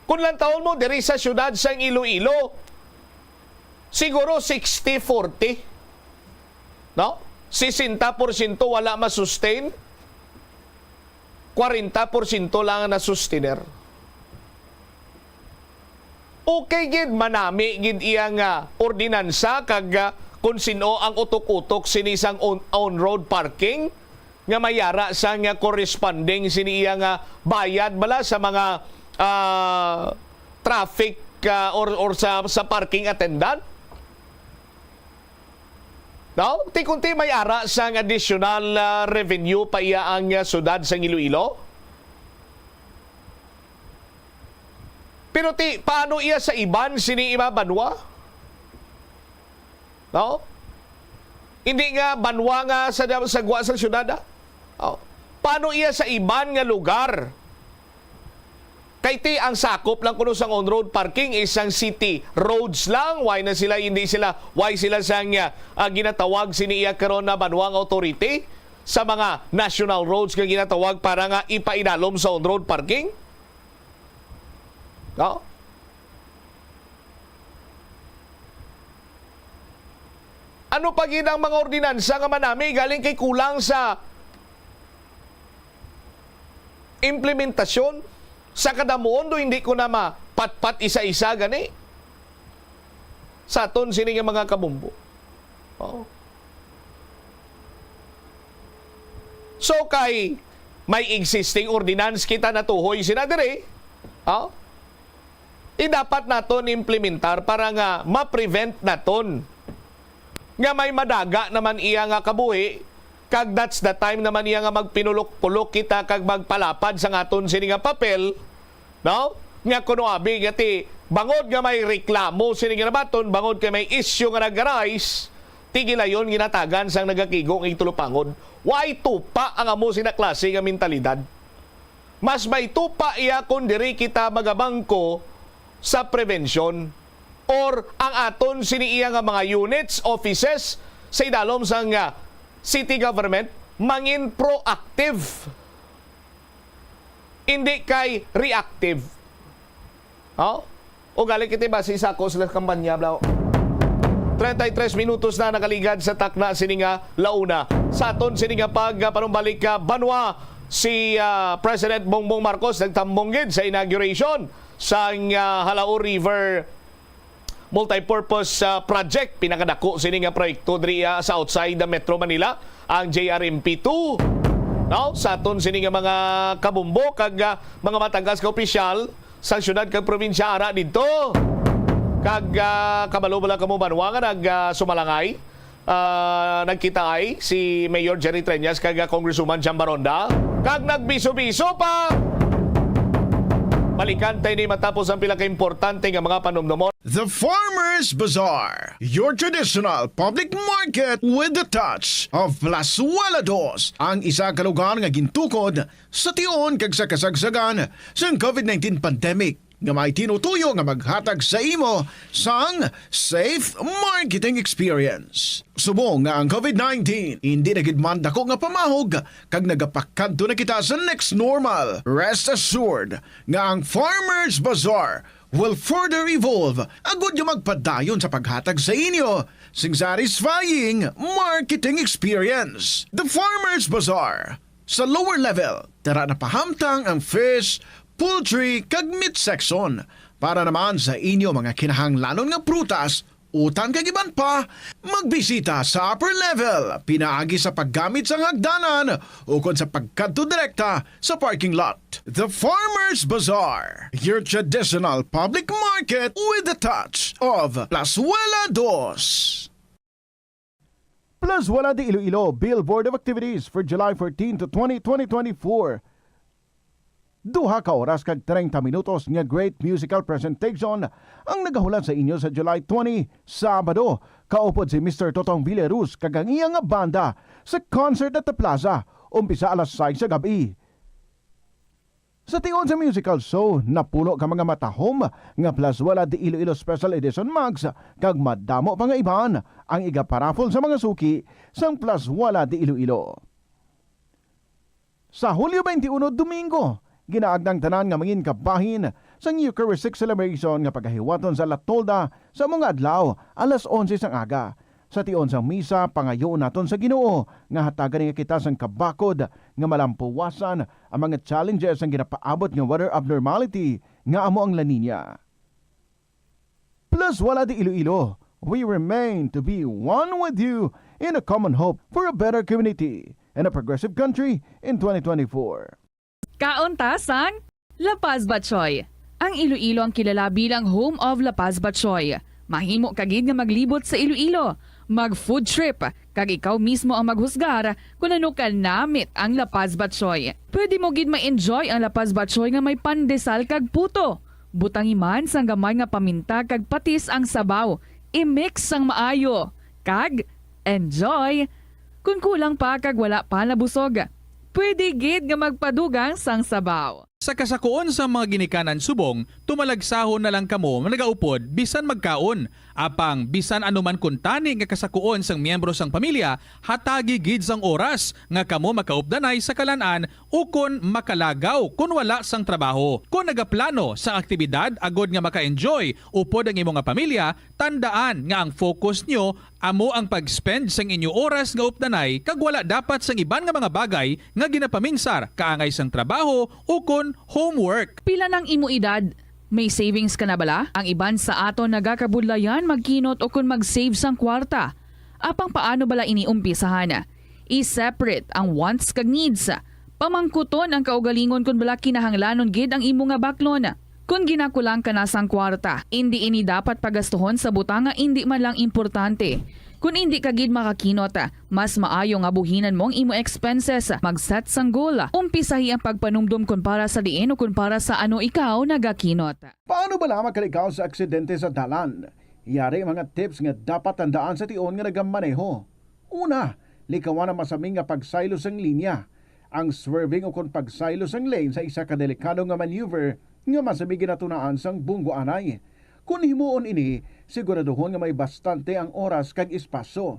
Kung lantawon mo, diri sa siyudad sang Iloilo, siguro sixty forty. No? Sesenta porsyento wala ma-sustain, kwarenta porsyento lang ang na-sustainer. Okay gid, manami gid iya nga ordinansa kag, ah, kung sin-o ang utok-utok sini sang on, on-road parking nga mayara sa nga corresponding sini iya nga bayad bala sa mga, ah, traffic, ah, or, or sa, sa parking attendant. No? Ti kunti may ara sang additional, ah, revenue pa iya ang, ah, siyudad sang Iloilo. Pero ti, paano iya sa iban sini nga banwa? No? Hindi nga banwa nga sa, sa gwa sa siyudad, ah. Oh. Paano iya sa iban nga lugar? Kay ti, ang sakop lang kuno sang on-road parking is ang city roads lang. Why na sila, hindi sila, why sila sang, ah, ah, ginatawag sini iya karon na banwang authority sa mga national roads nga ginatawag para nga ipaidalom sa on-road parking? No? Ano pa gid ang mga ordinansa nga manami galing kay kulang sa implementasyon sa kadamuon, do hindi ko na mapatpat isa-isa gani sa aton sini nga mga kabumbo. Oh. So, kay may existing ordinance kita natuhoy sina diri, oh, i dapat naton implementar para nga ma-prevent naton nga may madaga naman iya nga kabuhi, kag that's the time naman iya nga magpinulok-pulok kita kag magpalapad sa aton sini nga papel, no? Nga kuno abi nga ti, bangod nga may reklamo sini nga nabaton, bangod kay may issue nga nag-arise, Tigilayon ginatagan sang nagakigo nga igtulupangod. Way tupa ang amo sina klase nga mentalidad. Mas may tupa iya kon diri kita magabangko sa prevention or ang aton sini iya nga mga units, offices sa idalom sang, ah, city government mangin proactive, hindi kay reactive. Oh? Ugali kita basi sa ako sila kampanya, bro. Treinta y tres minutos na nakaligad sa takna sini nga launa. Sa aton sini nga pagpanumbalik ka, banwa, si, ah, President Bongbong Marcos nagtambong gid sa inauguration sang, ah, Jalao River Multipurpose, ah, Project. Pinakadako sini nga proyekto diri, ah, sa outside the Metro Manila, ang J R M P two. No? Sa aton sini nga mga kabumbo kag, ah, mga matagas nga opisyal, sa syudad kag probinsya ara didto. Kag, ah, kabalo bala kamo banwa nga nag, ah, sumalangay, ah, nagkitaay si Mayor Jerry Treñas kag, ah, Congresswoman Jam Baronda, kag nagbiso-biso pa. Balikan tayo ni matapos ang pila ka importante nga mga panumdumon. The Farmers Bazaar, your traditional public market with the touch of Plazuela Dos, ang isa ka lugar nga gintukod sa tion kag sa kasagsagan sang covid nineteen pandemic, nga may tinutuyo nga maghatag sa imo sang safe marketing experience. Subong nga ang covid nineteen indi na gid man dako nga pamahog kag nagapakadto na kita sa next normal, rest assured nga ang Farmers Bazaar will further evolve agud nga magpadayon sa paghatag sa inyo sing satisfying marketing experience. The Farmers Bazaar, sa lower level, tara na pahamtang ang fish, poultry, kag meat section. Para naman sa inyo mga kinahanglanon nga prutas, utan kag iban pa, magbisita sa upper level, pinaagi sa paggamit sang hagdanan ukon sa pagkadto direkta sa parking lot. The Farmers Bazaar, your traditional public market with the touch of Plazuela Dos. Plazuela de Iloilo, Billboard of Activities for July fourteen to twenty, twenty twenty-four. Duha ka oras kag treinta minutos nga great musical presentation ang nagahulat sa inyo sa July twenty, Sabado. Kaupod si Mister Totong Villaruz kag ang iya nga banda sa concert at the plaza, umpisa alas sais sa gab-i. Sa tion sa musical show, napuno ka mga matahom nga Plazuela de Iloilo Special Edition mugs kag madamo pa nga iban ang igaparaffle sa mga suki sang Plazuela de Iloilo. Sa Hulyo twenty-one, Domingo, ginaagda ang tanan nga mangin kabahin sang Eucharistic Celebration nga pagahiwaton sa La Tolda sa mga adlaw alas onse sang aga. Sa tion sang misa, pangayoon naton sa Ginoo nga hatagan niya kita sang kabakod nga malampuwasan ang mga challenges sang ginapaabot nga weather abnormality nga amo ang La Niña. Plazuela de Iloilo, we remain to be one with you in a common hope for a better community and a progressive country in twenty twenty-four. Kaon ta sang La Paz Batchoy. Ang Iloilo ang kilala bilang home of La Paz Batchoy. Mahimo ka gid nga maglibot sa Iloilo, mag food trip, kag ikaw mismo ang maghusgar kon ano ka namit ang La Paz Batchoy. Pwede mo gid ma-enjoy ang La Paz Batchoy nga may pandesal kag puto. Butangi man sang gamay nga paminta kag patis ang sabaw. I-mix sang maayo. Kag enjoy! Kon kulang pa kag wala pa nabusog, pwede gid nga magpadugang sang sabaw. Sa kasakuon sang mga ginikanan subong, tumalagsahon na lang kamo nga nagaupod bisan magkaon. Apang bisan ano man kuntani nga kasakuon sang miyembro sang pamilya, hatagi gid sang oras nga kamo makaupdanay sa kalan-an ukon makalagaw kon wala sang trabaho. Kon nagaplano sang aktibidad agod nga maka-enjoy upod ang imo nga pamilya, tandaan nga ang focus nyo amo ang pag-spend sang inyo oras nga updanay kag wala dapat sang iban nga mga bagay nga ginapaminsar kaangay sang trabaho ukon homework. Pila nang imo edad? May savings ka na bala? Ang iban sa aton nagakabudlayan magkinot ukon mag-save sang kwarta. Apang paano bala ini umpisahan? I-separate ang wants kag needs. Pamangkuton ang kaugalingon kon bala kinahanglanon gid ang imo nga baklon. Kon ginakulang ka na sang kwarta, indi ini dapat pagastuhon sa butang nga indi man lang importante. Kon indi ka gid makakinot, mas maayo nga buhinan mo ang imo expenses. Mag-set sang goal. Umpisahi ang pagpanumdom kon para sa diin o kon para sa ano ikaw nagakinot. Paano bala makalikaw sa aksidente sa dalan? Yari ang mga tips nga dapat tandaan sa tion nga nagamaneho. Una, likawan ang masami nga pagsaylo sang linya. Ang swerving ukon pagsaylo sang lane sa isa ka delikado nga maneuver nga masami ginatunaan sang bunggo anay. Kon himuon ini, siguraduhon nga may bastante ang oras kag espasyo.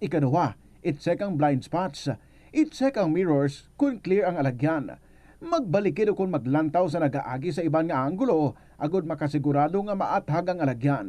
Ikaduha, i-check ang blind spots. I-check ang mirrors kon clear ang alagyan. Magbalikid ukon maglantaw sa nagaagi sa iban nga anggulo agod makasigurado nga maathag ang alagyan.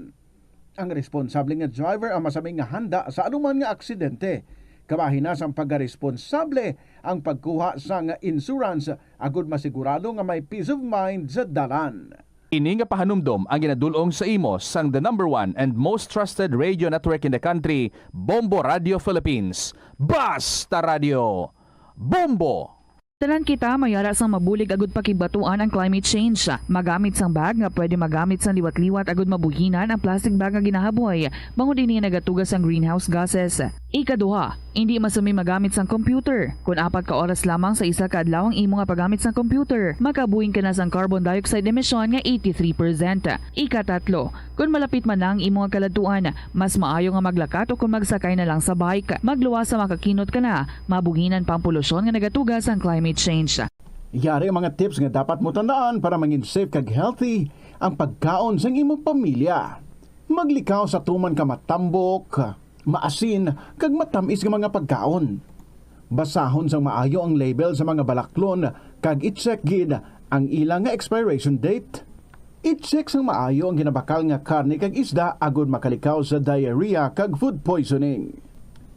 Ang responsable nga driver ang masami nga handa sa anuman nga aksidente. Kabahin na sang pagkaresponsable ang pagkuha sang insurance agod masigurado nga may peace of mind sa dalan. Ini nga pahanumdom ang ginadul-ong sa imo sang the number one and most trusted radio network in the country, Bombo Radio Philippines. Basta Radio! Bombo! Tanan kita may ara sang mabulig agud pakigbaton ang climate change. Magamit sang bag nga pwede magamit sang liwat-liwat agud mabuhinan ang plastic bag nga ginahaboy, bangod ini nagatuga sang greenhouse gases. Ikaduha, indi masami magamit sang computer. Kon apat ka oras lamang sa isa ka adlaw ang imo nga paggamit sang computer, makabuhing ka na sang carbon dioxide emission nga eighty-three percent. Ikatatlo, kon malapit man na ang imo nga kaladtuan, mas maayo nga maglakat o kon magsakay na lang sa bike. Magluwas sa makakinot ka na, mabuhinan pa ang polusyon nga nagatuga sang climate change. Yari ang mga tips nga dapat mo tandaan para mangin safe kag healthy ang pagkaon sang imong pamilya. Maglikaw sa tuman ka matambok, maasin, kag matamis nga mga pagkaon. Basahon sang maayo ang label sa mga balaklon kag i-check gid ang ila nga expiration date. I-check sang maayo ang ginabakal nga karne kag isda agud makalikaw sa diarrhea kag food poisoning.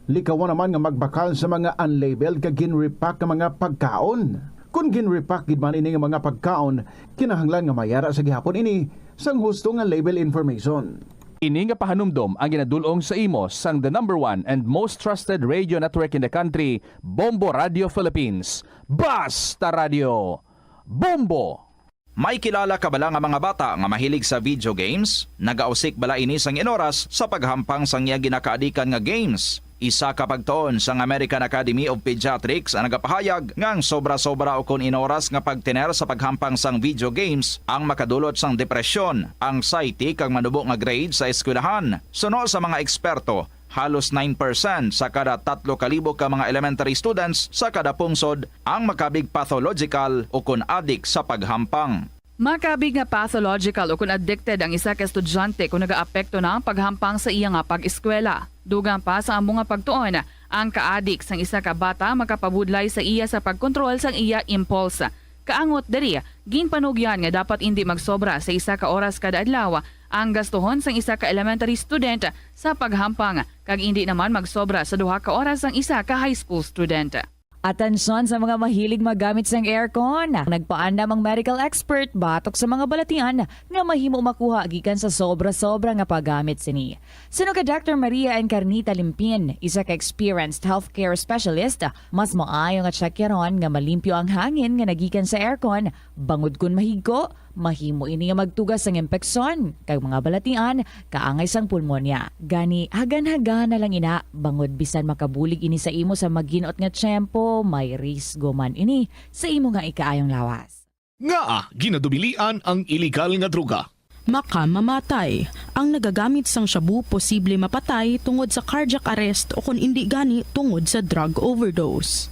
Likawan naman nga magbakal sa mga unlabeled kag gin-repack nga mga pagkaon. Kon gin-repack gid man ini nga mga pagkaon, kinahanglan nga mayara sa gihapon ini sang husto nga label information. Ini nga pahanumdom ang ginadul-ong sa imo sang the number one and most trusted radio network in the country, Bombo Radio Philippines. Basta Radio! Bombo! May kilala ka bala nga mga bata nga mahilig sa video games? Nagausik bala ini sang inoras sa paghampang sang iya ginakaadikan nga games? Isa ka pagtuon sang American Academy of Pediatrics ang nagapahayag nga ang sobra-sobra ukon inoras nga pagtener sa paghampang sang video games ang makadulot sang depresyon, anxiety, kag manubo nga grade sa eskwelahan. Suno sa mga eksperto, halos nine percent sa kada tatlo ka libo ka mga elementary students sa kada pungsod ang makabig pathological ukon adik sa paghampang. Makabig nga pathological ukon addicted ang isa ka estudyante kon nagaapekto na ang paghampang sa iya nga pag-eskwela. Dugang pa sa amo nga pagtuon, ang kaadik sang isa ka bata makapabudlay sa iya sa pagkontrol sang iya impulse. Kaangot diri, ginpanugyan nga dapat indi magsobra sa isa ka oras kada adlaw ang gastuhon sang isa ka elementary student sa paghampang, kag indi naman magsobra sa duha ka oras ang isa ka high school student. Atensyon sa mga mahilig maggamit sang aircon. Nagpaandam ang medical expert batok sa mga balatian nga mahimo makuha gikan sa sobra-sobra nga paggamit sini. Suno kay Doctor Maria Encarnita Limpin, isa ka experienced healthcare specialist, mas maayo nga tsakyaron nga malimpyo ang hangin nga nagikan sa aircon, bangod kon mahigko, mahimo ini nga magtuga sang impeksyon kag mga balatian, kaangay sang pulmonya. Gani, hagan-hagana lang ina, bangod bisan makabulig ini sa imo sa maginot nga tiyempo, may risgo man ini sa imo nga ikaayong lawas. Ngaa ginadubilian ang iligal nga droga? Makamamatay. Ang nagagamit sang shabu posible mapatay tungod sa cardiac arrest o kon indi gani tungod sa drug overdose.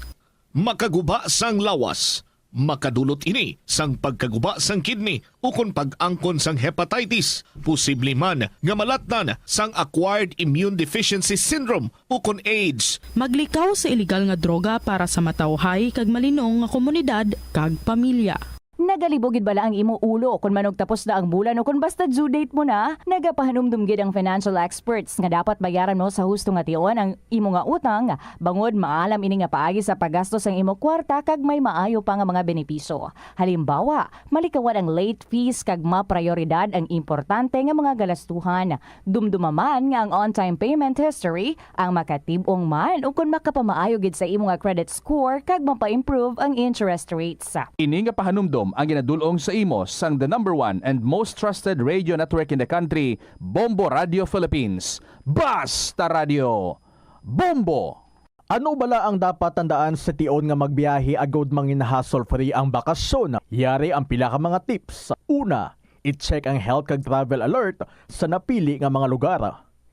Makaguba sang lawas. Makadulot ini sang pagkaguba sang kidney ukon pag-angkon sang hepatitis, posible man nga malatnan sang acquired immune deficiency syndrome ukon AIDS. Maglikaw sa iligal nga droga para sa matawhay kag malinong nga komunidad kag pamilya. Nagalibo gid bala ang imo ulo kon manugtapos na ang bulan o kon basta due date mo na? Nagapahanumdom gid ang financial experts nga dapat bayaran mo sa husto nga tion ang imo nga utang, bangod maalam ini nga paagi sa paggasto sang imo kwarta kag may maayo pa nga mga benepisyo. Halimbawa, malikawan ang late fees kag maprayoridad ang importante nga mga galastuhan. Dumduma man nga ang on-time payment history ang makatib-ong man ukon makapamaayo gid sa imo nga credit score kag mapa-improve ang interest rates. Ini nga pahanumdom ang ginadul-ong sa imo sang the number one and most trusted radio network in the country, Bombo Radio Philippines. Basta Radio! Bombo! Ano bala ang dapat tandaan sa tion nga magbiyahe agud mangin hassle-free ang bakasyon? Yari ang pila ka mga tips. Una, I-check ang health kag travel alert sa napili nga mga lugar.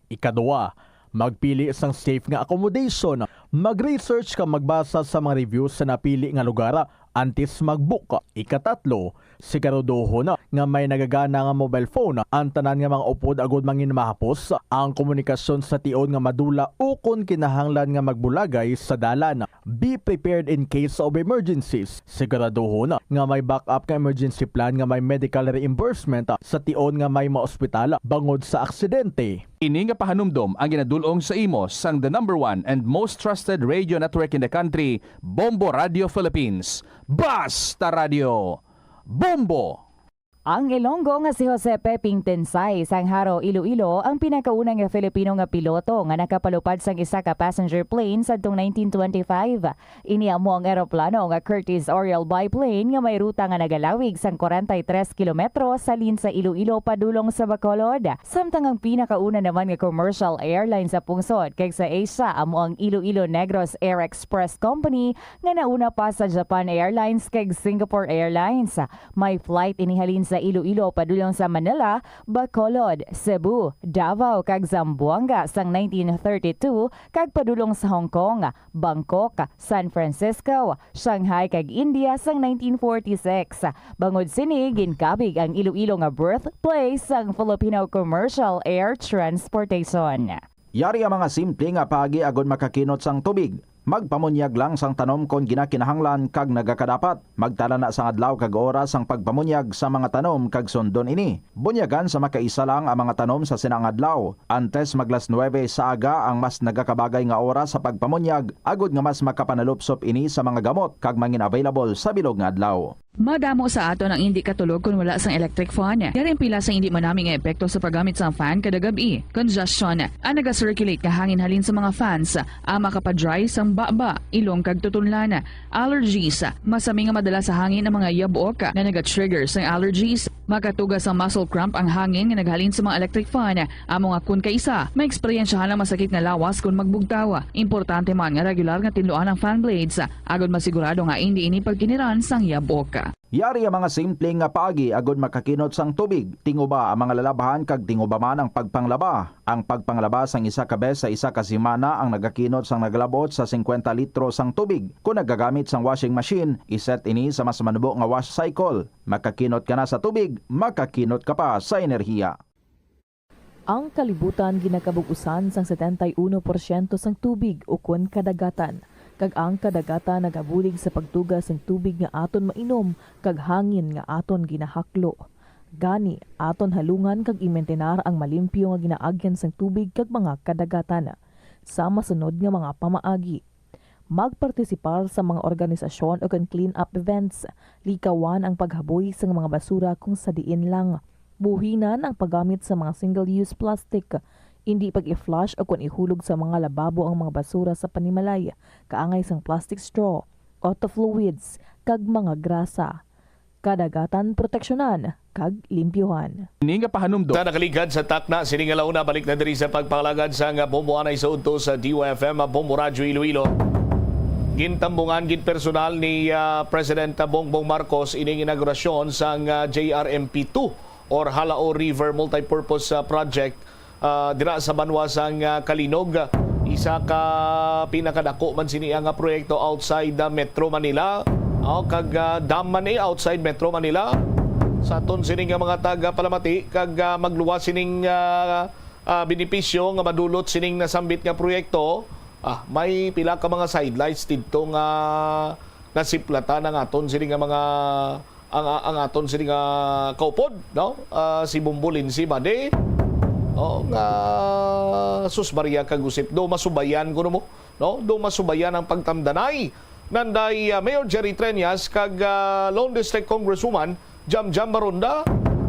Ikaduha, magpili sang safe nga accommodation. Mag-research kag magbasa sa mga reviews sa napili nga lugar antes mag-book. Ikatatlo, siguraduhon nga may nagagana nga mobile phone ang tanan nga mga upod agud mangin mahapos ang komunikasyon sa tion nga madula ukon kinahanglan nga magbulagay sa dalan. Be prepared in case of emergencies. Siguraduhon nga may backup nga emergency plan nga may medical reimbursement sa tion nga may maospital bangod sa aksidente. Ini nga pahanumdom ang ginadul-ong sa imo sang the number one and most trusted radio network in the country, Bombo Radio Philippines. Basta Radio, Bombo! Ang Ilonggo nga si Jose Peping Tensay sang Jaro, Iloilo, ang pinakauna nga Filipino nga piloto nga nakapalupad sang isa ka passenger plane sadtong nineteen twenty-five. Ini amo ang eroplano nga Curtiss Oriole biplane nga may ruta nga nagalawig sang kwarenta y tres kilometro sa halin sa Iloilo padulong sa Bacolod. Samtang ang pinakauna naman nga commercial airline sa pungsod kag sa Asia amo ang Iloilo Negros Air Express Company nga nauna pa sa Japan Airlines kag Singapore Airlines. May flight ini halin sa Iloilo padulong sa Manila, Bacolod, Cebu, Davao, kag Zamboanga sang nineteen thirty-two, kag padulong sa Hong Kong, Bangkok, San Francisco, Shanghai, kag India sang nineteen forty-six. Bangod sini, ginkabig ang Iloilo nga birthplace sang Filipino commercial air transportation. Yari ang mga simple nga paagi agud makakinot sang tubig. Magpamunyag lang sang tanom kon ginakinahanglan kag nagakadapat. Magtala na sang adlaw kag oras sang pagpamunyag sa mga tanom kag sundon ini. Bunyagan sa makaisa lang ang mga tanom sa sina nga adlaw, antes mag las nuwebe sa aga ang mas nagakabagay nga oras sa pagpamunyag, agud nga mas makapanalupsop ini sa mga gamot kag mangin available sa bilog nga adlaw. Madamo sa aton ang indi katulog kon wala sang electric fan. Yari ang pila sang indi manami nga epekto sa paggamit sang fan kada gab-i. Congestion, ang naga-circulate nga hangin halin sa mga fans, ang makapa-dry sang baba, ilong kag tutunlan. Allergies, masami nga madala sa hangin ang mga yabok nga naga-trigger sang allergies. Makatuga sang muscle cramp ang hangin nga naghalin sa mga electric fan. Amo nga kon kaisa, maeksperiensyahan ang masakit nga lawas kon magbugtaw. Importante man nga regular nga tinluan ang fan blades, agud masigurado nga indi ini pagkiniran sang yabok. Yari ang mga simple nga paagi agud makakinot sang tubig. Tinguba ang mga lalabhan kag tinguba man ang pagpanglaba. Ang pagpanglaba sang isa ka bes sa isa ka semana ang nagakinot sang nagalab-ot sa singkwenta litro sang tubig. Kon nagagamit sang washing machine, iset ini sa mas manubo nga wash cycle. Makakinot ka na sa tubig, makakinot ka pa sa enerhiya. Ang kalibutan ginakabug-usan sang setenta y uno porsyento sang tubig ukon kadagatan, kag ang kadagatan nagabulig sa pagtuga sing tubig nga aton mainom kag hangin nga aton ginahaklo. Gani, aton halungan kag imintinar ang malimpyo nga ginaagyan sang tubig kag mga kadagatan. Sa masunod nga mga pamaagi, magpartisipar sa mga organisasyon ukon clean-up events. Likawan ang paghaboy sang mga basura kung sa diin lang. Buhinan ang paggamit sa mga single-use plastic. Indi pag-i-flush ukon ihulog sa mga lababo ang mga basura sa panimalay, kaangay sang plastic straw, auto fluids, kag mga grasa. Kadagatan proteksyonan kag limpyuhan. Ini nga pahanumdom. Sa nakaligad sa takna, sini nga launa, balik na diri sa pagpangalagad sa nga Bombo anay sa udto sa D Y F M, Bombo Radyo Iloilo. Gintambungan gid personal ni, ah, President Bongbong Marcos ining inaugurasyon sang, ah, J R M P two or Jalao River Multipurpose, ah, Project, ah, dira sa banwa sang, ah, Calinog. Isa ka pinakadako man sini nga proyekto outside the Metro Manila. Oh, kag, ah, dam man ni outside Metro Manila. Sa aton sini nga mga taga Palamati, kag, ah, magluwas sining, ah, ah, benepisyo nga madulot sining nasambit nga proyekto, ah, may pila ka mga sidelights didto nga nasiplatan ang aton sini nga mga ang, ang aton sini nga kaupod, no? Ah, si Bombo Lindsay Bade, oh, nga sus Maria kag Josep, do masubayan kuno mo, no? Do masubayan ang pagtamdanay nanday, ah, Mayor Jerry Treñas kag, ah, Lone District Congresswoman Jam Jam Maronda.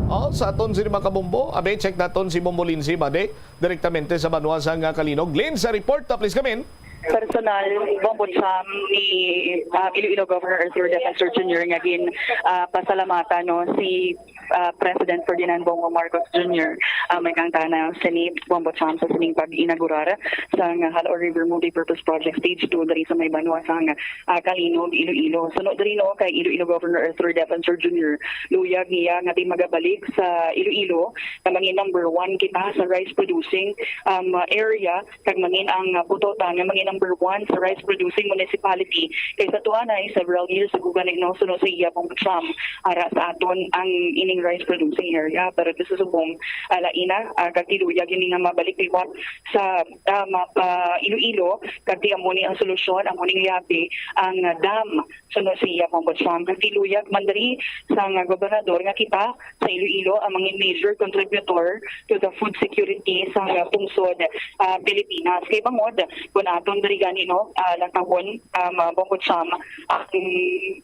Oh, sa aton sini mga kabombo, abi, check naton si Bombo Lindsay Bade direktamente sa banwa sang, ah, Calinog. Lin, sa report, ah, please come in. Personal, Bongbong Sam, ni, ah, Iloilo Governor Arthur Defensor Junior nga gin, ah, pasalamatan, no, si, ah, President Ferdinand Bongbong Marcos Junior, ah, may kang tana sini, Bongbong Sam, sa sining pag-inaugurar sang Hala-ur River Multipurpose Project Stage two diri sa may banwa sang, ah, Calinog, Iloilo. Suno diri, no, kay Iloilo Governor Arthur Defensor Junior, luyag niya nga di magabalik sa Iloilo nga mangin number one kita sa rice producing, um, area, kag mangin ang, ah, Bututan nga mangin number one sa rice producing municipality. Kay sa tuwa na ay several years ago gani, no, suno sa iya pong Trump, ara sa aton ang ining rice producing area. Pero ito sa subong, ah, laina, ah, kag tiluyag ini nga mabalik liwat sa, ah, mapa Iloilo, kag di amo ni ang solusyon, amo ning yabi ang, ah, dam. Suno sa iya pong Trump, kag tiluyag man diri sang, ah, gobernador nga kita sa Iloilo ang mga major contributor to the food security sa pungsod, ah, Pilipinas. Kay bangod, kung aton diri gani, no, ah, lantawon, um, ah, Bongbong Sam, ang,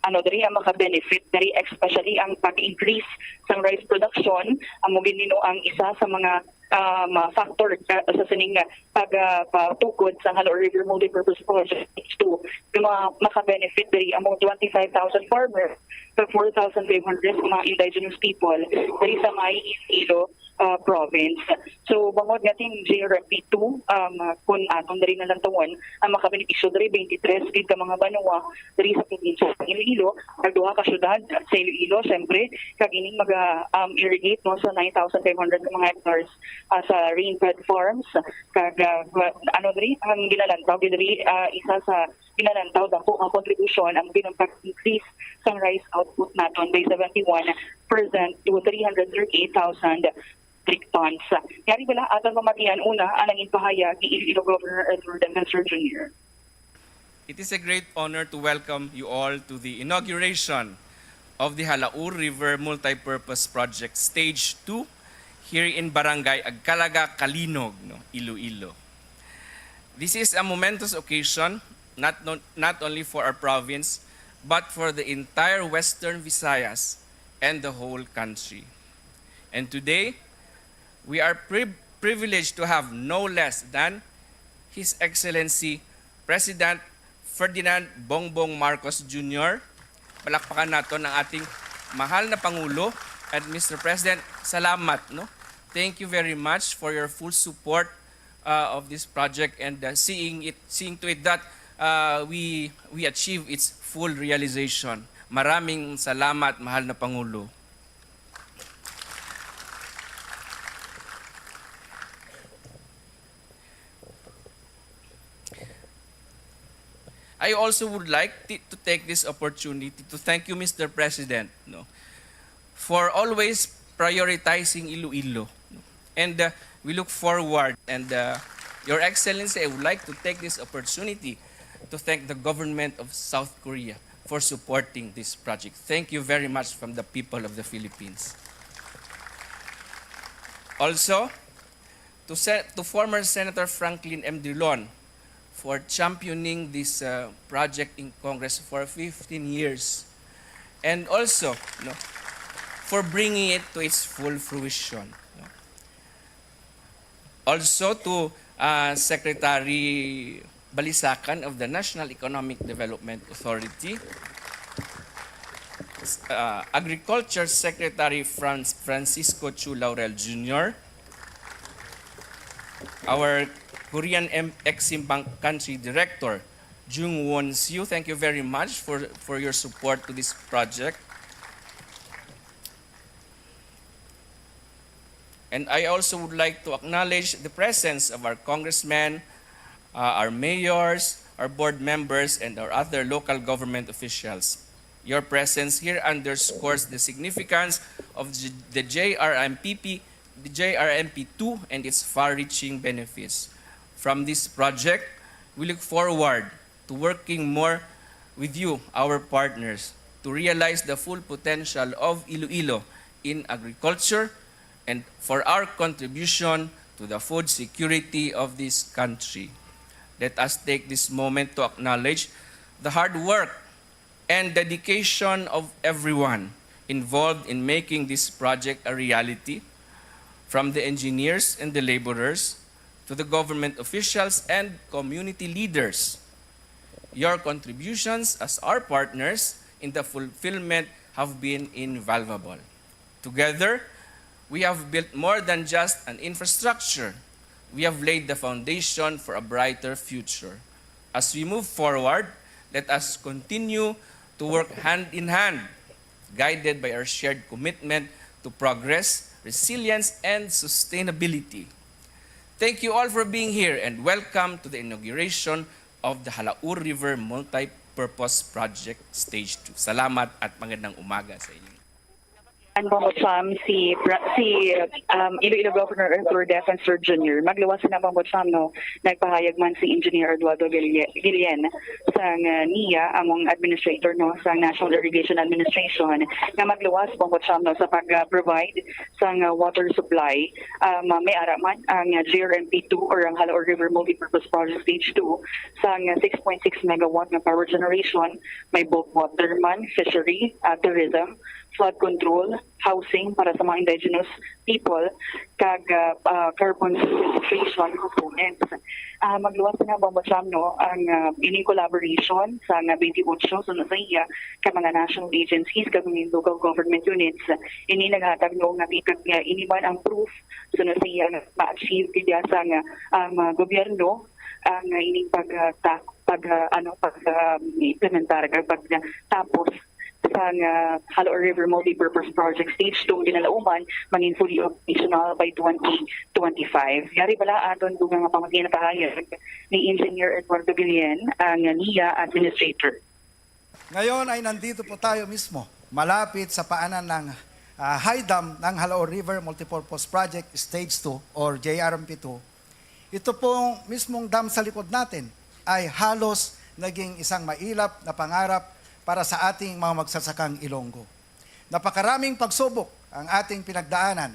ano, diri ang maka-benefit diri, especially ang pag-increase sang rice production, amo gid, no, ang isa sa mga, um, ah, factor, ah, sa sining, ah, pag, ah, patukod sa Hala-ur River Multipurpose Project Stage two, yung mga maka-benefit diri amo twenty-five thousand farmers, kag four thousand five hundred mga indigenous people diri sa may Iloilo, ah, province. So, bangod nga ting J R M P two, um, kun aton diri nalantawon, ang makabenepisyo diri twenty-three gid ka mga banwa diri sa probinsya sa Iloilo, ang duha ka syudad sa Iloilo, syempre, kag ining maga, um, irrigate, no, sa nine thousand five hundred ka mga hectares, ah, sa rain-fed farms, kag, ah, ano diri, ang ginalantaw gid diri, ah, isa sa ginalantaw dako nga kontribusyon ang ginang pag-increase sang rice output naton by seventy-one percent to three hundred thirty-eight thousand metric tons. Yari bala aton pamatian una ang nangin pahayag ni Iloilo Governor Arthur Defensor Junior. It is a great honor to welcome you all to the inauguration of the Hala-ur River Multipurpose Project Stage two here in Barangay Agcalaga, Calinog, no, Iloilo. This is a momentous occasion, not, no, not only for our province, but for the entire Western Visayas and the whole country. And today, we are pri-, privileged to have no less than His Excellency President Ferdinand Bongbong Marcos Junior. Palakpakan naton ang ating mahal na Pangulo. And Mister President, salamat, no? Thank you very much for your full support, uh, of this project and, uh, seeing it, seeing to it that, uh, we, we achieve its full realization. Maraming salamat, mahal na Pangulo. I also would like ti-, to take this opportunity to thank you, Mister President, no, for always prioritizing Iloilo, no. And, uh, we look forward, and, uh, Your Excellency, I would like to take this opportunity to thank the government of South Korea for supporting this project. Thank you very much from the people of the Philippines. Also, to Se-, to former Senator Franklin M. Drilon for championing this, uh, project in Congress for fifteen years, and also, no, for bringing it to its full fruition, no. Also to, uh, Secretary Balisacan of the National Economic Development Authority, uh, Agriculture Secretary Franz-, Francisco Chu Laurel Junior, our Korean M-, Exim Bank Country Director Jung Won Siu. Thank you very much for, for your support to this project. And I also would like to acknowledge the presence of our congressmen, uh, our mayors, our board members, and our other local government officials. Your presence here underscores the significance of the, the J R M P P, the J R M P two, and its far-reaching benefits. From this project, we look forward to working more with you, our partners, to realize the full potential of Iloilo in agriculture and for our contribution to the food security of this country. Let us take this moment to acknowledge the hard work and dedication of everyone involved in making this project a reality, from the engineers and the laborers to the government officials and community leaders. Your contributions as our partners in the fulfillment have been invaluable. Together, we have built more than just an infrastructure. We have laid the foundation for a brighter future. As we move forward, let us continue to work hand in hand, guided by our shared commitment to progress, resilience, and sustainability. Thank you all for being here and welcome to the inauguration of the Halaur River Multi-Purpose Project Stage two. Salamat at magandang umaga sa inyo. Ang Bongo Cham, si, Pra- si um, Iloilo Governor Arthur Defensor Junior Magluwas na Bongo Cham, no, nagpahayag man si Engineer Eduardo Guille- Guillen sang uh, niya, among administrator, no, sa National Irrigation Administration, nga magluwas, Bongo Cham, no, sa pag-provide sang uh, water supply. Um, may ara man ang uh, J R M P two or ang Halaur River Multipurpose Project Stage two sang uh, six point six megawatt nga power generation, may bulk water man, fishery, uh, tourism, flood control, housing para sa mga indigenous people, kag uh, uh, carbon sequestration components. Uh, magluwas na, Bongo Cham, no, ang uh, ining collaboration sa nga twenty-eight suno sa iya ka mga national agencies kag mga local government units. Ini naghatag, no, nga tikag nga ini man ang proof suno sa iya nga ma-achieve gid sa nga ang uh, gobyerno ang uh, ining pag uh, ta- pag uh, ano pag uh, implementar kag pagtapos sang uh, Halaur River Multipurpose Project Stage two ginalauman mangin fully operational by twenty twenty-five. Yari bala aton dugang nga pamati na pahayag ni Engineer Eduardo Guillen, ang niya administrator. Ngayon ay nandito po tayo mismo, malapit sa paanan ng uh, Haydam ng Halaur River Multipurpose Project Stage two or J R M P two. Ito pong mismong dam sa likod natin ay halos naging isang mailap na pangarap para sa ating mga magsasakang Ilonggo. Napakaraming pagsubok ang ating pinagdaanan.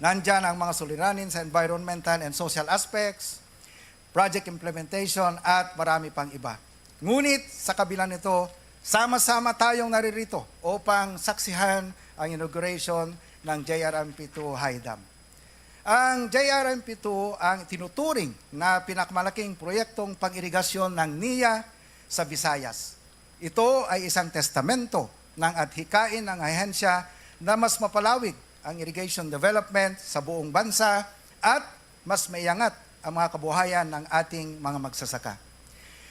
Nandyan ang mga suliranin sa environmental and social aspects, project implementation, at marami pang iba. Ngunit sa kabila nito, sama-sama tayong naririto upang saksihan ang inauguration ng J R M P two Haydam. Ang J R M P two ang tinuturing na pinakamalaking proyektong pang-irigasyon ng NIA sa Visayas. Ito ay isang testamento ng adhikain ng ahensya na mas mapalawig ang irrigation development sa buong bansa at mas maiangat ang mga kabuhayan ng ating mga magsasaka.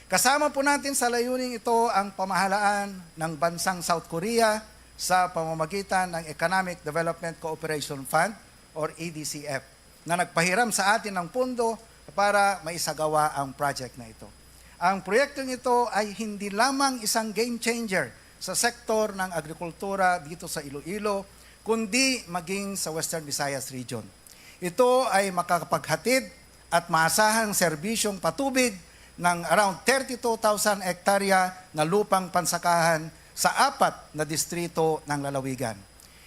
Kasama po natin sa layuning ito ang pamahalaan ng bansang South Korea sa pamamagitan ng Economic Development Cooperation Fund or E D C F na nagpahiram sa atin ng pondo para maisagawa ang project na ito. Ang proyektong ito ay hindi lamang isang game changer sa sektor ng agrikultura dito sa Iloilo, kundi maging sa Western Visayas Region. Ito ay makakapaghatid at maasahang serbisyong patubig ng around thirty-two thousand hektarya na lupang pansakahan sa apat na distrito ng lalawigan.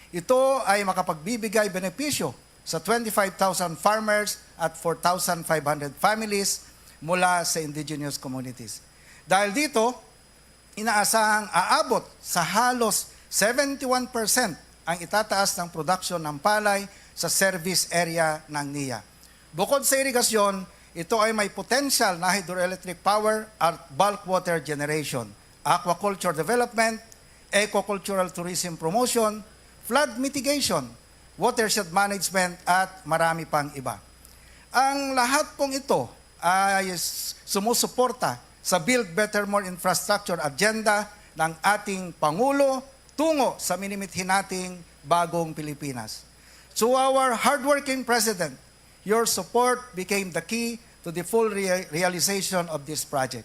Ito ay makapagbibigay benepisyo sa twenty-five thousand farmers at four thousand five hundred families mula sa indigenous communities. Dahil dito, inaasahang aabot sa halos seventy-one percent ang itataas ng production ng palay sa service area ng NIA. Bukod sa irigasyon, ito ay may potential na hydroelectric power at bulk water generation, aquaculture development, ecocultural tourism promotion, flood mitigation, watershed management at marami pang iba. Ang lahat pong ito ay sumusuporta sa Build Better More Infrastructure agenda ng ating Pangulo tungo sa minimithin nating bagong Pilipinas. To our hardworking President, your support became the key to the full realization of this project.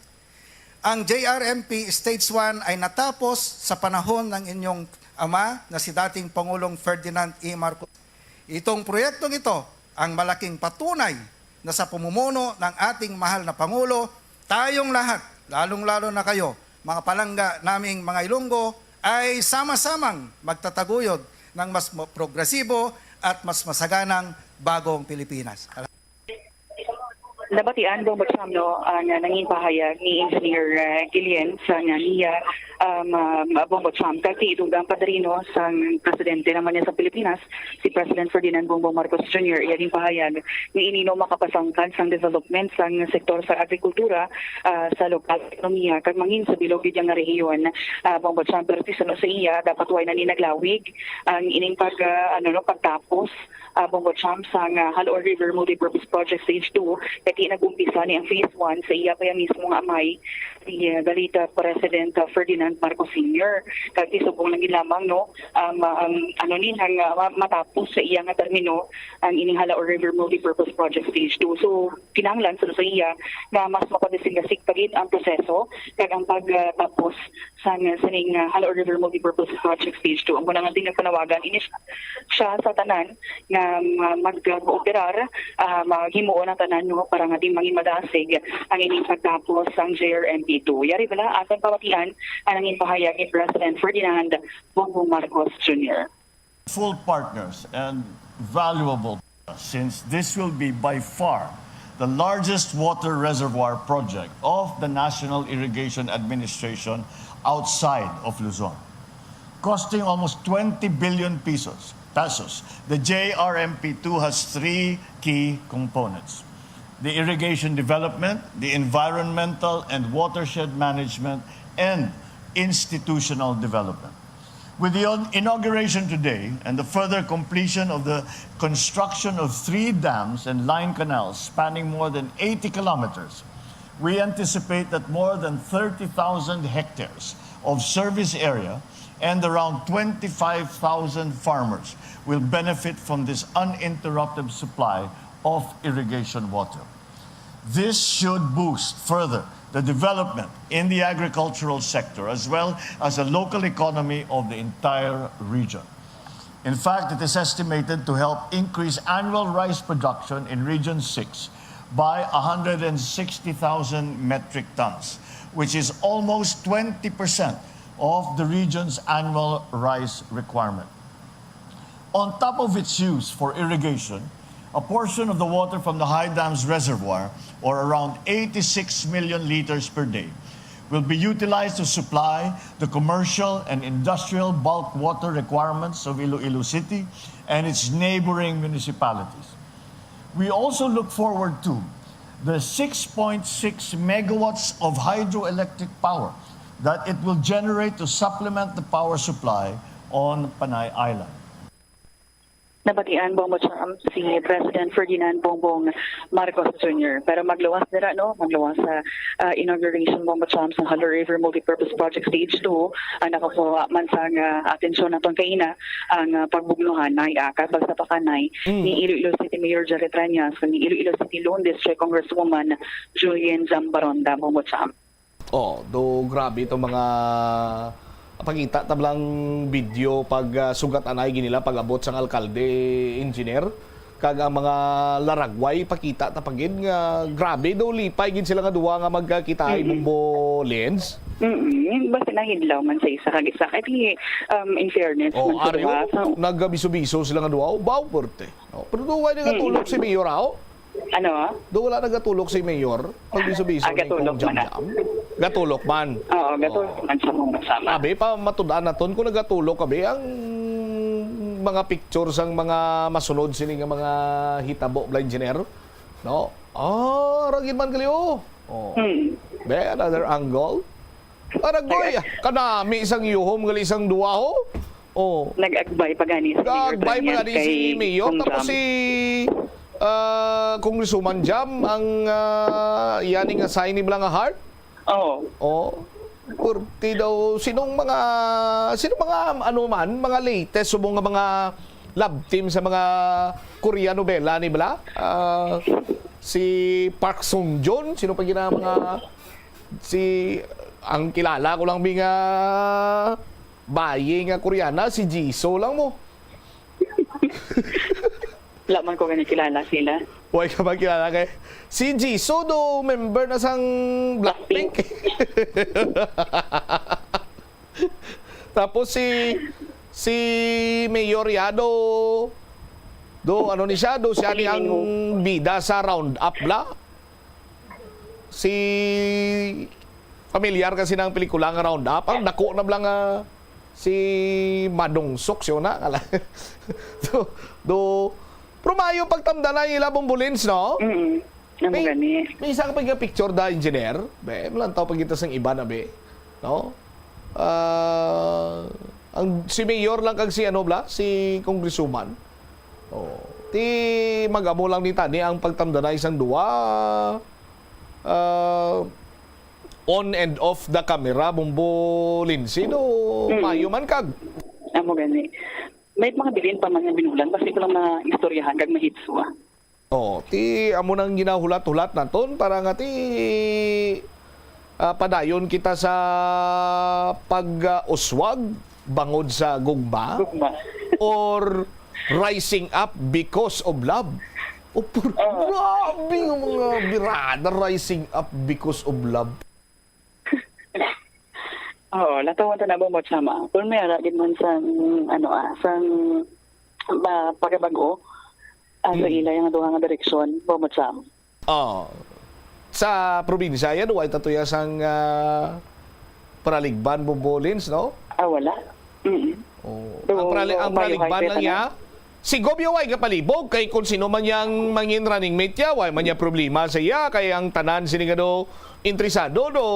Ang J R M P Stage one ay natapos sa panahon ng inyong ama na si dating Pangulong Ferdinand E. Marcos. Itong proyektong ito ang malaking patunay na sa pamumuno ng ating mahal na Pangulo, tayong lahat, lalong-lalo na kayo, mga palangga naming mga Ilonggo, ay sama-samang magtataguyod ng mas progresibo at mas masaganang bagong Pilipinas. Nabatian, Bongbong Sam, no, ang, ah, nangin pahayag ni Engineer, ah, Guillen sa nga niya, um, um, Bongbong Sam, kag ti dugang padrino sang presidente naman niya sa Pilipinas, si President Ferdinand Bongbong Marcos Junior. Iya din pahayag ni ini, no, makapasangkad sang development sang sektor sa agrikultura, ah, sa lokal ekonomiya kag mangin sa bilog gid nga rehiyon. Ah, Bongbong Sam, pero ti suno sa iya, dapat way na ni naglawig ang ining pag, ah, ano, no, pagtapos, ah, Bongbong Sam, sang, ah, Jalaod River Multipurpose Project Stage two, kay ti nag-umpisa ni ang phase one sa iya pa iya mismo nga amay, si, ah, the late, ah, President, ah, Ferdinand Marcos Senior. Kag ti subong lang gid lamang, no, um, ah, ang, ano ni, nang, ah, ma-, matapos sa iya nga termino ang ining Jalaod River Multipurpose Project Stage two. So, kinahanglan sa, sa iya nga mas mapadasig-dasig pa gid ang proseso kag ang pagtapos sang sining, ah, Jalaod River Multipurpose Project Stage two. Amo na nga din nagpanawagan ini siya, siya sa tanan nga, ah, mag-, mag-ooperar, ah, maghimuon ang tanan, no, para nga di mangin madasig ang ining pagtapos sang J R M P two. Yari bala, aton pamatian ang nangin pahayag ni President Ferdinand Bongbong Marcos Junior. Full partners and valuable, since this will be by far the largest water reservoir project of the National Irrigation Administration outside of Luzon. Costing almost twenty billion pesos, pesos, the J R M P two has three key components: the irrigation development, the environmental and watershed management, and institutional development. With the on-, inauguration today and the further completion of the construction of three dams and line canals spanning more than eighty kilometers, we anticipate that more than thirty thousand hectares of service area and around twenty-five thousand farmers will benefit from this uninterrupted supply of irrigation water. This should boost further the development in the agricultural sector as well as the local economy of the entire region. In fact, it is estimated to help increase annual rice production in Region six by a hundred and sixty thousand metric tons, which is almost twenty percent of the region's annual rice requirement. On top of its use for irrigation, a portion of the water from the High Dam's reservoir, or around eighty-six million liters per day, will be utilized to supply the commercial and industrial bulk water requirements of Iloilo City and its neighboring municipalities. We also look forward to the six point six megawatts of hydroelectric power that it will generate to supplement the power supply on Panay Island. Nabatian, Bongbong Sam, si President Ferdinand Bongbong Marcos Junior. Pero magluwas dira, no? Magluwas sa, ah, inauguration, Bongbong Sam, sa Jalaod River Multipurpose Project Stage two, ang nakakuha man sang, ah, atensyon naton kaina, ang, ah, pagbugnuhan na, ah, kag pagsapakanay Mm. ni Iloilo City Mayor Jerry Treñas, ni Iloilo City Lone District Congresswoman Julian Zambaronda, Bongbong Sam. Oh, do grabe itong mga pakita tablang video pag, ah, sugat anay ginila pag-abot sang alkalde, engineer, kag ang mga laragway pakita ta pagid nga grabe do lipay gid sila nga duwa nga magkakita ay Mm-mm. bumbo lens. Mm-mm. Basta nahidlaw man sa isa kag isa. Kay, um, in fairness Oh, man sa ari duha, o, sa nagabiso-biso sila nga duwa. O, baw, perte. Oh, pero do wala Mm. nagatulok si Mayor, ah, oh? Ano? Do wala nagatulok si Mayor? Pagbiso-biso Ah, ni gatulok Kong man na. Jam-jam? Gatulok man. Oo, gatulok Oh. man sa mga sama. Abi, pa, matud-an naton kung nagatulok, abi, ang mga picture sang mga masunod sini nga mga hitabo, bala, engineer. No? Ah, ragid man gali, oh. Oh. Hmm. Be, another angle. Aragway, Nag- kanami sang yuhom gali sang duwa, ho? Oh. Nag-agbay pa gani si Mayor Nag-agbay pa Daniel gani kay si Mayor, Kong tapos Jam. si, ah, Congresswoman Jam ang, ah, iya ni nga sign ni bala nga heart. Oo. Oh. Purti daw, sinong mga, sinong mga, ano man, mga latest subong nga mga love team sa mga Korean novela ni bala? Ah, si Park Sung Joon, sino pa gina mga Si, ang kilala ko lang, bi, nga bayi nga Koreana, si Jisoo lang mo. Wala man ko gani kilala sila. Way ka ba kilala kay si Jisoo do member na sang Blackpink? Blackpink. Tapos si, si Mayor ya do, do ano ni siya, do siya ni ang Feeling mo. bida sa Roundup bala. Si, pamilyar ka sini nga pelikula nga Roundup? Ang dako na bala nga si Madong Sok, siya na. Kala-, do, do, pero maayo pagtamdan na ila, Bombo Lins, no? Mm. Amo May, gani. May isa ka pa nga picture da, engineer. Be, malantaw pa kita sang iba na, be. No? Ah, ang, si mayor lang kag si ano bala, si congresswoman. Oh, ti mag-amo lang ni tani ang pagtamdanay sang duwa. Ah, on and off the camera, Bombo Lindsay, no? Mm. Maayo man kag. Amo gani. May mga bilin pa man nga binulan, basi ko lang maistoryahan kag mahitso, ah. Oh, ti amo nang ginahulat-hulat naton para nga ti, ah, padayon kita sa pag-uswag bangod sa gugma Gugma. or rising up because of love. Oh, pur- Oo. Grabe nga mga birada, rising up because of love. Oo, lataw ta na, Bombo Cham, ah. Kung may ara gid man sang, ano, ah, sang, ba, pagabag-o, ah, sa Mm. ila yung duha nga direksyon, Bombo Cham. Oh. Sa probinsya yan, way tatuya sang, ah, paraligban, Bombo Lins, no? Ah, wala. Mm. Oh. So, Ang, parali- ang maayo paraligban high lang niya, si Gob ya way kapalibog, kay kung sino man yang mangin running mate ya, way man niya problema sa iya, kay ang tanan sini nga do interesado do,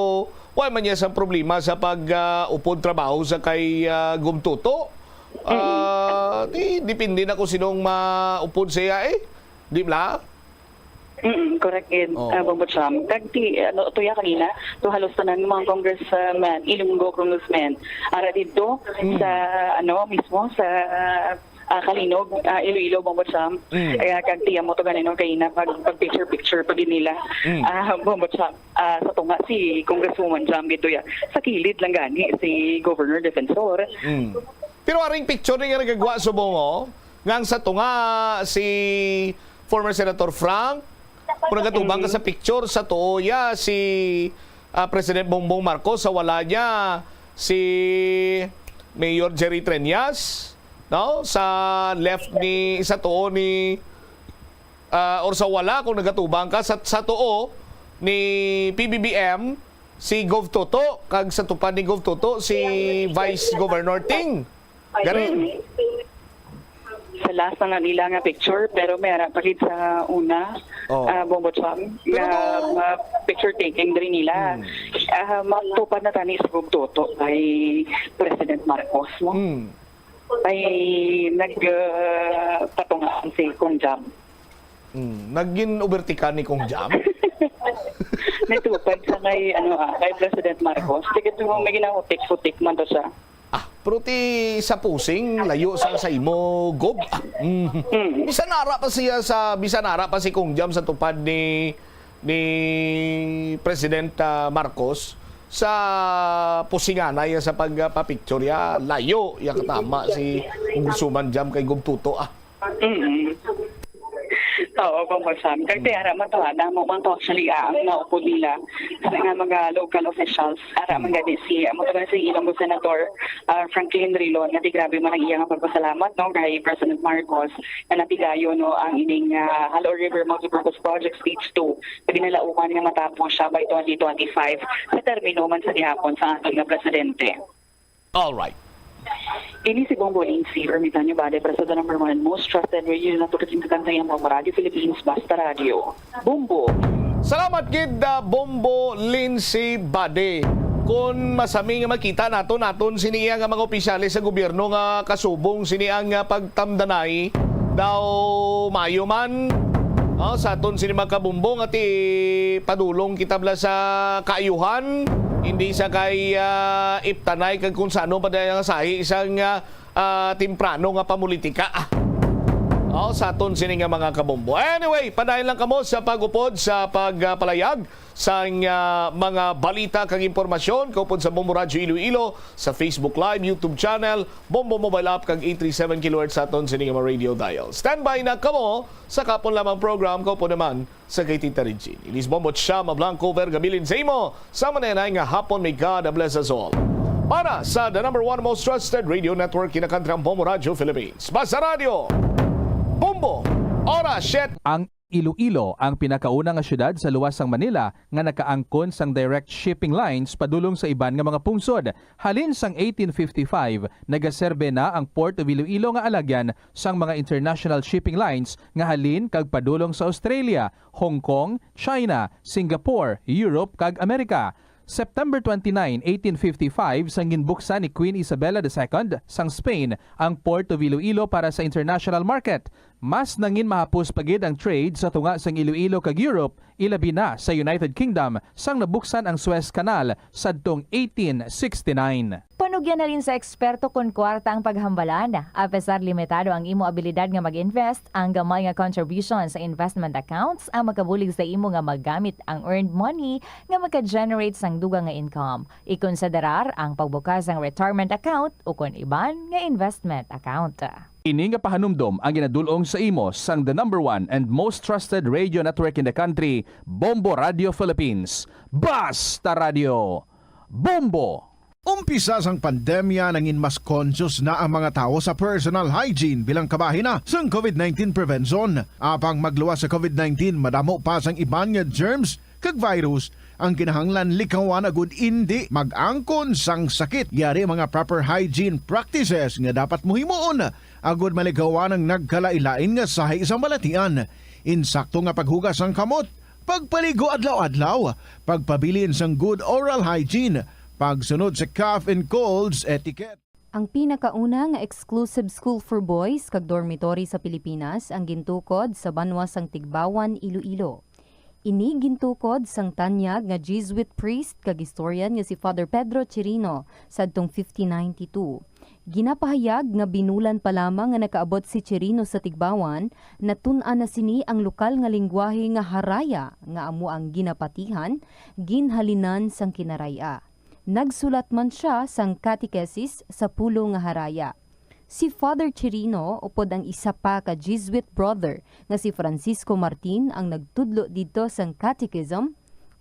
way man niya sa problema sa pag, ah, upod trabaho sa kay, ah, Gumtuto. Ah, di, depende na kung sinong maupod sa iya, eh. Di ba? Mm, correct gid, Oo. ah, Bombo Cham. Kag ti, ano, tuya kanina, to halos tanan ng mga congressman, Ilonggo congressman, ara dito, Mm. sa, ano, mismo, sa, ah, Calinog, ah, Iloilo, Bombo Cham. Mm. Kaya kag tiya mo to ganino kanina, pag, pag picture-picture, pag nila, Mm. ah, Bombo Cham. Ah, sa tunga, si Congresswoman Cham dito ya. Sa kilid lang gani, si Governor Defensor. Mm. Pero aring picture ni nga nagagwa subong, oh, nga ang sa tunga si former Senator Frank, kung nagatubang ka sa picture, sa tuo ya si, ah, President Bongbong Marcos, sa wala niya si Mayor Jerry Treñas, no? Sa left ni, sa tuo ni, ah, or sa wala, kung nagatubang ka, sa, sa tuo ni P B B M, si Gov Toto, kag sa tupad ni Gov Toto, si Vice Governor Ting. Garin. Sa last na nila nga picture, pero may ara pa gid sa una, Oh. ah, Bombo Cham, Pero nga no. mga picture taking diri nila. Hmm. Ah, matupad na tani sa Gov Toto kay President Marcos, no? Hmm. Ay nag, ah, patungaan si Kong Jam. Hmm. Nagin overtikan ni Kong Jam? Natupad sa kay, ano, ah, kay President Marcos. Sige, tuwang may ginahutik-hutik man to siya. Ah, pero ti sa pusing, layo sa, sa imo, Gob. Ah, mm. Mm. Bisan ara pa siya sa, bisan ara pa si Kong Jam sa tupad ni, ni President, ah, Marcos, sa pusinganay sa pagpapicture ya, layo ya katama si Congresswoman Jam kay Gob Toto, ah. Mm. Oo, Congressman. Kay ara man to, ah, damo man to actually, ah, ang naupod nila sa nga mga local officials. Ara man gani si, amo to si Ilonggo Senator, ah, Franklin Rilon, nga di grabe man ang iya nga pagpasalamat, no, kay President Marcos, nga natigayon, no, ang ining, ah, Jalaur River Multipurpose Project Stage two, nga ginalauman nga matapos siya by twenty twenty-five, sa termino man sa gihapon sa aton nga presidente. All right. Ini si Bombo Lindsay Ermitanio Bade para sa The Number One Most Trusted Radio Network in the Country, ang Bombo Radio Philippines, Basta Radio. Bombo! Salamat gid, ah, Bombo Lindsay Bade. Kung masami nga makita nato, naton sini iya nga mga opisyales sa gobyerno nga kasubong sini ang, ah, pagtamdanay daw maayo man. Ah, sa aton sini mga kabombo nga ti padulong kita bala sa kaayuhan, hindi sa kay, ah, iptanay kag kung sano pa dahil ang sahi isang, ah, ah, temprano nga pamulitika. Ah. Oh, sa aton sini nga mga kabombo. Anyway, padayon lang kamo sa pag-upod sa pagpalayag sang, ah, mga balita kag impormasyon kaupod sa Bombo Radyo Iloilo sa Facebook Live, YouTube channel, Bombo Mobile App kag eight three seven kilohertz sa aton sini nga mga radio dial. Standby na kamo sa kapon lamang program kaupod naman sa kay Tita Regine. Ilis Bombo Chama Blanco Vergabilin sa imo sa manenay nga hapon. May God bless us all. Para sa The Number One Most Trusted Radio Network, Kinakantrang Bombo Radyo Philippines. Basta Radyo, Bombo, Oras siyete. Ang Iloilo ang pinakauna nga siyudad sa luwas sang Manila nga nakaangkon sang direct shipping lines padulong sa iban nga mga pungsod. Halin sang eighteen fifty-five, nagaserbe na ang Port of Iloilo nga alagyan sang mga international shipping lines nga halin kag padulong sa Australia, Hong Kong, China, Singapore, Europe, kag Amerika. September twenty-nine, eighteen fifty-five, sang ginbuksan ni Queen Isabella the Second sang Spain ang Port of Iloilo para sa international market. Mas nangin mahapos pa gid ang trade sa tunga sang Iloilo kag Europe, ilabi na sa United Kingdom, sang nabuksan ang Suez Canal sadtong eighteen sixty-nine. Panugyan halin sa eksperto kon kwarta ang paghambalan. Apesar limitado ang imo abilidad nga mag-invest, ang gamay nga contribution sa investment accounts ang makabulig sa imo nga magamit ang earned money nga maka-generate sang dugang nga income. Ikonsiderar ang pagbukas sang retirement account ukon iban nga investment account. Ini nga pahanumdom ang ginadul-ong sa imo sang the number one and most trusted radio network in the country, Bombo Radio Philippines. Basta Radio, Bombo! Umpisa sang pandemya, nangin mas conscious na ang mga tawo sa personal hygiene bilang kabahin na sang covid nineteen prevention. Apang magluwas sa covid nineteen, madamo pa sang iban nga germs kag virus ang kinahanglan likawan agud indi mag-angkon sang sakit. Yari mga proper hygiene practices nga dapat mo himuon agud malikawan ang nagkalain-lain nga sahi sang balatian. Insakto nga paghugas sang kamot, pagpaligo adlaw-adlaw, pagpabilin sang good oral hygiene, pagsunod sa cough and colds etiquette. Ang pinakauna nga exclusive school for boys kag dormitory sa Pilipinas ang gintukod sa banwa sang Tigbawan, Iloilo. Ini gintukod sang tanyag nga Jesuit priest kag historian nga si Father Pedro Chirino sadtong fifteen ninety-two. Ginapahayag nga binulan pa lamang nga nakaabot si Chirino sa Tigbawan, natun-an na sini ang lokal nga linggwahe nga Haraya, nga amo ang ginapatihan, ginhalinan sang Kinaray-a. Nagsulat man sia sang catechesis sa pulo nga Haraya. Si Father Chirino upod ang isa pa ka Jesuit brother nga si Francisco Martin ang nagtudlo didto sang catechism,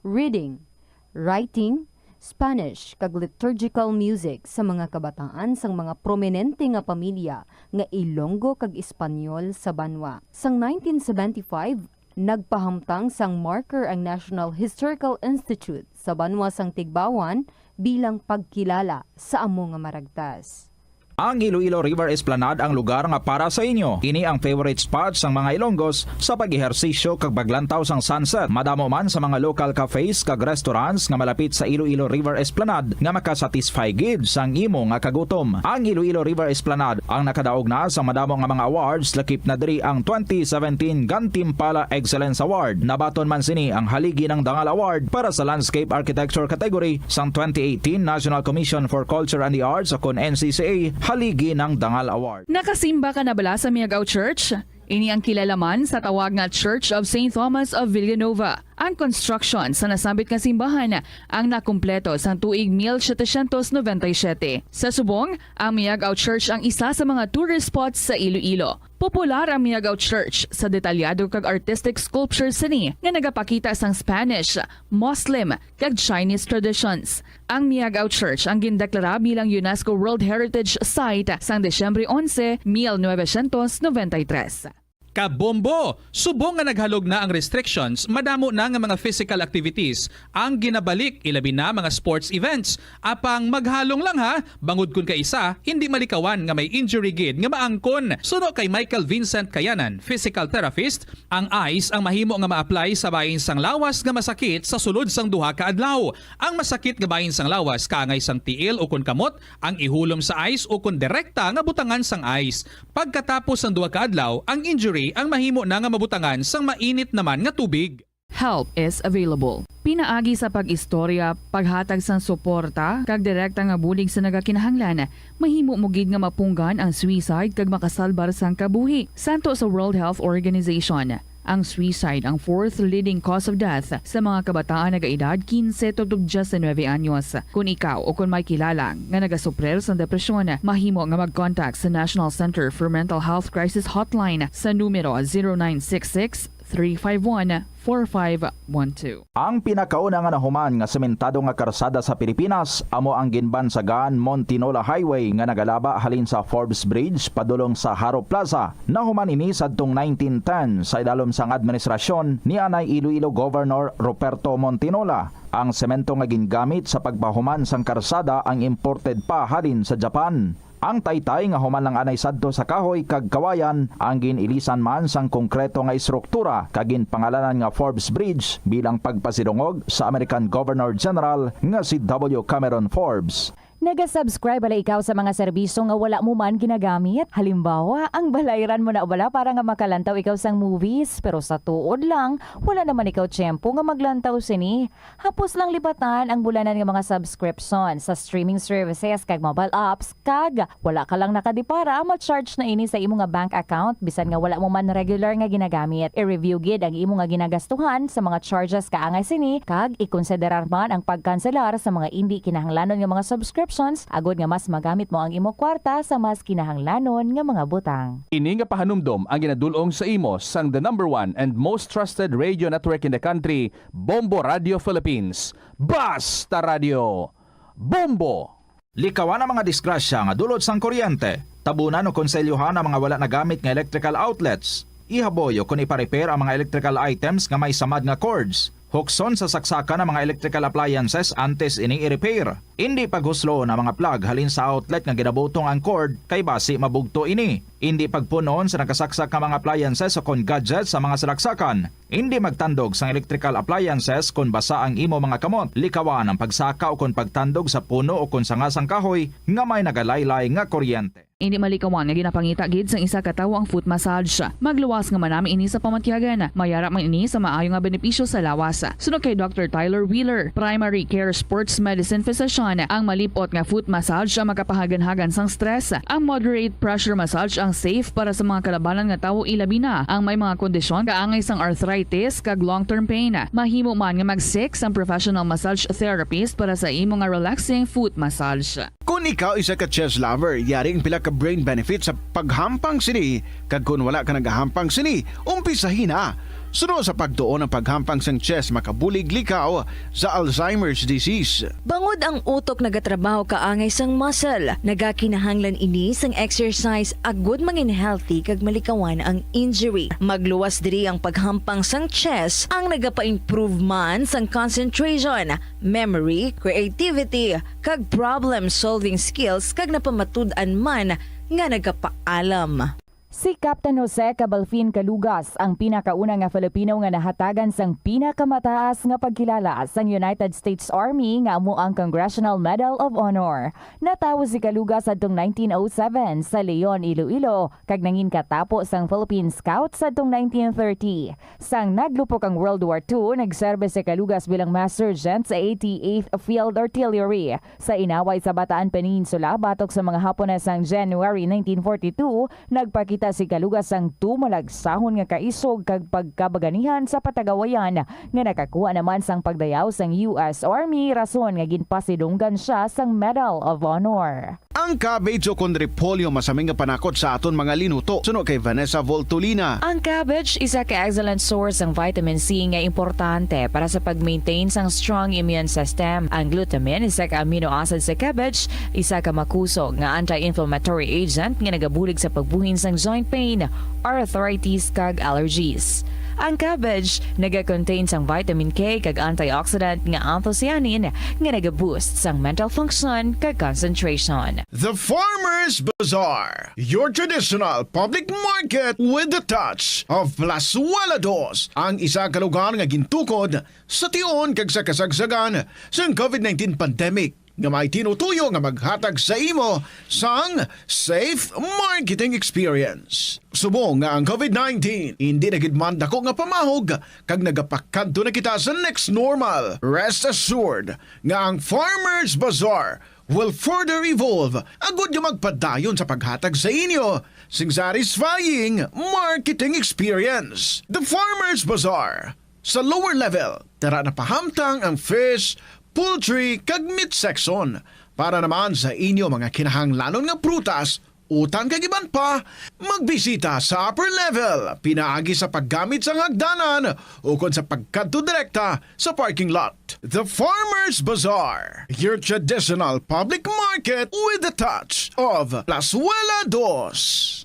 reading, writing, Spanish, kag liturgical music sa mga kabataan sang mga prominente nga pamilya nga Ilonggo kag Espanyol sa banwa. Sang nineteen seventy-five, nagpahamtang sang marker ang National Historical Institute sa banwa sang Tigbawan bilang pagkilala sa amo nga maragtas. Ang Iloilo River Esplanade ang lugar nga para sa inyo. Ini ang favorite spot sang mga Ilonggos sa pag-ehersisyo kag paglantaw sang sunset. Madamo man sa mga local cafes kag restaurants nga malapit sa Iloilo River Esplanade nga makasatisfy gid sang imo nga kagutom. Ang Iloilo River Esplanade ang nakadaog na sa madamo nga mga awards, lakip na diri ang twenty seventeen Gantimpala Excellence Award. Nabaton man sini ang Haligi ng Dangal Award para sa Landscape Architecture category sang twenty eighteen National Commission for Culture and the Arts, o kon N C C A, Haligi ng Dangal Award. Nakasimba ka na bala sa Miagao Church? Ini ang kilala man sa tawag nga Church of Saint Thomas of Villanova. Ang construction sa nasambit nga simbahan ang nakumpleto sang tuig mil setecientos noventa y siete. Sa subong, ang Miagao Church ang isa sa mga tourist spots sa Iloilo. Popular ang Miagao Church sa detalyado kag artistic sculptures sini nga nagapakita sang Spanish, Muslim, kag Chinese traditions. Ang Miagao Church ang gindeklara bilang UNESCO World Heritage Site sang Disyembre onse, mil novecientos noventa y tres. Kabombo! Subong nga naghalog na ang restrictions, madamo na nga mga physical activities ang ginabalik, ilabi na mga sports events. Apang maghalong lang ha, bangod kun kaisa hindi malikawan nga may injury gid nga maangkon. Suno kay Michael Vincent Kayanan, physical therapist, ang ice ang mahimo nga ma-apply sa bahin sang lawas nga masakit sa sulod sang duha ka adlaw. Ang masakit nga bahin sang lawas kaangay sang tiil ukon kamot, ang ihulom sa ice ukon direkta nga butangan sang ice. Pagkatapos sang duha ka adlaw, ang injury ang mahimo na nga mabutangan sang mainit naman nga tubig. Help is available. Pinaagi sa pag-istorya, paghatag sang suporta, kag direkta nga bulig sa nagakinahanglan, mahimo mo gid nga mapunggan ang suicide kag makasalbar sang kabuhi. Santo sa World Health Organization, ang suicide ang fourth leading cause of death sa mga kabataan nagaedad quince tubtob diecinueve anyos. Kon ikaw o kon may kilala nga nagasuprir sang depresyon, mahimo nga mag-contact sa National Center for Mental Health Crisis Hotline sa numero zero nine six six, three five one, four five one two. Ang pinakauna nga nahuman nga sementado nga karsada sa Pilipinas amo ang ginbansagan Montinola Highway nga nagalaba halin sa Forbes Bridge padulong sa Jaro Plaza. Nahuman ini sadtong nineteen ten sa idalom sang administrasyon ni anay Iloilo Governor Ruperto Montinola. Ang semento nga gingamit sa pagpahuman sang karsada ang imported pa halin sa Japan. Ang taytay nga human lang anay sadto sa kahoy kag kawayan ang gin-ilisan man sang konkreto nga estruktura kag ginpangalanan nga Forbes Bridge bilang pagpasidungog sa American Governor General nga si W. Cameron Forbes. Naga-subscribe bala ikaw sa mga serbisyo nga wala mo man ginagamit? Halimbawa, ang balayran mo na bala para nga makalantaw ikaw sang movies, pero sa tuod lang, wala naman ikaw tiyempo nga maglantaw sini. Hapos lang libatan ang bulanan nga mga subscription sa streaming services kag mobile apps, kag wala ka lang nakadipara, ma-charge na ini sa imo nga bank account bisan nga wala mo man regular nga ginagamit. I-review gid ang imo nga ginagastuhan sa mga charges kaangay sini, kag ikonsiderar man ang pagkanselar sa mga indi kinahanglanon nga mga subscriptions agod nga mas magamit mo ang imo kwarta sa mas kinahanglanon nga mga butang. Ini nga pahanumdom ang ginadul-ong sa imo sang the number one and most trusted radio network in the country, Bombo Radio Philippines. Basta Radio, Bombo! Likawan ang mga disgrasya nga dulot sang kuryente. Tabunan o konselyohan ang mga wala nagamit nga electrical outlets. Ihaboy o kon ipa-repair ang mga electrical items nga may samad nga cords. Hukson sa saksakan ang mga electrical appliances antes ini i-repair. Indi paghusloon ang mga plug halin sa outlet nga ginabutong ang cord, kay basi mabugto ini. Indi pagpun-on sa nakasaksak nga mga appliances o kon gadgets sa mga salaksakan. Indi magtandog sang electrical appliances kon basa ang imo mga kamot. Likawan ang pagsaka o kon pagtandog sa puno o kon sanga sang kahoy nga may nagalaylay nga kuryente. Indi malikawan nga ginapangita gid sang isa ka tawo ang foot massage. Magluwas nga manami ini sa pamatyagan. May ara man ini sa maayo nga benepisyo sa lawas. Suno kay Doctor Tyler Wheeler, primary care sports medicine physician, ang malip-ot nga foot massage ang makapahaganhagan sang stress. Ang moderate pressure massage ang safe para sa mga kalabanan nga tawo, ilabi na ang may mga kondisyon kaangay sang arthritis kag long-term pain. Mahimo man nga mag-seek sang professional massage therapist para sa imo nga relaxing foot massage. Kon ikaw isa ka chess lover, yari ang pila ka brain benefits sa paghampang sini, kag kon wala ka nagahampang sini, umpisahi na. Suno sa pagtuon, ang paghampang sang chess makabulig likaw sa Alzheimer's disease. Bangod ang utok nagatrabaho kaangay sang muscle, nagakinahanglan ini sang exercise agud mangin healthy kag malikawan ang injury. Magluwas diri ang paghampang sang chess, ang nagapa-improve man sang concentration, memory, creativity, kag problem-solving skills, kag napamatud-an man nga nagapaalam. Si Captain Jose Cabalfin Calugas ang pinakauna nga Filipino nga nahatagan sang pinakamataas nga pagkilala sang United States Army, nga amo ang Congressional Medal of Honor. Natawo si Calugas adtong nineteen oh seven sa Leon, Iloilo, kag nangin katapo sang Philippine Scouts adtong nineteen thirty. Sang naglupok ang World War Two, nagserbe si Calugas bilang mass sergeant sa eighty-eighth Field Artillery. Sa inaway sa Bataan Peninsula batok sa mga Hapones sang January nineteen forty-two, nagpakita si Calugas sang tumalagsahon nga kaisog kag pagkabaganihan sa patagawayan, nga nakakuha naman sang pagdayaw sang U S Army, rason nga ginpasidunggan sia sang Medal of Honor. Ang cabbage o kon repolyo masami nga panakot sa aton mga linuto, suno kay Vanessa Voltolina. Ang cabbage isa ka excellent source sang vitamin C nga importante para sa pag-maintain sang strong immune system. Ang glutamine, isa ka amino acid sa cabbage, isa ka makusog nga anti-inflammatory agent nga nagabulig sa pagbuhin sang joint pain, arthritis, kag allergies. Ang cabbage naga-contain sang vitamin K kag antioxidant nga anthocyanin nga naga-boost sang mental function kag concentration. The Farmer's Bazaar, your traditional public market with the touch of Plazuela Dos, ang isa ka lugar nga gintukod sa tion kag sa kasagsagan sang covid nineteen pandemic, nga may tinutuyo nga maghatag sa imo sang safe marketing experience. Subong nga ang covid nineteen indi na gid man dako nga pamahog kag nagapakadto na kita sa next normal, rest assured nga ang Farmers Bazaar will further evolve agud nga magpadayon sa paghatag sa inyo sing satisfying marketing experience. The Farmers Bazaar, sa lower level, tara na pahamtang ang fish, poultry, kag meat section. Para naman sa inyo mga kinahanglanon nga prutas utang kag iban pa, magbisita sa upper level pinaagi sa paggamit sang hagdanan ukon sa pagkadto direkta sa parking lot. The Farmers Bazaar, your traditional public market with a touch of Plazuela Dos.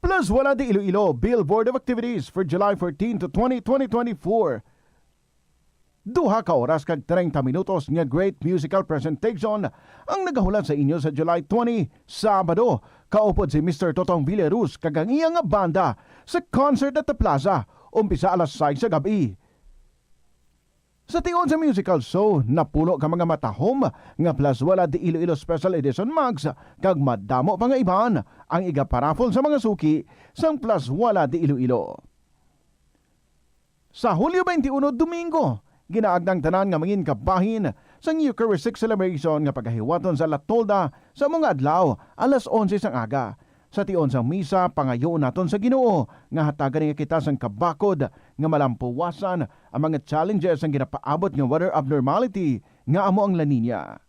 Plazuela de Iloilo, Billboard of Activities for July fourteen to twenty, twenty twenty-four. Duha ka oras kag treinta minutos nga great musical presentation ang nagahulat sa inyo sa July twenty, Sabado, kaupod si Mister Totong Villaruz kag ang iya nga banda sa concert at the plaza, umpisa alas sais sa gab-i. Sa tion sa musical show, napuno ka mga matahom nga Plazuela de Iloilo Special Edition mugs kag madamo pa nga iban ang igaparaffle sa mga suki sang Plazuela de Iloilo. Sa Hulyo twenty-one, Domingo, ginaagda ang tanan nga mangin kabahin sang Eucharistic Celebration nga pagahiwaton sa La Tolda sa amo nga adlaw, alas onse sang aga. Sa tion sang misa, pangayoon naton sa Ginoo nga hatagan niya kita sang kabakod nga malampuwasan ang mga challenges sang ginapaabot nga weather abnormality nga amo ang La Niña.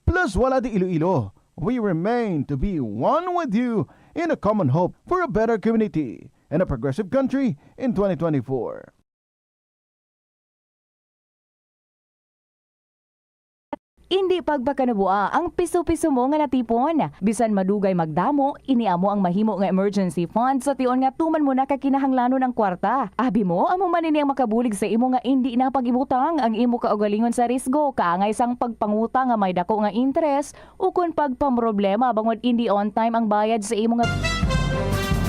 Plazuela de Iloilo, we remain to be one with you in a common hope for a better community and a progressive country in twenty twenty-four. Indi pagpakanabua ang piso-piso mo nga natipon. Bisan madugay magdamo, ini amo ang mahimo nga emergency fund sa tion nga tuman mo na ka kinahanglanon ang kwarta. Abi mo, amo man ini ang makabulig sa imo nga indi na pag-ibutang ang imo kaugalingon sa risgo, kaangay sang pagpangutang nga may dako nga interes, ukon pagpamroblema bangod indi on time ang bayad sa imo nga.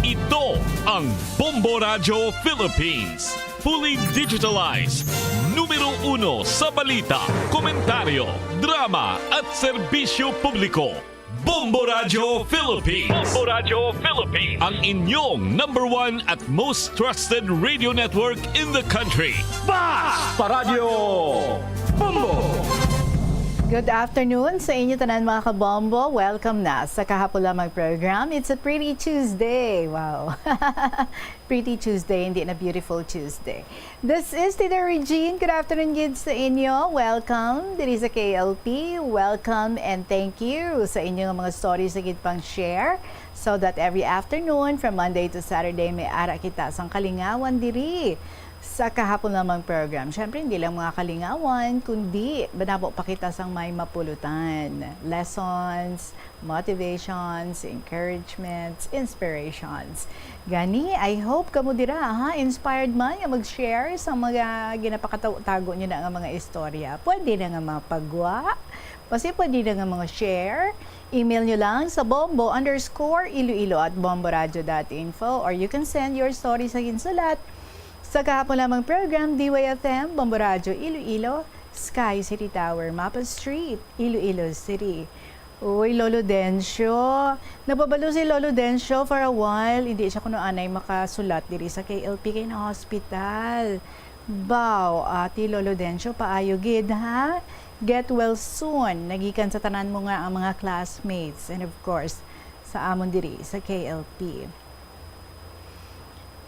Ito ang Bombo Radyo Philippines. Fully digitalized. Numero uno sa balita, komentaryo, drama at serbisyo publiko. Bombo Radyo Philippines. Bombo Radyo Philippines. Ang inyong number one at most trusted radio network in the country. Fast Paradyo Bombo! Good afternoon sa inyo tanan, mga kabombo. Welcome na sa kahapon lamang program. It's a pretty Tuesday. Wow. Pretty Tuesday, hindi na beautiful Tuesday. This is Tita Regine. Good afternoon gid sa inyo. Welcome diri sa K L P. Welcome and thank you sa inyo nga mga stories sa gid pang share, so that every afternoon from Monday to Saturday may ara kita sang kalingawan diri sa kahapon lamang program. Siyempre, hindi lang mga kalingawan, kundi madamo pa kita sang may mapulutan. Lessons, motivations, encouragements, inspirations. Gani, I hope kamo dira, ha, inspired man nga mag-share sa mga ginapakatago nyo na nga mga istorya. Pwede na nga mga pagwa, basi pwede na nga mga share. Email nyo lang sa bombo underscore iloilo at bomboradio dot info, or you can send your story sa ginsulat sa kahapon lamang program, D Y F M, Bombo Radyo Iloilo, Sky City Tower, Mapa Street, Iloilo City. Uy, Lolo Dencio. Nababalo si Lolo Dencio for a while. Hindi siya kuno anay makasulat diri sa K L P kay na-hospital. Baw, ati Lolo Dencio, paayo gid, ha? Get well soon. Nagikan sa tanan mo nga ang mga classmates. And of course, sa amon diri sa K L P.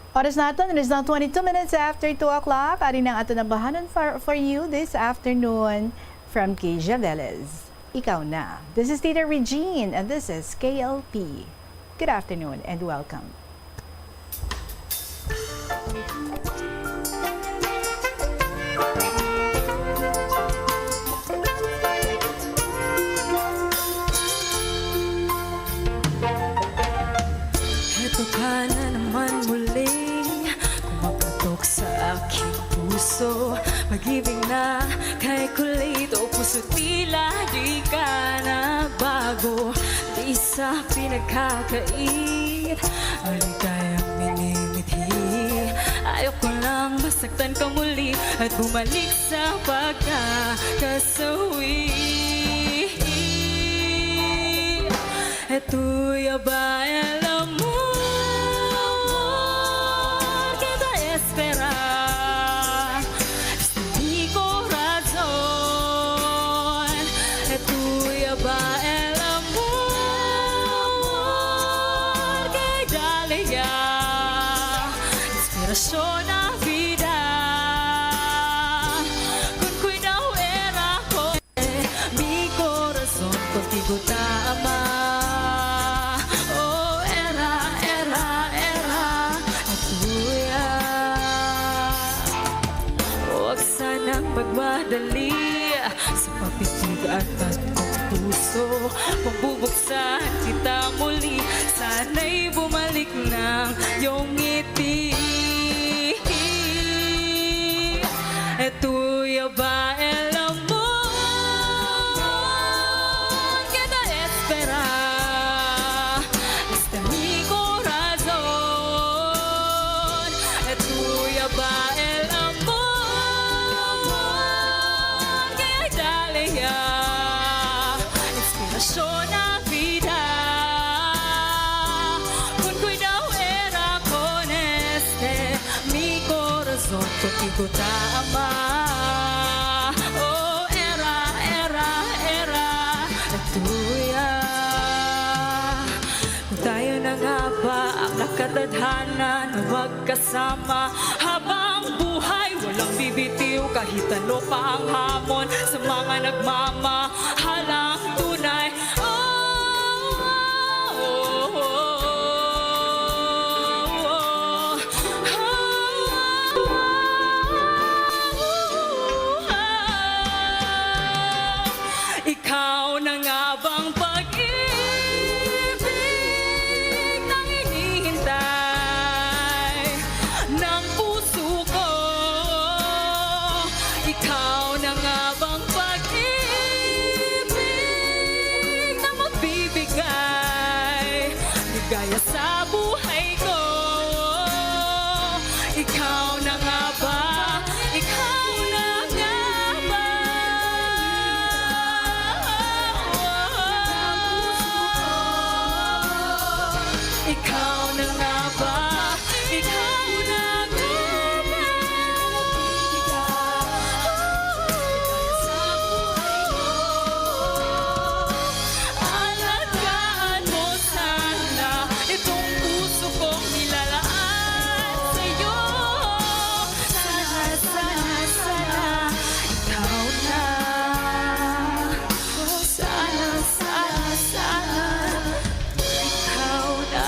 Oras naton, it is now twenty-two minutes after two o'clock. Ari na ang aton nabahanon for, for you this afternoon from Kija Velez. Ikaw na. This is Tita Regine and this is K L P. Good afternoon and welcome. Heto ka na naman muli, kumaputok sa aking puso. Pag-ibig na kay kulit o puso, tila di ka na bago. Di sa pinagkakait, maligayang minimithi. Ayoko lang masaktan ka muli at bumalik sa pagkakasawi. Es tuya ba el amor que te espera? Es de mi corazón. Es tuya ba el amor que dale ya? Inspirasyon ng vida. Kun kuy daw era ko, mi corazón contigo ta ama. Pagmadali sa papitig at kong puso, magbubuksan kita muli. Sana'y bumalik ng iyong ngiti. Estoy ba el amor que te espera? Este mi corazón. Estoy ba el amor que hay dale ya? Inspiración a vida. Con cuidado era con este mi corazón contigo ta ama. Oh, era, era, era tuya. Tayo na nga ba ang nakatadhana na magkasama habang buhay? Walang bibitiw kahit ano pa ang hamon sa mga nagmamahalang tunay. Oh, oh, oh, oh, oh. Ikaw na nga bang pag-ibig na hinihintay ng puso ko? Ikaw na nga bang pag-ibig na magbibigay ligaya sa buhay ko? Ikaw na nga ba? Ikaw na nga ba? Ikaw na nga ba? Ikaw na nga ba? Alagaan mo sana itong puso kong nilalaan sa'yo. Sana, sana, sana, ikaw na. Sana, sana, sana, ikaw na.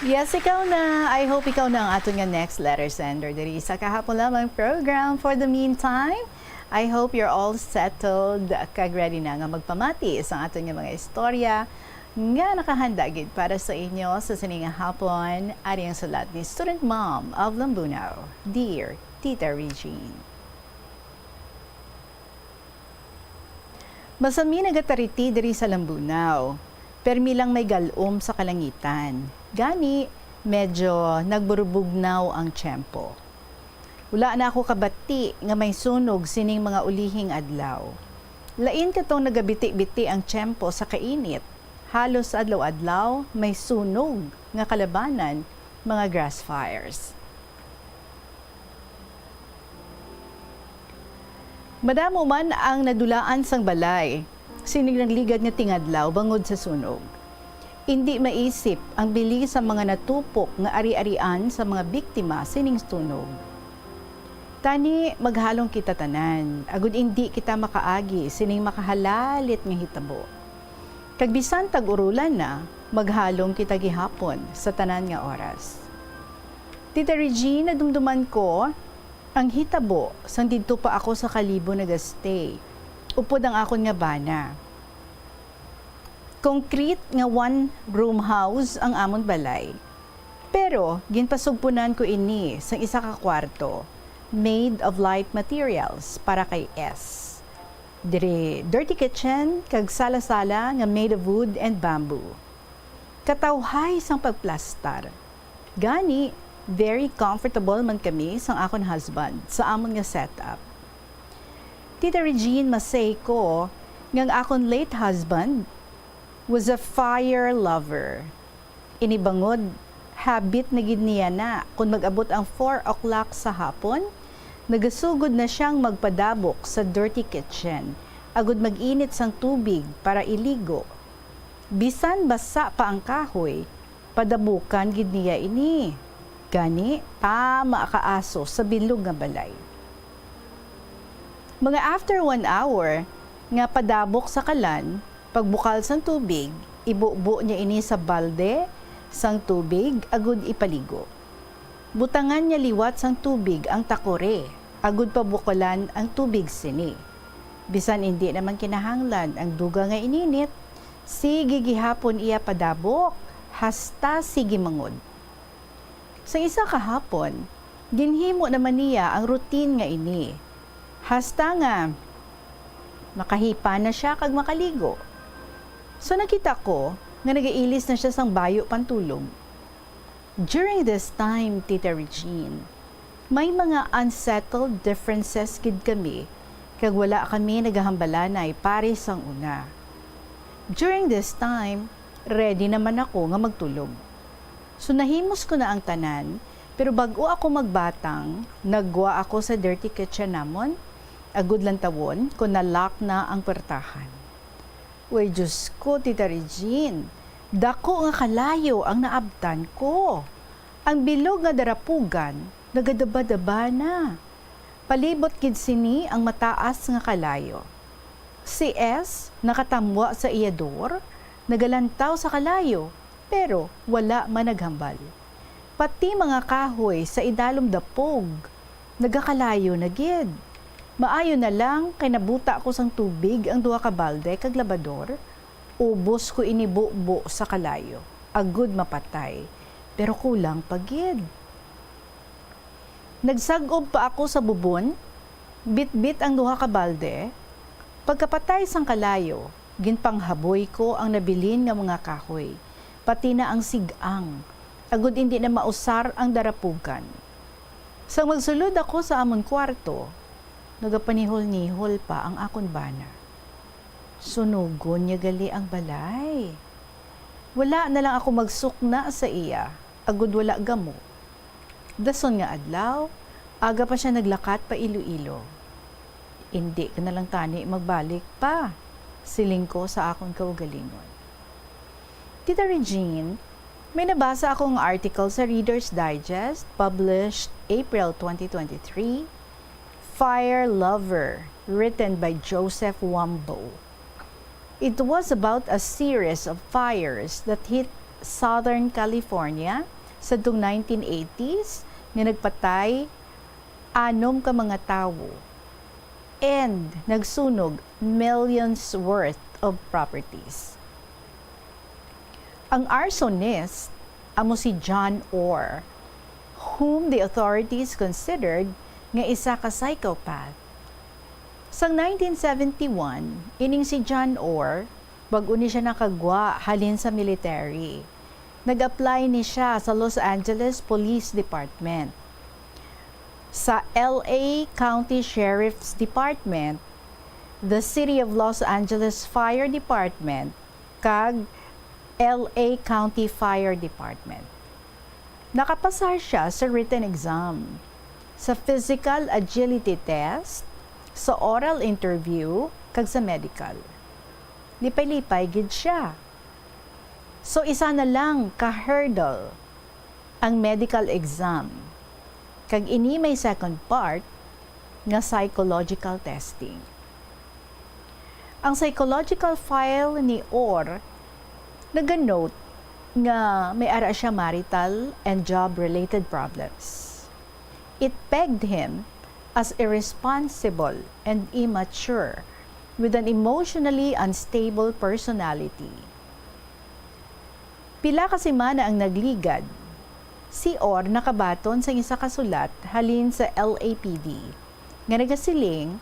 Yes, ikaw na. I hope ikaw na ang aton nga next letter sender diri sa Kahapon Lamang program. For the meantime, I hope you're all settled kag ready na nga magpamati sa aton nga mga istorya nga nakahanda gid para sa inyo sa sini nga hapon. Ari ang sulat ni Student Mom of Lambunao, Dear Tita Regine. Masami nagatariti diri sa Lambunao. Permi lang may gal-om sa kalangitan. Gani, medyo nagburubugnaw ang tiyempo. Wala na ako kabati nga may sunog sining mga ulihing adlaw. Lain katong nagabiti-biti ang tiyempo sa kainit. Halos adlaw-adlaw may sunog nga kalabanan, mga grass fires. Madamo man ang nadulaan sang balay sining nagligad nga tingadlaw bangod sa sunog. Indi maisip ang bili sa mga natupok nga ari-arian sa mga biktima sining sunog. Tani, maghalong kita tanan, agud indi kita makaagi sining makahalalit nga hitabo. Kag bisan tag-urulan na, maghalong kita gihapon sa tanan nga oras. Tita Regine, nadumduman ko ang hitabo sang didto pa ako sa Kalibo nagastay, upod ang akon nga bana. Concrete nga one-room house ang amon balay. Pero ginpasugpunan ko ini sang isa ka kwarto, made of light materials para kay S. Diri, dirty kitchen kag sala-sala nga made of wood and bamboo. Katawhay sang pagplastar. Gani, very comfortable man kami sang akon husband sa amon nga setup. Tita Regine, ma-say ko nga ang akon late husband was a fire lover. Ini bangod, habit na gid niya na kon mag-abot ang four o'clock sa hapon, nagasugod na siyang magpadabok sa dirty kitchen agud mag-init sang tubig para iligo. Bisan basa pa ang kahoy, padabukan gid niya ini. Gani, tama kaaso sa bilog nga balay. Mga after one hour nga padabok sa kalan, pagbukal sang tubig, ibubo niya ini sa balde sang tubig agud ipaligo. Butangan niya liwat sang tubig ang takore agud pabukulan ang tubig sini. Bisan indi naman kinahanglan ang dugang nga ininit, sige gihapon iya padabok hasta sige mangod. Sa isa ka hapon, ginhimo naman niya ang routine nga ini, hasta nga makahipa na sia kag makaligo. So, nakita ko nga nagailis na sia sang bayo pantulog. During this time, Tita Regine, may mga unsettled differences gid kami, kag wala kami nagahambalanay pares sang una. During this time, ready naman ako nga magtulog. So, nahimos ko na ang tanan, pero bag-o ako magbatang, naggwa ako sa dirty kitchen namon, agud lantawon kon na-lock na ang puwertahan. Uy, Diyos ko, Tita Regine, dako nga kalayo ang naabtan ko. Ang bilog nga darapugan nagadabadaba na. Palibot gid sini ang mataas nga kalayo. Si S nakatamwa sa iya door, nagalantaw sa kalayo, pero wala man naghambal. Pati mga kahoy sa idalom dapog nagakalayo na gid. Maayo na lang kay nabuta ko sang tubig ang duha ka balde kag labador, ubos ko ini bubo sa kalayo, agud mapatay, pero kulang pa gid. Nagsag-ob pa ako sa bubon, bitbit ang duha ka balde. Pagkapatay sang kalayo, ginpanghaboy ko ang nabilin nga mga kahoy, pati na ang sig-ang, agud indi na mausar ang darapugan. Sang magsulod ako sa amon kwarto, nagapanihol-nihol pa ang akon bana. Sunugon niya gali ang balay. Wala na lang ako magsukna sa iya, agud wala gamo. Dason nga adlaw, aga pa sia naglakat pa Iloilo. "Indi ka na lang tani magbalik pa," siling ko sa akon kaugalingon. Tita Regine, may nabasa akong article sa Reader's Digest, published April twenty twenty-three, Fire Lover, written by Joseph Wambo. It was about a series of fires that hit Southern California sadtong nineteen eighties nga nagpatay anom ka mga tawo and nagsunog millions worth of properties. Ang arsonist amo si John Orr, whom the authorities considered nga isa ka psychopath. Sang nineteen seventy-one, ining si John Orr, bag-o ni sia nakagwa halin sa military, nag-apply ni sia sa Los Angeles Police Department, sa L A County Sheriff's Department, the City of Los Angeles Fire Department, kag L A County Fire Department. Nakapasar sia sa written exam, sa physical agility test, sa oral interview, kag sa medical. Lipay-lipay gid sia. So, isa na lang ka hurdle ang medical exam, kag ini may second part nga psychological testing. Ang psychological file ni Orr naga-note nga may ara sia marital and job-related problems. It pegged him as irresponsible and immature with an emotionally unstable personality. Pila ka semana ang nagligad, si Orr nakabaton sang isa ka sulat halin sa L A P D nga nagasiling,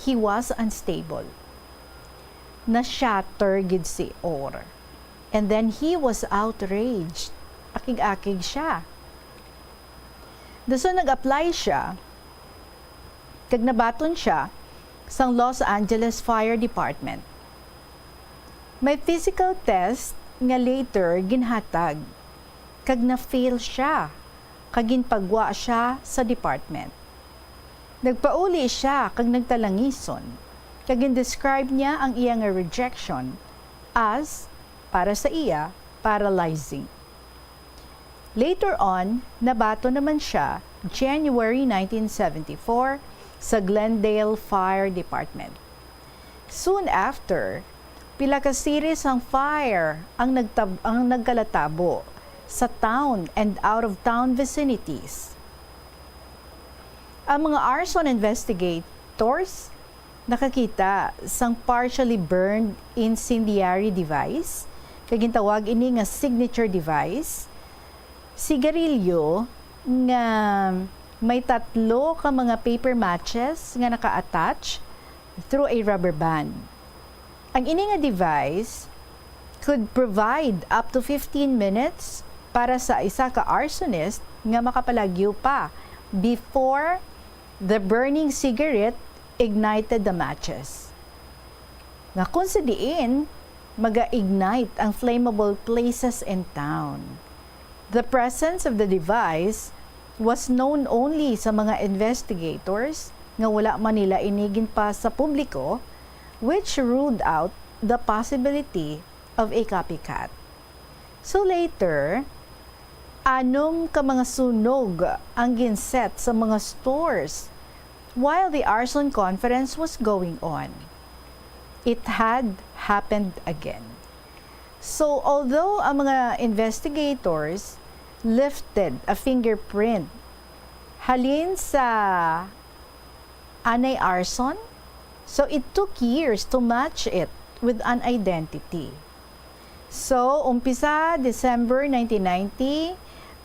"He was unstable." Na-shatter gid si Orr. And then he was outraged. Akig-akig sia. Dason nag-apply sia kag nabaton sia sang Los Angeles Fire Department. May physical test nga later ginhatag, kag na-fail sia, kag ginpagwa sia sa department. Nagpauli sia kag nagtalangison, kag gin-describe niya ang iya nga rejection as, para sa iya, paralyzing. Later on, nabaton naman sia January nineteen seventy-four sa Glendale Fire Department. Soon after, pila ka series sang fire ang nagtab-, ang nagkalatabo sa town and out-of-town vicinities. Ang mga arson investigators nakakita sang partially burned incendiary device, kag gintawag ini nga signature device, sigarilyo nga may tatlo ka mga paper matches nga naka-attach through a rubber band. Ang ini nga device could provide up to fifteen minutes para sa isa ka arsonist nga makapalagyo pa before the burning cigarette ignited the matches. Nga kung sa diin, maga-ignite ang flammable places in town. The presence of the device was known only sa mga investigators nga wala man nila ini ginpa sa publiko, which ruled out the possibility of a copycat. So later, anom ka mga sunog ang ginset sa mga stores while the arson conference was going on. It had happened again. So, although ang mga investigators lifted a fingerprint halin sa anay arson, so it took years to match it with an identity. So, umpisa December nineteen ninety,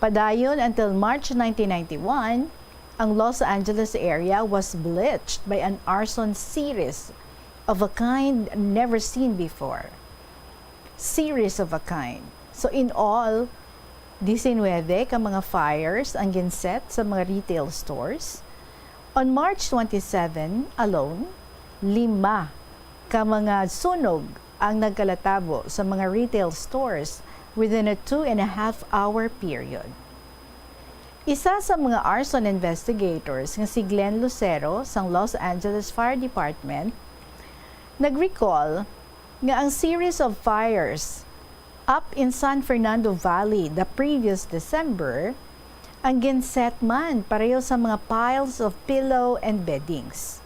padayon until March nineteen ninety-one, ang Los Angeles area was bleached by an arson series of a kind never seen before. Series of a kind. So, in all, disinwebe ka mga fires ang ginset sa mga retail stores. On March twenty-seven alone, lima ka mga sunog ang nagkalatabo sa mga retail stores within a two and a half hour period. Isa sa mga arson investigators nga si Glenn Lucero sang Los Angeles Fire Department nag-recall nga ang series of fires up in San Fernando Valley the previous December ang ginset man pareho sa mga piles of pillow and beddings.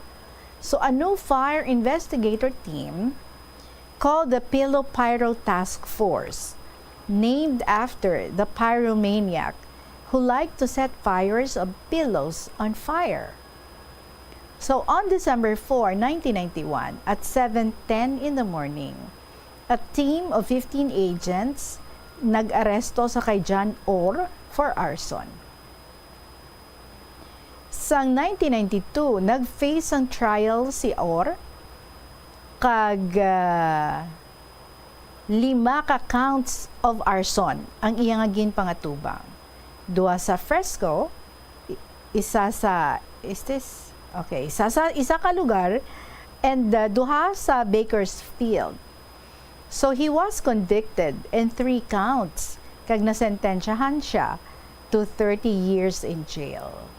So, a new fire investigator team called the Pillow Pyro Task Force, named after the pyromaniac who liked to set fires of pillows on fire. So, on December four, nineteen ninety-one, at seven ten in the morning, a team of fifteen agents nag-aresto sa kay John Orr for arson. Sang nineteen ninety-two, nag-face sang trial si Orr, kag, ah, lima ka counts of arson ang iya nga ginpangatubang. Duha sa Fresco, i-, isa sa, is this? Okay, isa sa, isa ka lugar, and, ah, duha sa Bakersfield. So, he was convicted in three counts, kag nasentensyahan siya to thirty years in jail.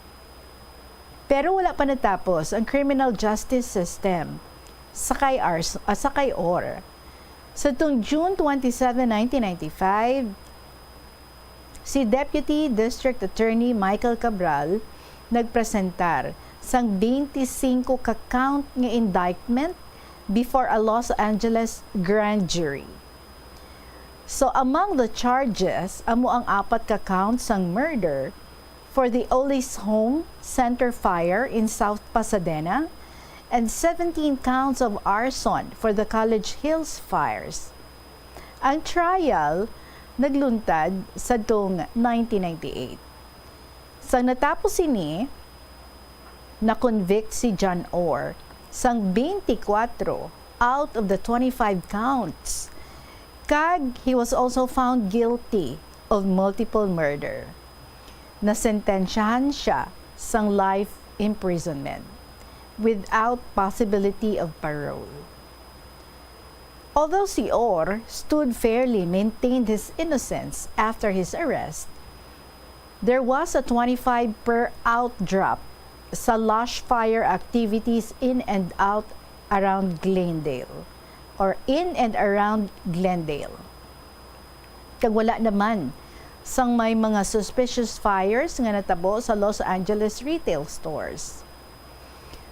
Pero wala pa natapos ang criminal justice system sa kay Ars-, ah, sa kay Orr. Sadtong June twenty-seven, nineteen ninety-five, si Deputy District Attorney Michael Cabral nagpresentar sang twenty-five ka count nga indictment before a Los Angeles grand jury. So, among the charges, amo ang apat ka counts sang murder for the Ollie's Home Center fire in South Pasadena and seventeen counts of arson for the College Hills fires. Ang trial nagluntad sadtong nineteen ninety-eight. Sang natapos sini, na-convict si John Orr sang twenty-four out of the twenty-five counts, kag he was also found guilty of multiple murder. Nasentensyahan siya sang life imprisonment without possibility of parole. Although si Orr stood fairly maintained his innocence after his arrest, there was a twenty-five per out drop sa lush fire activities in and out around Glendale, or in and around Glendale. Kag wala naman sang may mga suspicious fires nga natabo sa Los Angeles retail stores.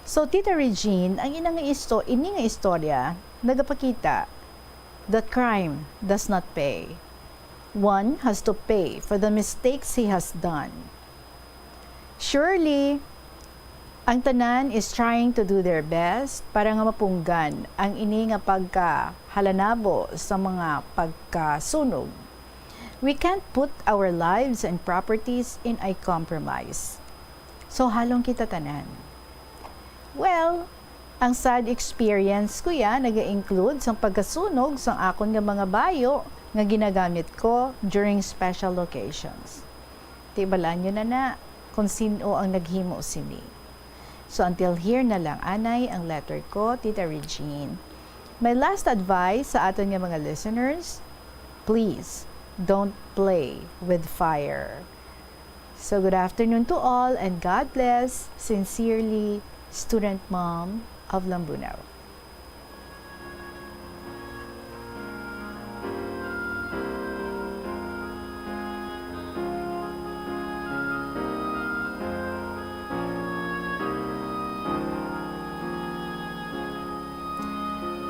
So, Tita Regine, ang ina nga isto-, ini nga istorya nagapakita that crime does not pay. One has to pay for the mistakes he has done. Surely, ang tanan is trying to do their best para nga mapunggan ang ini nga pagkahalanabo sa mga pagkasunog. We can't put our lives and properties in a compromise. So, halong kita tanan. Well, ang sad experience ko ya naga-include sang pagkasunog sang akon nga mga bayo nga ginagamit ko during special occasions. Tibalaan nyo na na kung sino ang naghimo sini. So, until here na lang anay ang letter ko, Tita Regine. My last advice sa aton nga mga listeners, please, don't play with fire. So, good afternoon to all and God bless. Sincerely, Student Mom of Lambunao.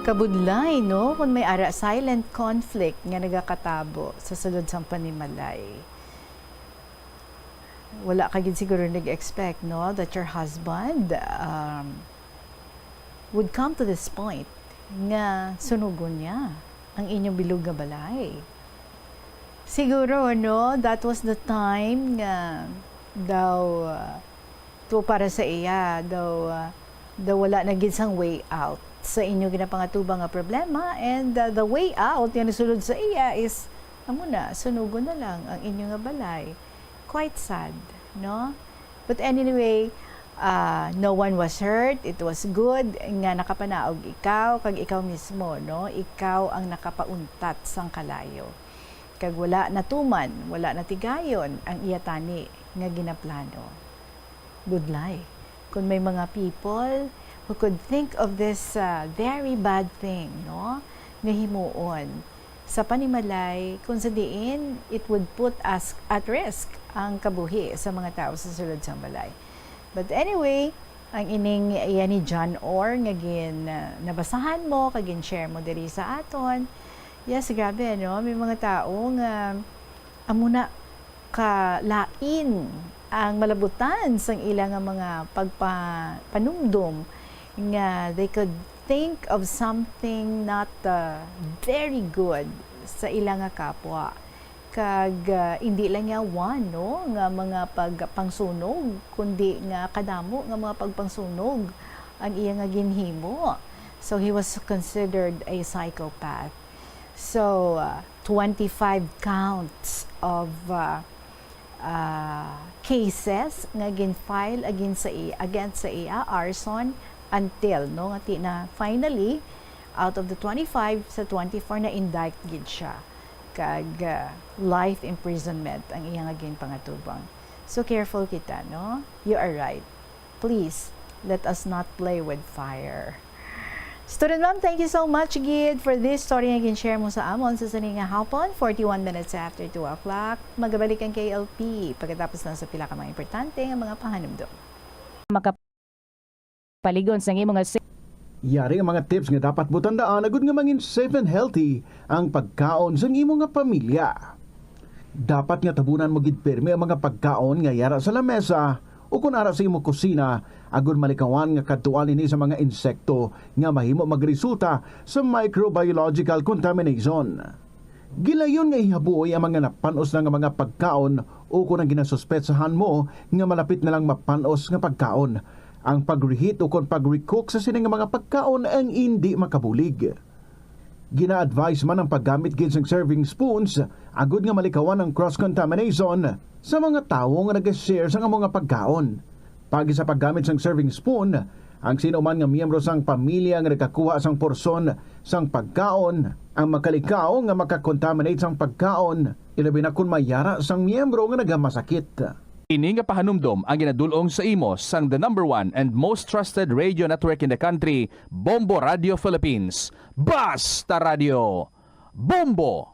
Kabudlay, no? Kung may ara silent conflict nga nagakatabo sa sulod sang panimalay. Wala ka gid siguro nag-expect, no, that your husband, um, would come to this point nga sunugon niya ang inyong bilog nga balay. Siguro, no, that was the time nga daw, uh, to para sa iya, daw, uh, daw wala na gid sang way out sa inyo ginapangatubang nga problema, and, uh, the way out nga nasulod sa iya is, amo na, sunugon na lang ang inyo nga balay. Quite sad, no? But anyway, uh, no one was hurt. It was good nga nakapanaog ikaw, kag ikaw mismo, no? Ikaw ang nakapauntat sang kalayo. Kag wala natuman, wala natigayon ang iya tani nga ginaplano. Budlay, kung may mga people who could think of this, uh, very bad thing, no, nga himuon sa panimalay, kung sa diin it would put us at risk ang kabuhi sa mga tawo sa sulod sang balay. But anyway, ang ining iya ni John Orr nga gin, uh, nabasahan mo, kag gin-share mo diri sa aton. Yes, grabe, no? May mga tawo nga amo na kalain ang malabutan sang ila nga mga pagpa-, panumdom nga they could think of something not, uh, very good sa ila nga kapwa. Kag, uh, indi lang niya one, no, nga mga pagpangsunog, kundi nga kadamo nga mga pagpangsunog ang iya nga ginhimo. So, he was considered a psychopath. So, uh, twenty-five counts of, uh, uh, cases nga gin-file against sa i-, against sa iya, arson, until, no, nga ti-, na finally, out of the twenty-five, sa twenty-four na-indict gid siya. Kag, uh, life imprisonment ang iya nga ginpangatubang. So, careful kita, no? You are right. Please, let us not play with fire. Student Ma'am, thank you so much gid for this story nga gin-share mo sa amon sa sini nga hapon, forty-one minutes after two o'clock. Magabalik ang K L P pagkatapos na sa pila ka mga importante nga mga pahanumdom. Makapaligon sang imo nga si- Yari ang mga tips nga dapat mo tandaan agud nga mangin safe and healthy ang pagkaon sang imo nga pamilya. Dapat nga tabunan mo gid pirmi ang mga pagkaon nga yara sa lamesa ukon ara sa imo kusina, agud malikawan nga kadtuan ini sa mga insekto nga mahimo magresulta sa microbiological contamination. Gilayon nga ihabuoy ang mga napan-os na nga mga pagkaon ukon ang ginasuspetsahan mo nga malapit na lang mapan-os nga pagkaon. Ang pag-reheat ukon pag-recook sa sini nga mga pagkaon ang indi makabulig. Gina-advise man ang paggamit gid sang serving spoons agud nga malikawan ang cross-contamination sa mga tawo nga nag-share sang amo nga pagkaon. Paagi sa paggamit sang serving spoon, ang sino man nga miyembro sang pamilya nga nagkakuha sang porsyon sang pagkaon ang makalikaw nga makakontaminate sang pagkaon, ilabi na kon may yara sang miyembro nga nagamasakit. Ini nga pahanumdom ang ginadul-ong sa imo sang the number one and most trusted radio network in the country, Bombo Radio Philippines. Basta Radio, Bombo!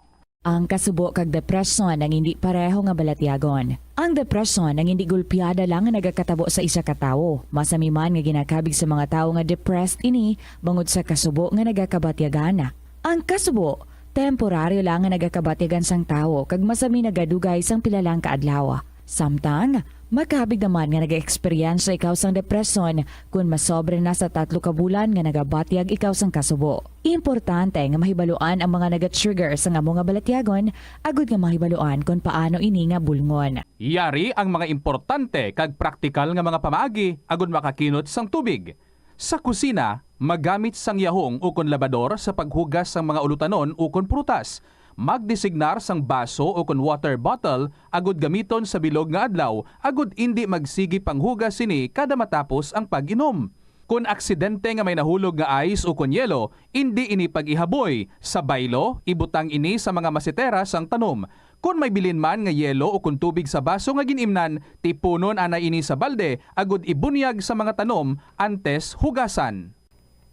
Ang kasubo kag depresyon ang indi pareho nga balatyagon. Ang depresyon ang indi gulpiada lang nga nagakatabo sa isa ka tawo. Masami man nga ginakabig sa mga tawo nga depressed ini bangod sa kasubo nga nagakabatyagan. Ang kasubo, temporaryo lang nga nagakabatyagan sang tawo kag masami nagadugay sang pila lang ka adlaw. Samtang, makabig naman nga nag-eksperyensya ikaw sang depresyon kon masobra na sa tatlo ka bulan nga nagabatyag ikaw sang kasubo. Importante nga mahibaluan ang mga naga-trigger sang amo nga balatyagon agud nga mahibaluan kon paano ini nga bulngon. Yari ang mga importante kag praktikal nga mga pamaagi agud makakinot sang tubig. Sa kusina, magamit sang yahong ukon labador sa paghugas sang mga ulutanon ukon prutas. Magdesignar sang baso ukon water bottle agud gamiton sa bilog nga adlaw agud indi magsigi panghugas sini kada matapos ang pag-inom. Kon aksidente nga may nahulog nga ice ukon yelo, indi ini pag-ihaboy. Sa baylo, ibutang ini sa mga masitera sang tanom. Kon may bilin man nga yelo ukon tubig sa baso nga gin-imnan, tipunon anay ini sa balde agud ibunyag sa mga tanom antes hugasan.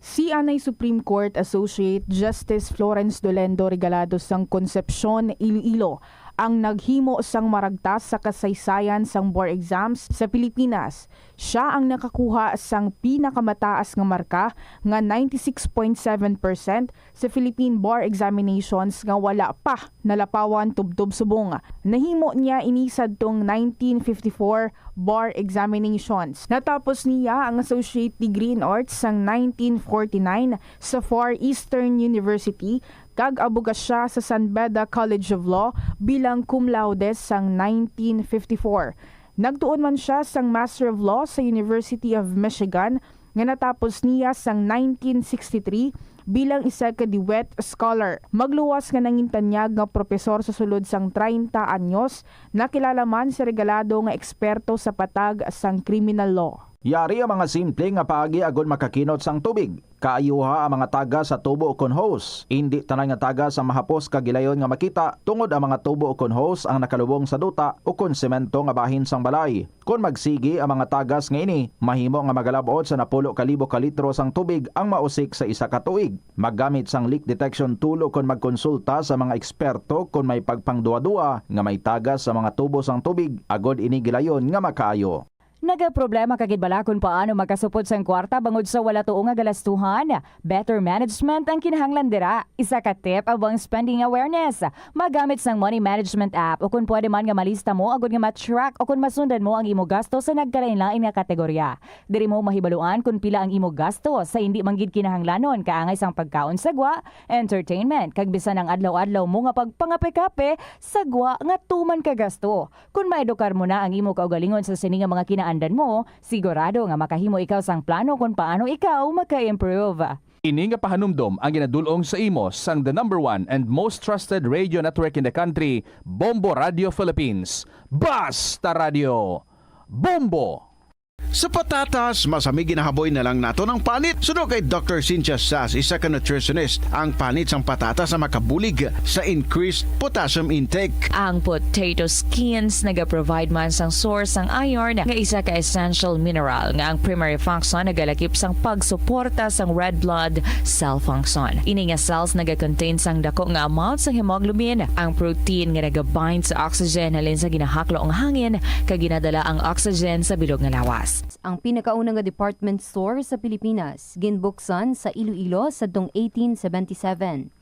Si anay Supreme Court Associate Justice Florence Dolendo Regalado sang Concepcion, Iloilo, ang naghimo sang maragtas sa kasaysayan sang bar exams sa Pilipinas. Sia ang nakakuha sang pinakamataas nga marka nga ninety-six point seven percent sa Philippine Bar Examinations nga wala pa nalapawan tubtob subong. Nahimo niya ini sadtong nineteen fifty-four Bar Examinations. Natapos niya ang Associate Degree in Arts sang nineteen forty-nine sa Far Eastern University kag abogasya sa San Beda College of Law bilang cum laude sang nineteen fifty-four. Nagtuon man sia sang Master of Law sa University of Michigan nga natapos niya sang nineteen sixty-three bilang isa ka DeWitt Scholar. Magluwas nga nangintanyag nga propesor sa sulod sang treinta anyos, nakilala man si Regalado nga eksperto sa patag sang criminal law. Yari ang mga simple nga paagi agod makakinot sang tubig. Kaayuha ang mga tagas sa tubo ukon hose. Indi tanan nga tagas ang mahapos kag gilayon nga makita, tungod ang mga tubo ukon hose ang nakalubong sa duta ukon semento nga bahin sang balay. Kon magsigi ang mga tagas nga ini, mahimo nga magalab-ot sa napulo ka libo ka litro sang tubig ang mausik sa isa ka tuig. Maggamit sang leak detection tool ukon magkonsulta sa mga eksperto kon may pagpangduwa-duwa nga may tagas sa mga tubo sang tubig, agod ini gilayon nga makaayo. Nagaproblema ka gid bala kon paano makasupot sang kwarta bangod sa wala tuo nga galastuhan? Better management ang kinahanglan dira. Isa ka tip amo ang spending awareness. Magamit sang money management app, o kon pwede man nga malista mo agod nga ma-track o kon masundan mo ang imo gasto sa nagkalain-lain nga kategorya. Diri mo mahibaluan kon pila ang imo gasto sa indi man gid kinahanglanon, kaangay sang pagkaon sa gwa, entertainment, kag bisan ang adlaw-adlaw mo nga pagpangape-kape sa gwa nga tuman ka gasto. Kon maedukar mo na ang imo kaugalingon sa sini nga mga kinaandan mo, sigurado nga makahimo ikaw sang plano kon paano ikaw maka-improve. Ini nga pahanumdom ang ginadul-ong sa imo sang the number one and most trusted radio network in the country, Bombo Radio Philippines. Basta Radio, Bombo! Sa patatas, masami ginahaboy na lang naton ang panit. Suno kay Doctor Cynthia Sas, isa ka nutritionist, ang panit sang patatas ang makabulig sa increased potassium intake. Ang potato skins nagaprovide man sang source sang iron, nga isa ka essential mineral nga ang primary function nagalakip sang pagsuporta sang red blood cell function. Ini nga cells nagacontain sang dako nga amount sang hemoglobin, ang protein nga nagabind sa oxygen halin sa ginahaklo nga hangin kag ginadala ang oxygen sa bilog nga lawas. Ang pinakauna nga department store sa Pilipinas ginbuksan sa Iloilo sadtong eighteen seventy-seven.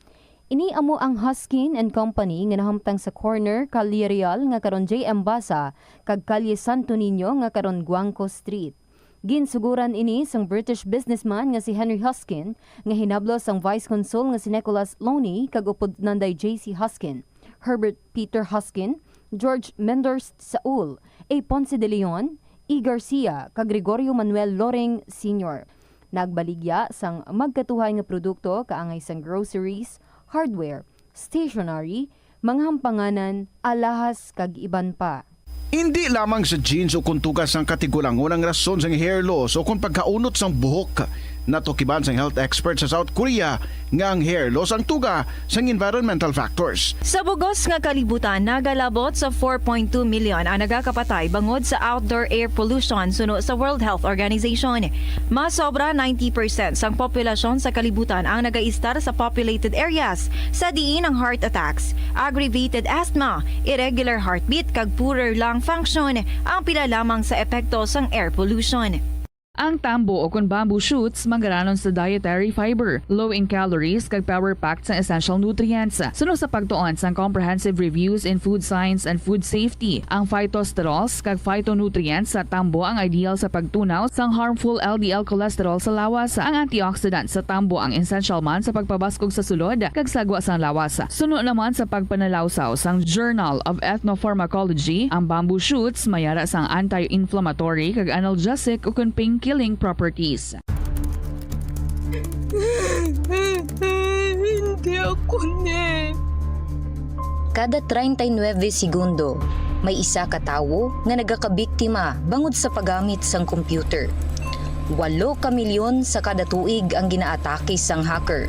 Ini amo ang Hoskin and Company nga nahamtang sa corner Calle Real nga karon J M Basa kag Calle Santo Niño nga karon Guangco Street. Ginsuguran ini sang British businessman nga si Henry Hoskin, nga hinablos sang Vice Consul nga si Nicholas Loney kag upod Nanday J C Hoskin, Herbert Peter Hoskin, George Menders Saul, A. Ponce de Leon, E. Garcia, kag Gregorio Manuel Loring Senior. Nagbaligya sang magkatuhay nga produkto kaangay sang groceries, hardware, stationery, mga hampanganan, alahas, kag iban pa. Indi lamang sa genes o kon tuga sang katigulangon ang rason sang hair loss o kon pagkaunot sang buhok. Natukiban sang health expert sa South Korea nga ang hair loss ang tuga sang environmental factors. Sa bugos nga kalibutan, nagalabot sa four point two million ang nagakapatay bangod sa outdoor air pollution suno sa World Health Organization. Masobra ninety percent sang populasyon sa kalibutan ang nagaistar sa populated areas, sa diin ang heart attacks, aggravated asthma, irregular heartbeat, kag poorer lung function ang pila lamang sa epekto sang air pollution. Ang tambo o kon bamboo shoots manggaranon sa dietary fiber, low in calories, kag power-packed sang essential nutrients. Suno sa pagtuon sang Comprehensive Reviews in Food Science and Food Safety, ang phytosterols kag phytonutrients sa tambo ang ideal sa pagtunaw sang harmful L D L cholesterol sa lawas. Ang antioxidant sa tambo ang essential man sa pagpabaskog sa sulod kag sagwa sang lawas. Suno naman sa pagpanalawsaw sang Journal of Ethnopharmacology, ang bamboo shoots may ara sang anti-inflammatory kag analgesic ukon pain-killing properties. Hindi ako ni. Kada treinta y nueve segundo, may isa ka tawo nga nagakabiktima bangod sa paggamit sang computer. Walo ka milyon sa kada tuig ang ginaatake sang hacker.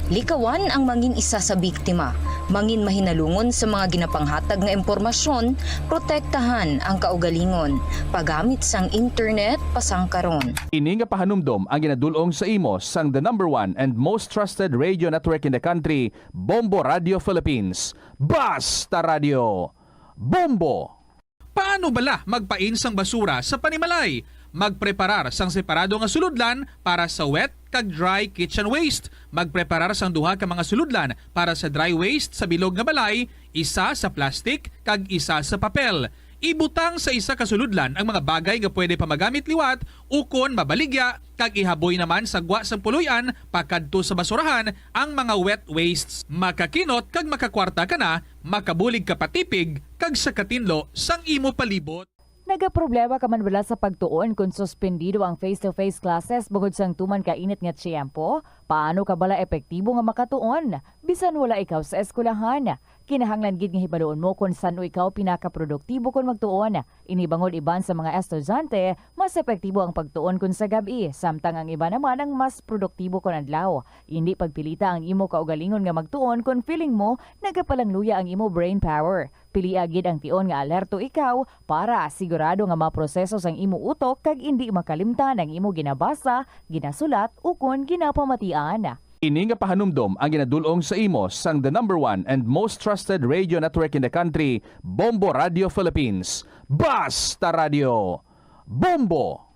Likawan ang mangin isa sa biktima, mangin mahinalungon sa mga ginapanghatag nga impormasyon, protektahan ang kaugalingon, paggamit sang internet pasangkaron. Ini nga pahanumdom ang ginadul-ong sa imo sang the number one and most trusted radio network in the country, Bombo Radio Philippines. Basta Radio, Bombo! Paano bala magpain sang basura sa panimalay? Magpreparar sang separado nga sulodlan para sa wet kag dry kitchen waste. Magpreparar sang duha ka mga sulodlan para sa dry waste sa bilog nga balay, isa sa plastic kag isa sa papel. Ibutang sa isa ka sulodlan ang mga bagay nga pwede pa magamit liwat ukon mabaligya, kag ihaboy naman sa gwa sang puloy-an pakadto sa basurahan ang mga wet wastes. Makakinot kag makakwarta ka na, makabulig ka pa tipig kag sa katinlo sang imo palibot. Nagaproblema ka man bala sa pagtuon kon suspendido ang face-to-face classes bungod sang tuman ka init nga tiyempo? Paano ka bala epektibo nga makatuon bisan wala ikaw sa eskwelahan? Kinahanglan gid nga hibaluon mo kon san-o ikaw pinakaproduktibo kon magtuon. Ini bangod iban sa mga estudyante, mas epektibo ang pagtuon kon sa gab-i, samtang ang iban naman ang mas produktibo kon adlaw. Indi pagpilita ang imo kaugalingon nga magtuon kon feeling mo nagapalangluya ang imo brain power. Pilia gid ang tion nga alerto ikaw para sigurado nga maproseso sang imo utok kag indi makalimtan ang imo ginabasa, ginasulat, ukon ginapamatian. Ini nga pahanumdom ang ginadul-ong sa imo sang the number one and most trusted radio network in the country, Bombo Radio Philippines. Basta Radio, Bombo!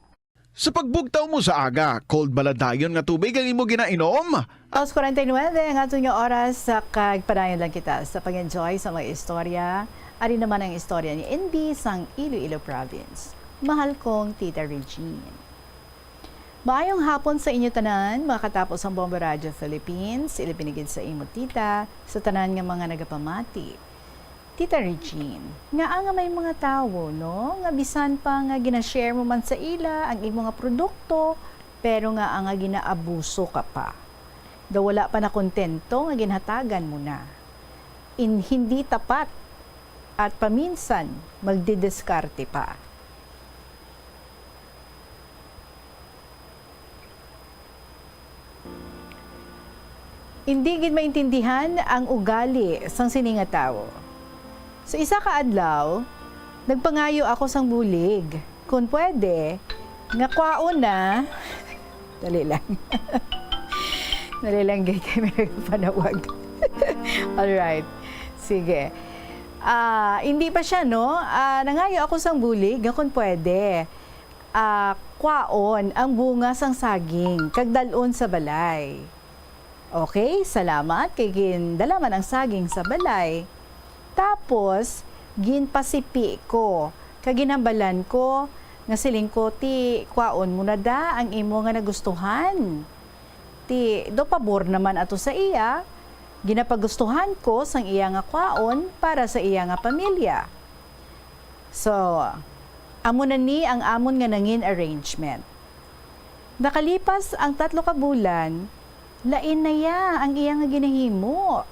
Sa pagbugtaw mo sa aga, cold bala dayon nga tubig ang imo ginainom? Alas kwarenta y nuebe ang aton nga oras, sa kag padayon lang kita sa pag-enjoy sa mga istorya. Ari naman ang istorya ni N B sang Iloilo Province. Mahal kong Tita Regine. Maayong hapon sa inyo tanan, makatapos ang Bombo Radio Philippines, ilabi na gid sa imo, tita, sa tanan nga mga nagapamati. Tita Regine, ngaa nga may mga tawo, no, nga bisan pa nga gina-share mo man sa ila ang imo nga produkto, pero ngaa nga ginaabuso ka pa. Daw wala pa nakontento nga ginhatagan mo na. In, hindi tapat at paminsan magdidiskarte pa. Indi gid maintindihan ang ugali sang sini nga tawo. Sa isa ka adlaw, nagpangayo ako sang bulig, kon pwede, nga kwaon na. Dali lang. Dali lang, gay, kay may nagpanawag. Alright. Sige. Ah, hindi pa siya, no? Ah, nangayo ako sang bulig nga kon pwede, ah, kwaon ang bunga sang saging kag dal-on sa balay. Okay, salamat kay gindala man ang saging sa balay. Tapos, ginpasipi ko kag ginhambalan ko nga siling ko, ti kwaon mo na da ang imo nga nagustuhan. Ti do pabor naman ato sa iya, ginapagustuhan ko sang iya nga kwaon para sa iya nga pamilya. So, amo na ni ang amon nga nangin arrangement. Nakalipas ang tatlo ka bulan, lain na ya ang iya nga ginahimo.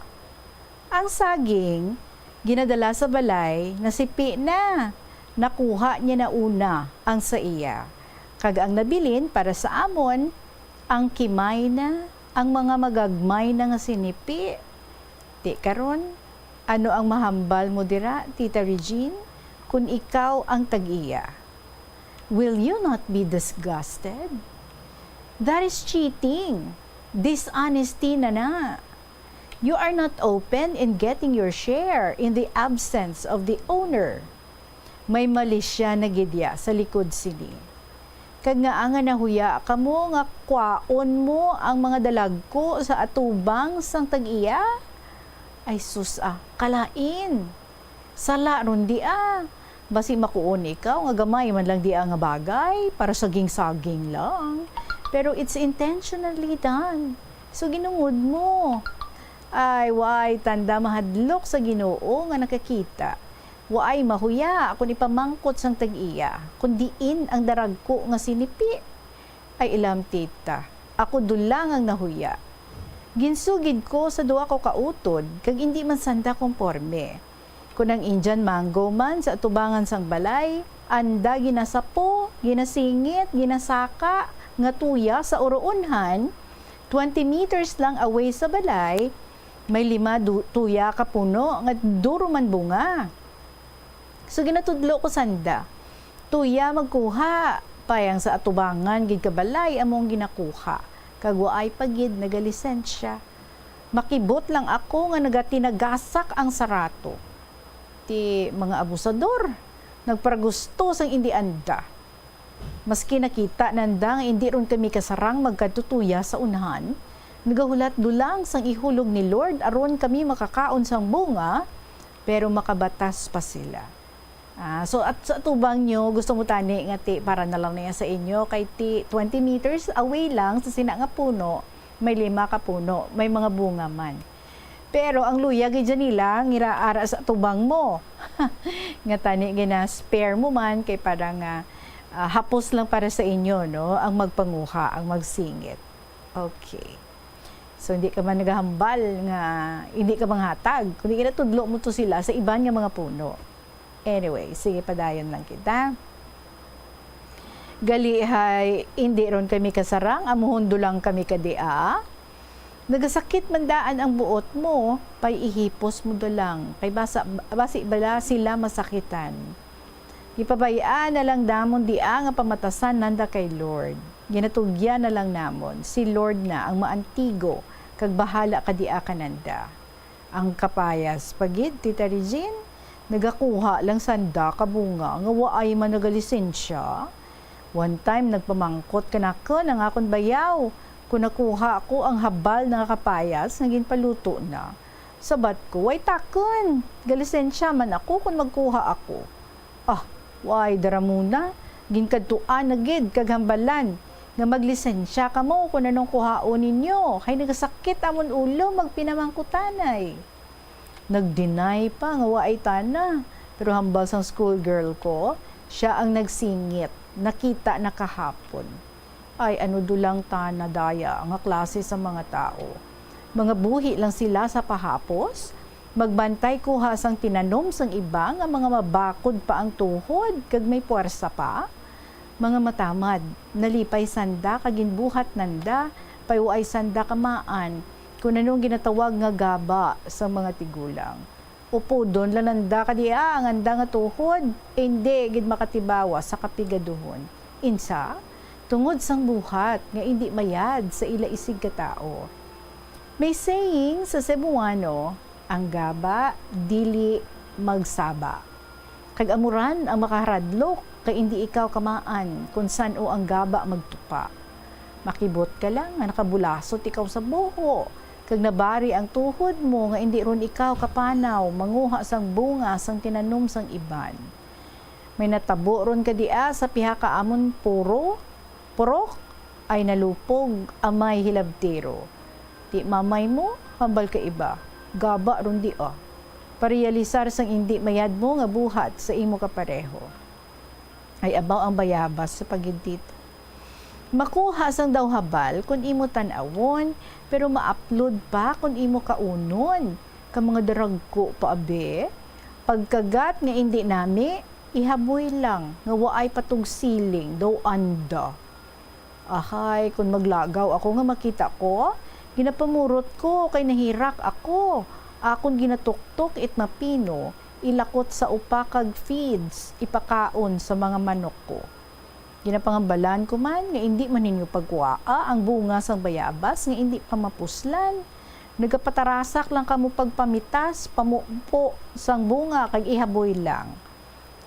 Ang saging, ginadala sa balay, nasipi na. Nakuha niya na una ang sa iya. Kag ang nabilin para sa amon, ang kimay na, ang mga magagmay na nga sinipi. Ti karon, ano ang mahambal mo dira, Tita Regine, kun ikaw ang tag-iya? Will you not be disgusted? That is cheating. Dishonesty na na. You are not open in getting your share in the absence of the owner. May malisya na gid ya sa likod sini. Kag ngaa nga nahuya kamo nga kwaon mo ang mga dalagku sa atubang sang tag-iya? Ay sus, ah, kalain! Sala ron di, ah. Basi makuon ikaw nga gamay man lang di, ah, nga bagay, para saging-saging lang. Pero it's intentionally done. So, ginungod mo. Ay, waay tanda mahadlok sa Ginoo nga nakakita. Waay mahuya kon ipamangkot sang tag-iya, kon diin ang daragku nga sinipi. Ay, ilam, tita, ako dulang ang nahuya. Ginsugid ko sa duha ko ka utod, kag indi man sanda komporme. Kon ang Indian mango man sa atubangan sang balay, anda ginasapo, ginasingit, ginasaka, nga tuya sa uroonhan, twenty meters lang away sa balay, may lima du-, tuya ka puno nga duro man bunga. So, ginatudlo ko sanda, "Tuya magkuha, pay ang sa atubangan gid ka balay amo ang ginakuha, kag waay pa gid nagalisensya." Makibot lang ako nga nagatinagasak ang sarato. Ti mga abusador, nagparagusto sang indi anda. Maski nakita nanda nga indi ron kami kasarang magkadto tuya sa unhan, nagahulat dulang sang ihulog ni Lord aron kami makakaon sang bunga, pero makabatas pa sila. Ah, so, at sa atubang nyo, gusto mo tani nga ti para na lang niya sa inyo, kay ti twenty meters away lang sa sina nga puno, may lima ka puno, may mga bunga man. Pero ang luya gid dyan nila, ngira ara sa atubang mo. Nga tani gina-spare mo man, kay para nga, ah, hapos lang para sa inyo, no? Ang magpanguha, ang magsingit. Okay. So, hindi ka man nagahambal nga hindi ka manghatag, kundi ginatudlo mo to sila sa iban nga mga puno. Anyway, sige, padayon lang kita. Gali hay, indi ron kami kasarang, amuhon dulang kami kadia. Nagasakit man daan ang buot mo, pay ihipos mo dulang, kay basa, basi bala sila masakitan. Gipabay-an na lang namon dia nga pamatasan nanda kay Lord. Ginatugyan na lang namon, si Lord na ang maantigo, kag bahala kadia kananda. Ang kapayas pa gid, Tita Regine, nagakuha lang sanda ka bunga nga waay man nagalisensya. One time, nagpamangkot kanakon ang akon bayaw kon nakuha ko ang habal nga kapayas nga ginpaluto na. Sabat ko, "Way takon, galisensya man ako kon magkuha ako." Ah, way daramuna, ginkadtuan na gid kag hambalan nga maglisensya kamo kon anong kuhaon ninyo, kay nagasakit amon ulo magpinamangkutanay. Nag-deny pa nga waay tana, pero hambal sang schoolgirl ko, sia ang nagsingit, nakita na kahapon. Ay, ano dulang tana daya nga klase sa mga tawo. Mga buhi lang sila sa pahapos, magbantay kuha sang tinanom sang iba nga mga mabakod pa ang tuhod kag may puwersa pa. Mga matamad, nalipay sanda kag ginbuhat nanda, pay waay sanda kamaan kon ano ang ginatawag nga gaba sang mga tigulang. Upodon lang nanda kadia ang anda nga tuhod, indi gid makatibawa sa kapigaduhon. Insa, tungod sang buhat nga indi mayad sa ila isig ka tawo. May saying sa Cebuano, "Ang gaba dili magsaba." Kag amo ran ang makaharadlok, kay indi ikaw kamaan kon san-o ang gaba magtupa. Makibot ka lang nga nakabulasot ikaw sa buho, kag nabari ang tuhod mo nga indi ron ikaw kapanaw manguha sang bunga sang tinanom sang iban. May natabo ron kadia sa piha ka amon puro, purok, ay nalupog amay hilabtero. Ti mamay mo, hambal ka iba, gaba ron dia. Parealisar sang indi mayad mo nga buhat sa imo kapareho. Ay abaw ang bayabas sa pagidit. Makuha sang daw habal kon imo tan-awon, pero maaplod pa kon imo kaunon. Ka mga daragko pa, abi. Pagkagat nga indi nami, ihaboy lang nga waay patugsiling daw anda. Ahay, kon maglagaw ako nga makita ko, ginapamurot ko kay nahirak ako. Akon ginatuktok it mapino, ilakot sa upa kag feeds, ipakaon sa mga manok ko. Ginapangambalan ko man nga indi man ninyo pagkuhaa ang bunga sang bayabas nga indi pa mapuslan. Nagapatarasak lang kamo pagpamitas, pamupo sang bunga kag ihaboy lang.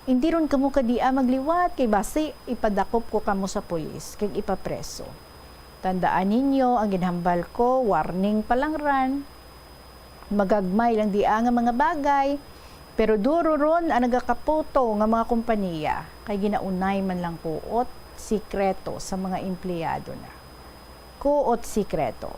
Indi ron kamo kadia magliwat, kay basi ipadakop ko kamo sa pulis kag ipapreso. Tandaan ninyo, ang ginhambal ko, warning pa lang ran. Magagmay lang dia nga mga bagay, pero duro ron ang nagakaputo nga mga kompaniya, kay ginaunay man lang kuot sikreto sa mga empleyado na. Kuot sikreto.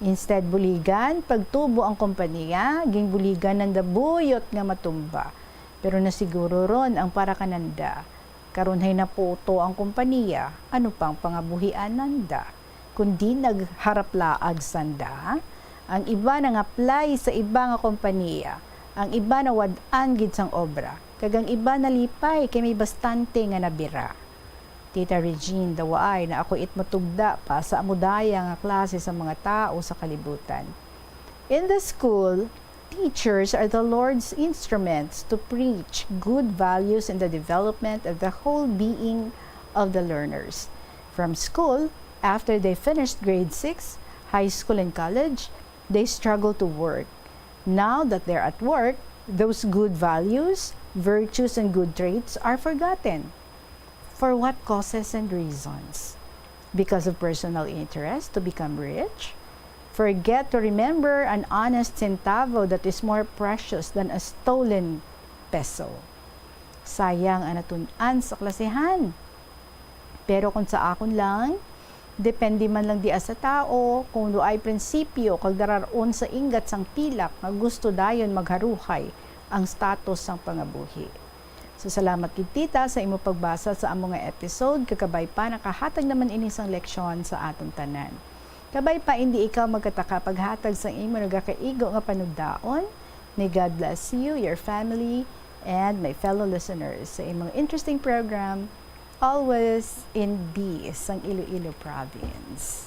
Instead buligan, pagtubo ang kompaniya, ginbuligan nanda buyot nga matumba. Pero nasiguro ron ang para kananda. Karon hay naputo ang kompaniya, ano pang pangabuhian nanda? Kundi nagharap laag sanda, ang iba nang-apply sa iba nga kompaniya, ang iba nawad-an gid sang obra, kag ang iba nalipay kay may bastante nga nabira. Tita Regine, dawaay na ako it matugda pa sa amo daya nga klase sa mga tawo sa kalibutan. In the school, teachers are the Lord's instruments to preach good values in the development of the whole being of the learners. From school, after they finished grade six, high school, and college, they struggle to work. Now that they're at work, those good values, virtues, and good traits are forgotten. For what causes and reasons? Because of personal interest to become rich? Forget to remember an honest centavo that is more precious than a stolen peso. Sayang ang natun-an sa klasihan. Pero kung sa akon lang, depende man lang dia sa tao, kung duay prinsipyo kag dararon sa inggat sang pilak nga gusto dayon magharuhay ang status sang pangabuhi. So, salamat gid, Tita, sa imo pagbasa sa amo nga episode, kag kabay pa nakahatag naman ini sang leksyon sa aton tanan. Kabay pa, indi ikaw magkataka paghatag sang imo nagakaigo nga panugdaon. May God bless you, your family, and my fellow listeners sa imong interesting program, Always in B sang Iloilo Province.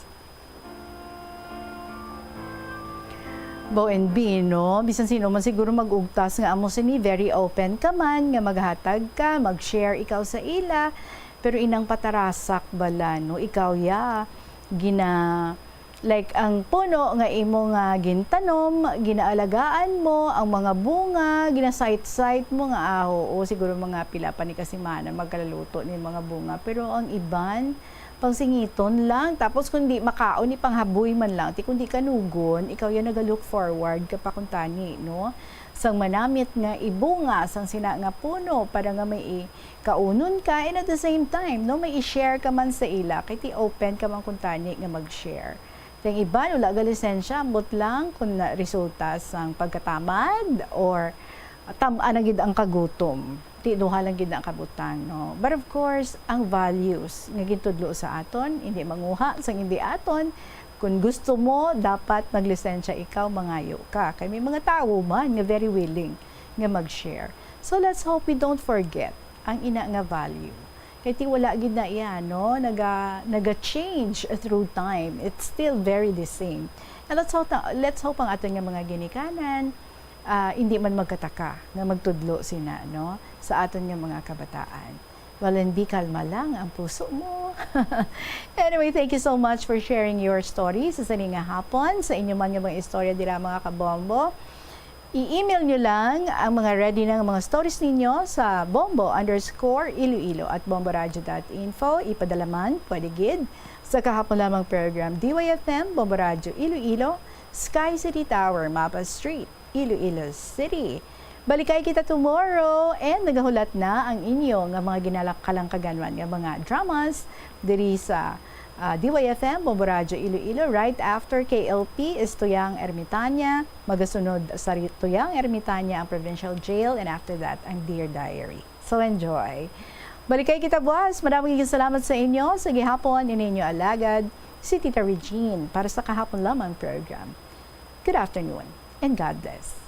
Bo and B, no? Bisan sino man siguro mag-ugtas nga amo sini, very open ka man nga maghatag ka, mag-share ikaw sa ila, pero inang patarasak bala, no? Ikaw ya, gina-, like, ang puno nga imo nga gintanom, ginaalagaan mo, ang mga bunga, ginasayt-sayt mo nga, ah, oo, siguro mga pila pa ni ka semana magkalaluto ni mga bunga. Pero ang iban, pangsingiton lang. Tapos kung di makaon, ipanghaboy man lang. Ti kung di kanugon, ikaw ya naga-look forward ka pa kuntani, no? Sang manamit nga ibunga sang sina nga puno para nga may i-, kaunon ka, and at the same time, no, may i-share ka man sa ila, kay ti open ka man kuntani nga mag-share. Ti ang iban, wala ga lisensya, ambot lang kung na resulta sang pagkatamad or tam-an na gid ang kagutom. Ti duha lang gid na ang kabutang, no? But of course, ang values nga gintudlo sa aton, hindi manguha sang hindi aton. Kung gusto mo, dapat maglisensya ikaw, mangayo ka. Kay may mga tawo man nga very willing nga mag-share. So let's hope we don't forget ang ina nga value. Kay ti wala gid na iya, no? Naga, naga-change through time. It's still very the same. And let's hope, let's hope ang aton nga mga ginikanan, ah, hindi man magkataka nga magtudlo sina, no, sa aton nga mga kabataan. Well, and be, kalma lang ang puso mo. Anyway, thank you so much for sharing your story sa sini nga hapon, sa inyo man nga mga istorya dira, mga kabombo. I-email nyo lang ang mga ready na nga mga stories ninyo sa bombo underscore iloilo at bomboradio dot info. Ipadala man, pwede gid, sa kahapon lamang program, D Y F M, Bombo Radio Iloilo, Sky City Tower, Mapa Street, Iloilo City. Balikay kita tomorrow, and nagahulat na ang inyo nga mga ginalakalang kaganwan nga mga dramas diri sa, ah, D Y F M, Bombo Radyo Iloilo, right after K L P, Istuyang Ermitanya. Magasunod sa ri-, Tuyang Ermitanya ang Provincial Jail, and after that, ang Dear Diary. So, enjoy. Balikay kita buwas. Madamo gid salamat sa inyo. Sa gihapon, ini inyo alagad, si Tita Regine, para sa kahapon lamang program. Good afternoon, and God bless.